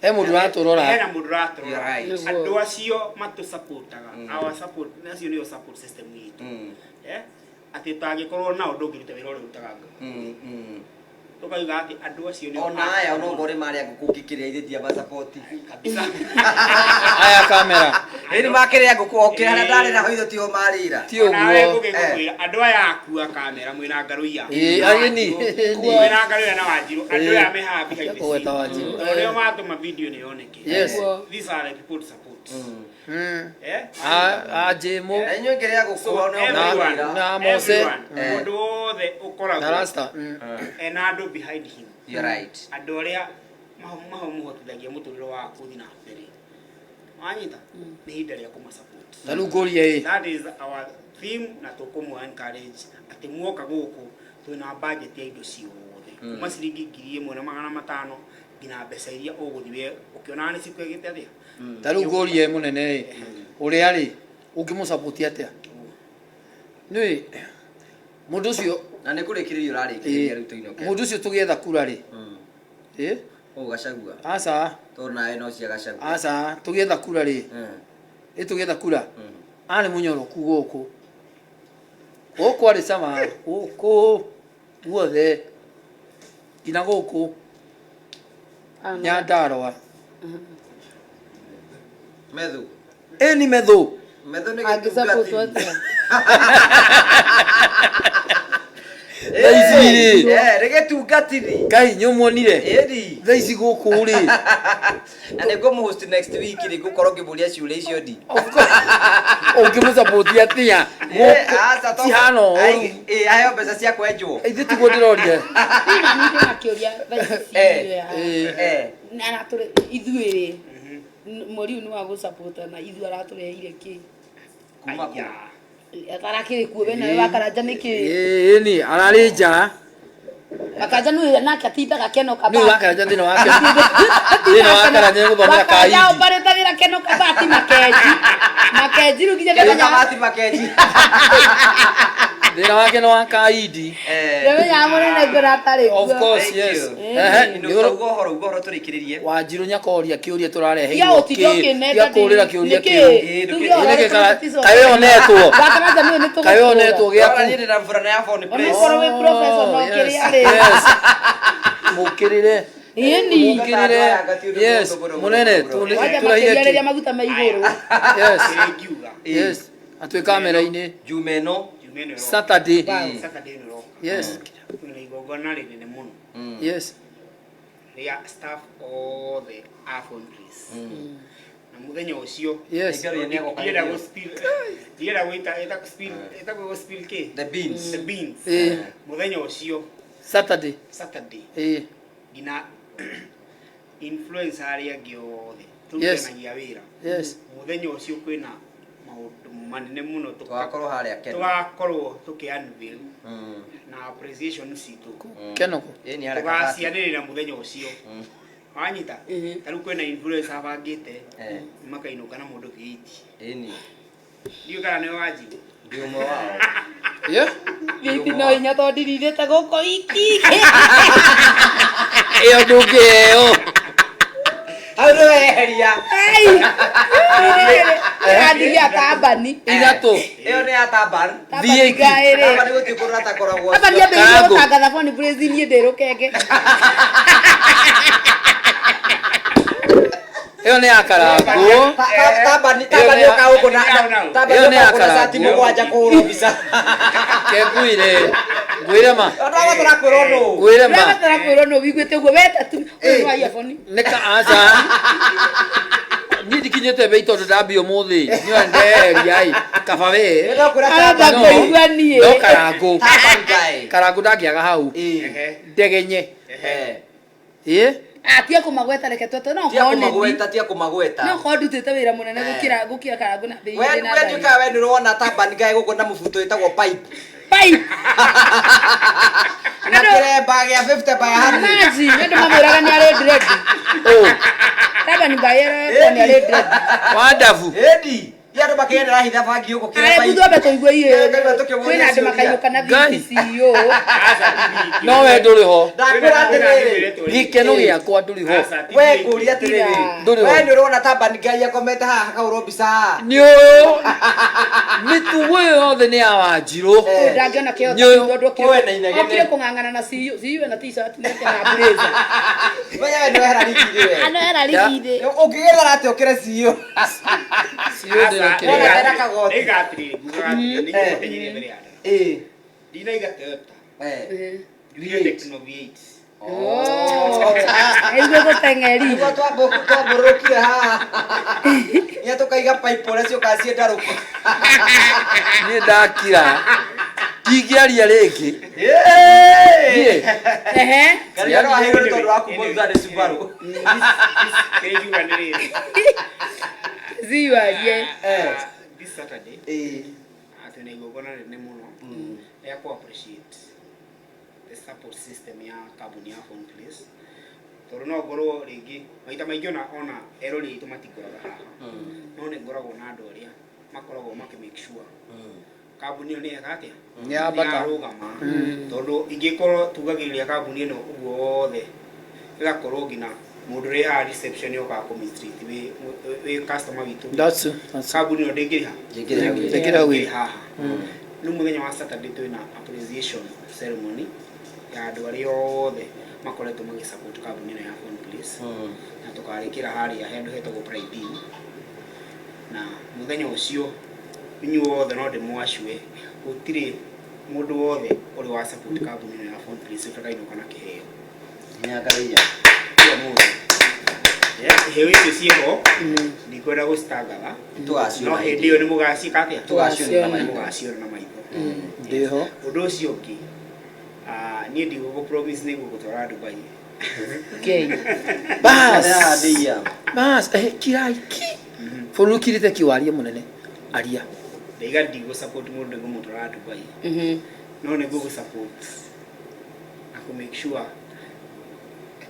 He mũndũ ũratũrora. Hena mũndũ ũratũrora. You're right. Nĩguo. Andũ acio matũsupportaga, our support acio nĩo support system itũ. Eh, atĩ tangĩkorwo nao ndũngĩruta wĩra ũrĩa ũrutaga, tũkauga atĩ andũ acio nĩo Ona aya ona okorwo nĩ marĩa ngũkũ ngĩkĩrĩa ithe tia masapoti. Kabisa. Aya kamera. Ĩni makĩrĩa ngũkũ o kĩrĩa harĩa ndarĩra ho ithe tio marĩra. Ti Onawe ũguo. ngũgĩkũkwĩra andũ aya akua kamera mwĩna Ngaruiya. Ĩĩ, ageni. Mwĩna Ngaruiya na Wanjiru, andũ aya me haha behind the Kũgweta scene. Wanjiru. Tondũ nĩo matũma video ĩno yoneke. Yes. These are the people to support. Eh? A Jimo. Na inyuĩ ngĩrĩa ngũkũ So o nĩo everyone, marĩra. na Mose. everyone, Eh. mũndũ wothe Na ũkoragwo Rasta. ena andũ behind him, You're right. andũ arĩa mamũhotithagia mũtũrĩre wa gũthiĩ na mbere, wanyita, nĩ ihinda rĩa kũma support. Na rĩu ngũrie ĩ. That is our theme, na tũkũmũ encourage atĩ muoka gũkũ twĩna budget ya indo ciothe kuma ciringi 1500 nginya mbeca iria ũgũthiĩ we ũkĩonaga nĩ cikwĩgĩte atĩa. Ta rĩu ngũrie mũnene ĩ. Ũrĩa rĩ ũngĩmũsupport atĩa? Nĩ mũndũ ũcio Na nĩ kũrĩkĩrĩria ũrarĩkĩrĩria rĩu tũinũke. Mũndũ ũcio tũgĩetha kura rĩ. Ĩ? Ũũ Gachagua. Aca. Tondũ nawe no cia Gachagua. Aca, tũgĩetha kura rĩ. Ĩ tũgĩetha kura. Arĩ mũnyoroku gũkũ. Gũkũ arĩ cama gũkũ guothe nginya gũkũ Nyandarũa. Methu. Ĩni Methu. Methu nĩ Angĩsupport gĩtungatĩri. atĩa? Thaa ici rĩ. Eh, nĩ gĩtungatĩri. Ngai nĩũmuonire. Ĩni. Thaa ici gũkũ rĩ. Na nĩ ngũmũhost next week rĩ ngũkorwo ngĩmũria ciũria icio ndi. Of course. Ũngĩmũsupport atĩa? Eh, aca to- Cihana ũũ. Ai, eh, aheo mbeca cia kwenjwo. Ithuĩ tiguo ndĩroria. Niĩ na niĩ ndĩna kĩũria thaa ici Eh, ciĩ haha. Eh. Eh. Na na tũrĩ ithuĩ rĩ Mweri ũyũ nĩ wa gũcapota na ithuĩ aratũreheire kĩ? Kuma kũ? Aya. Atarakĩrĩ kuo we nawe wakaranja nĩkĩ? Ĩni ararĩ nja. Wakanja nĩ nake atindaga keno Nĩ kabati. wakaranja thĩna wake. Thĩna wa karanja nĩ gũthomera Wakanja kaindi. ũmbarĩtagĩra keno kabati makenji. Makenji rĩu nginya Keno ndamenyaga kabati makenji. Thĩna wake nĩ wa kaindi. Eh. ndamenyaga mũnene ngoro atarĩ Of kuo. course, Thank yes. you. Ehe, Nĩ nĩ ũrũ- uga ũhoro uga ũhoro tũrĩkĩrĩrie. Wanjirũ nĩakoria kĩũria Tiga tũrareheirwo ũtinde ũkĩnenda tiga kũũrĩra kĩũria nĩkĩ? kĩu. Tuge ũhoro Nĩkĩ tũticicoke. kaĩ onetwo? Wakaranja nĩwe nĩ Kaĩ tũgũkũũra. onetwo Rora gĩaku? niĩ ndĩ na burana ya phone Ona place. ũkorwo wĩ professor no Yes, kĩrĩa rĩ. yes. Mũkĩrĩre. Ĩni. Mũkĩrĩre. Yes, mũnene Wanja tũraihe makĩria rĩrĩa kĩ? maguta me igũrũ. Yes. Kĩrĩa ingiuga Yes. Atwĩ kamera-inĩ. Juma ĩno. Juma ĩno ĩroka. Saturday. Saturday ĩno ĩroka. Yes. Kwĩna igongona rĩnene mũno Yes. rĩa staff othe a Phone Place. Na mũthenya ũcio Yes. Nĩkĩo nĩagoka ndienda hĩndĩ ĩyo. gũ spill ndienda gwĩta ĩta spill ĩtagwo gũ spill kĩ? The beans. The beans. Eh. Mũthenya ũcio Saturday. Saturday Eh. nginya influencer arĩa angĩ othe Yes. tũrutanagia wĩra Yes. mũthenya ũcio kwĩna maũndũ manene mũno Tũgakorwo harĩa Keno. tũgakorwo tũkĩ unveil na appreciation citũ Kenoko. Ĩni harĩa kabati. tũgacianĩrĩra mũthenya ũcio wanyita ta rĩu kwĩna influencer bangĩte Eh. makainũka na mũndũ V8 Ĩni. ndiũĩ kana nĩwe wanjiru Ndi ũmwe wao. Yeah. Gĩti no hinya tondũ ndirirĩte gũkũ wiki. Ĩyo ndũngĩheo. Hau nĩ weheria. Ai. Ĩrathigia kambani. Ithatũ. Ĩyo nĩ ya Taban. Kambani V8. ngaĩrĩ. Taban gũtirĩ kũndũ atakoragwo. Kambani yambĩrĩirie Karango. gũtangatha Phone Place niĩ ndĩ rũkenge. Ĩyo nĩ ya karangũ. Taban Ĩyo Taban nĩ ya- ũkaga gũkũ na Taban Ĩyo nĩ ya ũkaga gũkũ na cati karangũ. mũgwanja kũhũrwo mbica. Ke ngwĩre. Ngwĩre ma. Ũrabatara kwĩrwo nũ? Ngwĩre ma. Ũrabatara kwĩrwo nũ wiguĩte ũguo weta tu ũyũ nĩ wa earphone. Nĩ ka aca. Niĩ ndikinyĩte bei tondũ ndambia ũmũthĩ. Niĩ ndeheria ĩ. Kaba we. Nĩndakwĩra Aramba Taban. No. kũigua niĩ. No karangũ. Taban guy. Karangũ ndangĩaga hau. Ĩĩ. Ndegenye. Eh. Ĩ? Ah, tiga kũmagweta reke twete no Tia korwo nĩ kũmagweta, tia kũmagweta. no korwo ndutĩte wĩra mũnene Eh. gũkĩra gũkĩra karangũ na mbei We ĩrĩ na we ngari. nduĩkaga we nĩũrona Taban guy gũkũ na mũbuto wĩtagwo pipe. Pipe. Na kĩremba gĩa 50 by 100. Imagine, andũ mamwĩraga nĩ arĩ dread. Ũ. Kambani ngaĩrĩ nĩ arĩ dread. Wa ndabu. Ĩni. Ia andũ makĩgendera hitha bangi gũkũ kĩremba. Arĩa twambe tũigue Ĩĩ, ngaigua tũkĩmũria kwĩna andũ ciũria. makainũka na Ngai. VCO. No we ndũrĩ ho. Ndakwĩra atĩrĩrĩ. Gĩkeno gĩakwa ndũrĩ ho. We ngũria atĩrĩrĩ. Ndũrĩ ho. We nĩũrona Taban guy akomete haha akahũrwo mbica haha. Nĩ ũyũ. Mĩtugo ĩyo yothe nĩ ya Wanjirũ. Eh. Ndangĩona kĩo Nĩ- tondũ Kwĩ na inegene. okire kũng'ang'ana na CEO CEO na t-shirt nake na blazer. Menya we nĩwehera rigi-inĩ we. Ano era rigithĩ. Ũngĩgethera atĩa ũkĩre CEO? Cio ndĩna kĩrĩa. Wona kena kagoti. Nĩngatĩrĩrĩ ngugaga atĩrĩrĩ nĩ Eh. inyuĩ mbere ya andũ. Ĩĩ. Ndinaiga Toyota Eh. njuge Tecno V8 Aigua gũteng'eri. Nĩguo twambũrũkire haha. Nginya tũkaiga pipe ũrĩa ciũkaga ciĩ ndarũku. Niĩ ndakira. Ndingĩaria rĩngĩ. Niĩ. Ehe. Ngarĩa no aheirwo nĩ tondũ wa kuma thutha nĩ Subaru. Kĩrĩa ingiuga nĩ rĩrĩ CEO arie. Eh. this Saturday Ĩĩ. twĩna igongona rĩnene mũno rĩa kũ appreciate the support system ya kambuni ya Phone Place tondũ no ngorwo rĩngĩ maita maingĩ ona ona erori aitũ matingoraga haha no nĩ ngoragwo na andũ arĩa makoragwo makĩ make sure kambuni ĩyo nĩ yeka atĩa Nĩ yambata. yarũgama tondũ ingĩkorwo tugagĩrĩria kambuni ĩno ũguo wothe ĩgakorwo nginya mũndũ ũrĩa haha reception yokaga kũ mistreat wĩ wĩ customer witũ That's that's kambuni ĩno ndĩngĩrĩha Ndĩngĩrĩha wĩra. Ndĩngĩrĩha wĩra. haha rĩu mũthenya wa Saturday twĩna appreciation ceremony ya andũ arĩa othe makoretwo magĩsupport kambuni ĩno ya Phone Place na tũkarĩkĩra harĩa handũ hetagwo Pride Inn na mũthenya ũcio inyuĩ othe no ndĩmwacue gũtirĩ mũndũ wothe ũrĩ wa support kambuni ĩno ya Phone Place ũtakainũka na kĩheo Nyangarĩia. kila mũndũ iheo icio ciĩho ndikwenda gũcitangatha Tũgaciona no hĩndĩ ĩyo nĩ mũgaciĩka atĩa Tũgaciona na maitho. mũgaciona na maitho Ndĩho. ũndũ ũcio ũngĩ ah, niĩ ndigũkũ promise nĩ ngũgũtwara Dubai Ngai. Bas. Ndĩrathia. Bas, kirai ki. Bũrũri ũkirĩte ki warie mũnene. Aria. Ndaiga ndigũ support mũndũ ngũmũtwara Dubai. No nĩ ngũgũ support na kũ make sure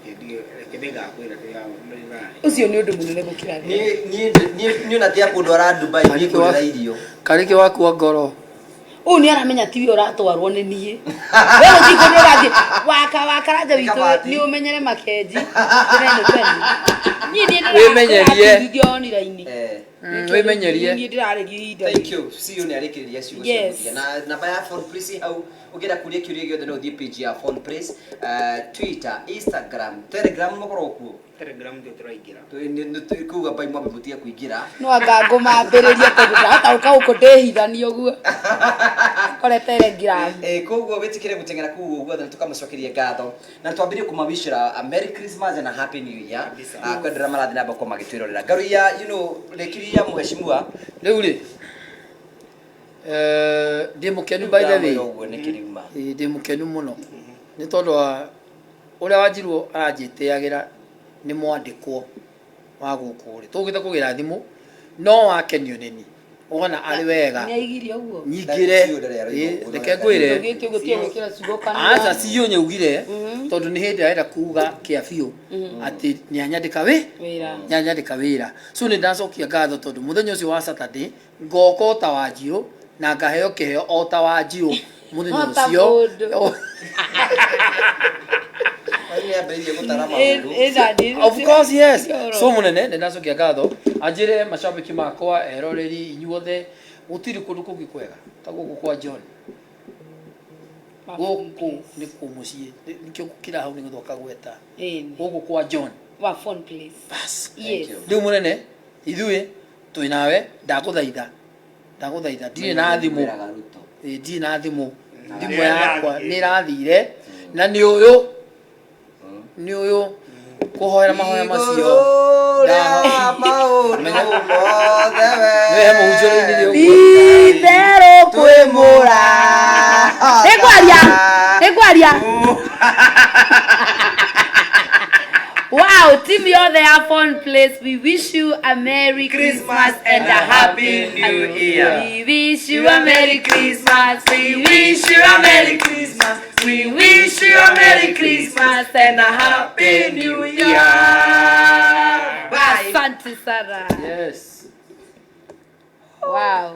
reke ndĩgakwĩra ndĩraĩ. Ũcio nĩ ũndũ mũnene gũkĩra Niĩ niĩ niĩ ona tiga kũndwara Dubai niĩ ngũrĩra irio. Karĩkĩ wakua ngoro. Ũyũ nĩ aramenya tiwe ũratwarwo nĩ niĩ. We gũtirĩ kũndũ ũrathiĩ. Waka wakaranja witũ Kabati. nĩ ũmenyere makenji. Ndĩrenũkeni. Niĩ niĩ Wĩmenyerie. ndĩraturithio online. Eh. Wĩmenyerie. Niĩ ndĩrarĩria ihinda. Thank you. See you nĩ arĩkĩrĩria ciugo cia Yes. mũthia. Na namba ya phone please hau ũngĩenda kũria kĩũria gĩothe no ũthiĩ page ya phone please, Twitter, Instagram, Telegram mũkoragwo kuo. Telegram ndio tũraingĩra. Kuga bai mwambe mũtige kũingĩra. No anga ngũmambĩrĩria tondũ ndahota gũka gũkũ ndĩhithanie ũguo. Kore Telegram. Koguo wĩtĩkĩre gũteng'era kũu ũguo na tũkamacokeria ngatho na twambĩrĩrie kũmawishĩra a Merry Christmas and a Happy New Year. Kabisa. Kwendera marathiĩ na mbere gũkorwo magĩtwĩrorera ngaruia you know rĩkiria mheshimiwa Rĩu rĩ. Ndĩ mũkenu by the way. Ndamwĩra ũguo nĩ kĩriuma. Ĩĩ, ndĩ mũkenu mũno nĩ tondũ wa ũrĩa wanjirwo aranjĩtĩagĩra nĩ mwandĩkwo wa gũkũ rĩ tũgĩte kũgĩra thimũ no wakenio nĩ ni wona arĩ wega Nĩ aigire ũguo. nyingĩre Cio ndarĩ aroiga ĩĩ, ũguo, reke ngwĩre Ndũgĩte ũguo tiga gwĩkĩra ciugo kanua. aca cio nyaugire tondũ nĩ hĩndĩ arenda kuga kĩa biũ atĩ nĩ anyandĩka wĩ Wĩra. nyanyandĩka wĩra so nĩ ndacokia ngatho tondũ mũthenya ũcio wa Saturday ngoka o ta wanjirũ na ngaheo kĩheo o ta wanjirũ mũthenya O ta ũcio mũndũ. Nĩ ambĩrĩirie gũtara maũndũ. Of course yes. Oro. So munene nĩ ndacokia ngatho anjĩre macambĩki makwa eroreri inyuothe gũtirĩ kũndũ kũngĩ kwega ta gũkũ kwa John gũkũ nĩ kũ mũciĩ nĩkĩo gũkĩra hau nĩ gũthoka gweta gũkũ kwa John Wa phone please. bas Yes. you. rĩu mũnene ithuĩ twĩ nawe ndagũthaitha ndagũthaitha ndirĩ na thimũ Wĩraga Ruto. Ĩ, ndirĩ na thimũ thimũ yakwa nĩ ĩrathire na nĩ ũyũ nĩ ũyũ kũhoera mahoya macio Igũrũ rĩa maũndũ mothe we. Nĩwe he mũhunjia ũrainire ũguo. Itherũ Twĩ mũrata. Nĩngwaria. Nĩngwaria. Wow, team yothe ya Phone Place, we wish you a Merry Christmas and a Happy New Year. We wish you a Merry Christmas. We wish you a Merry Christmas. We wish you a Merry Christmas and a Happy New Year. Bye. Asante sana. Yes. Wow.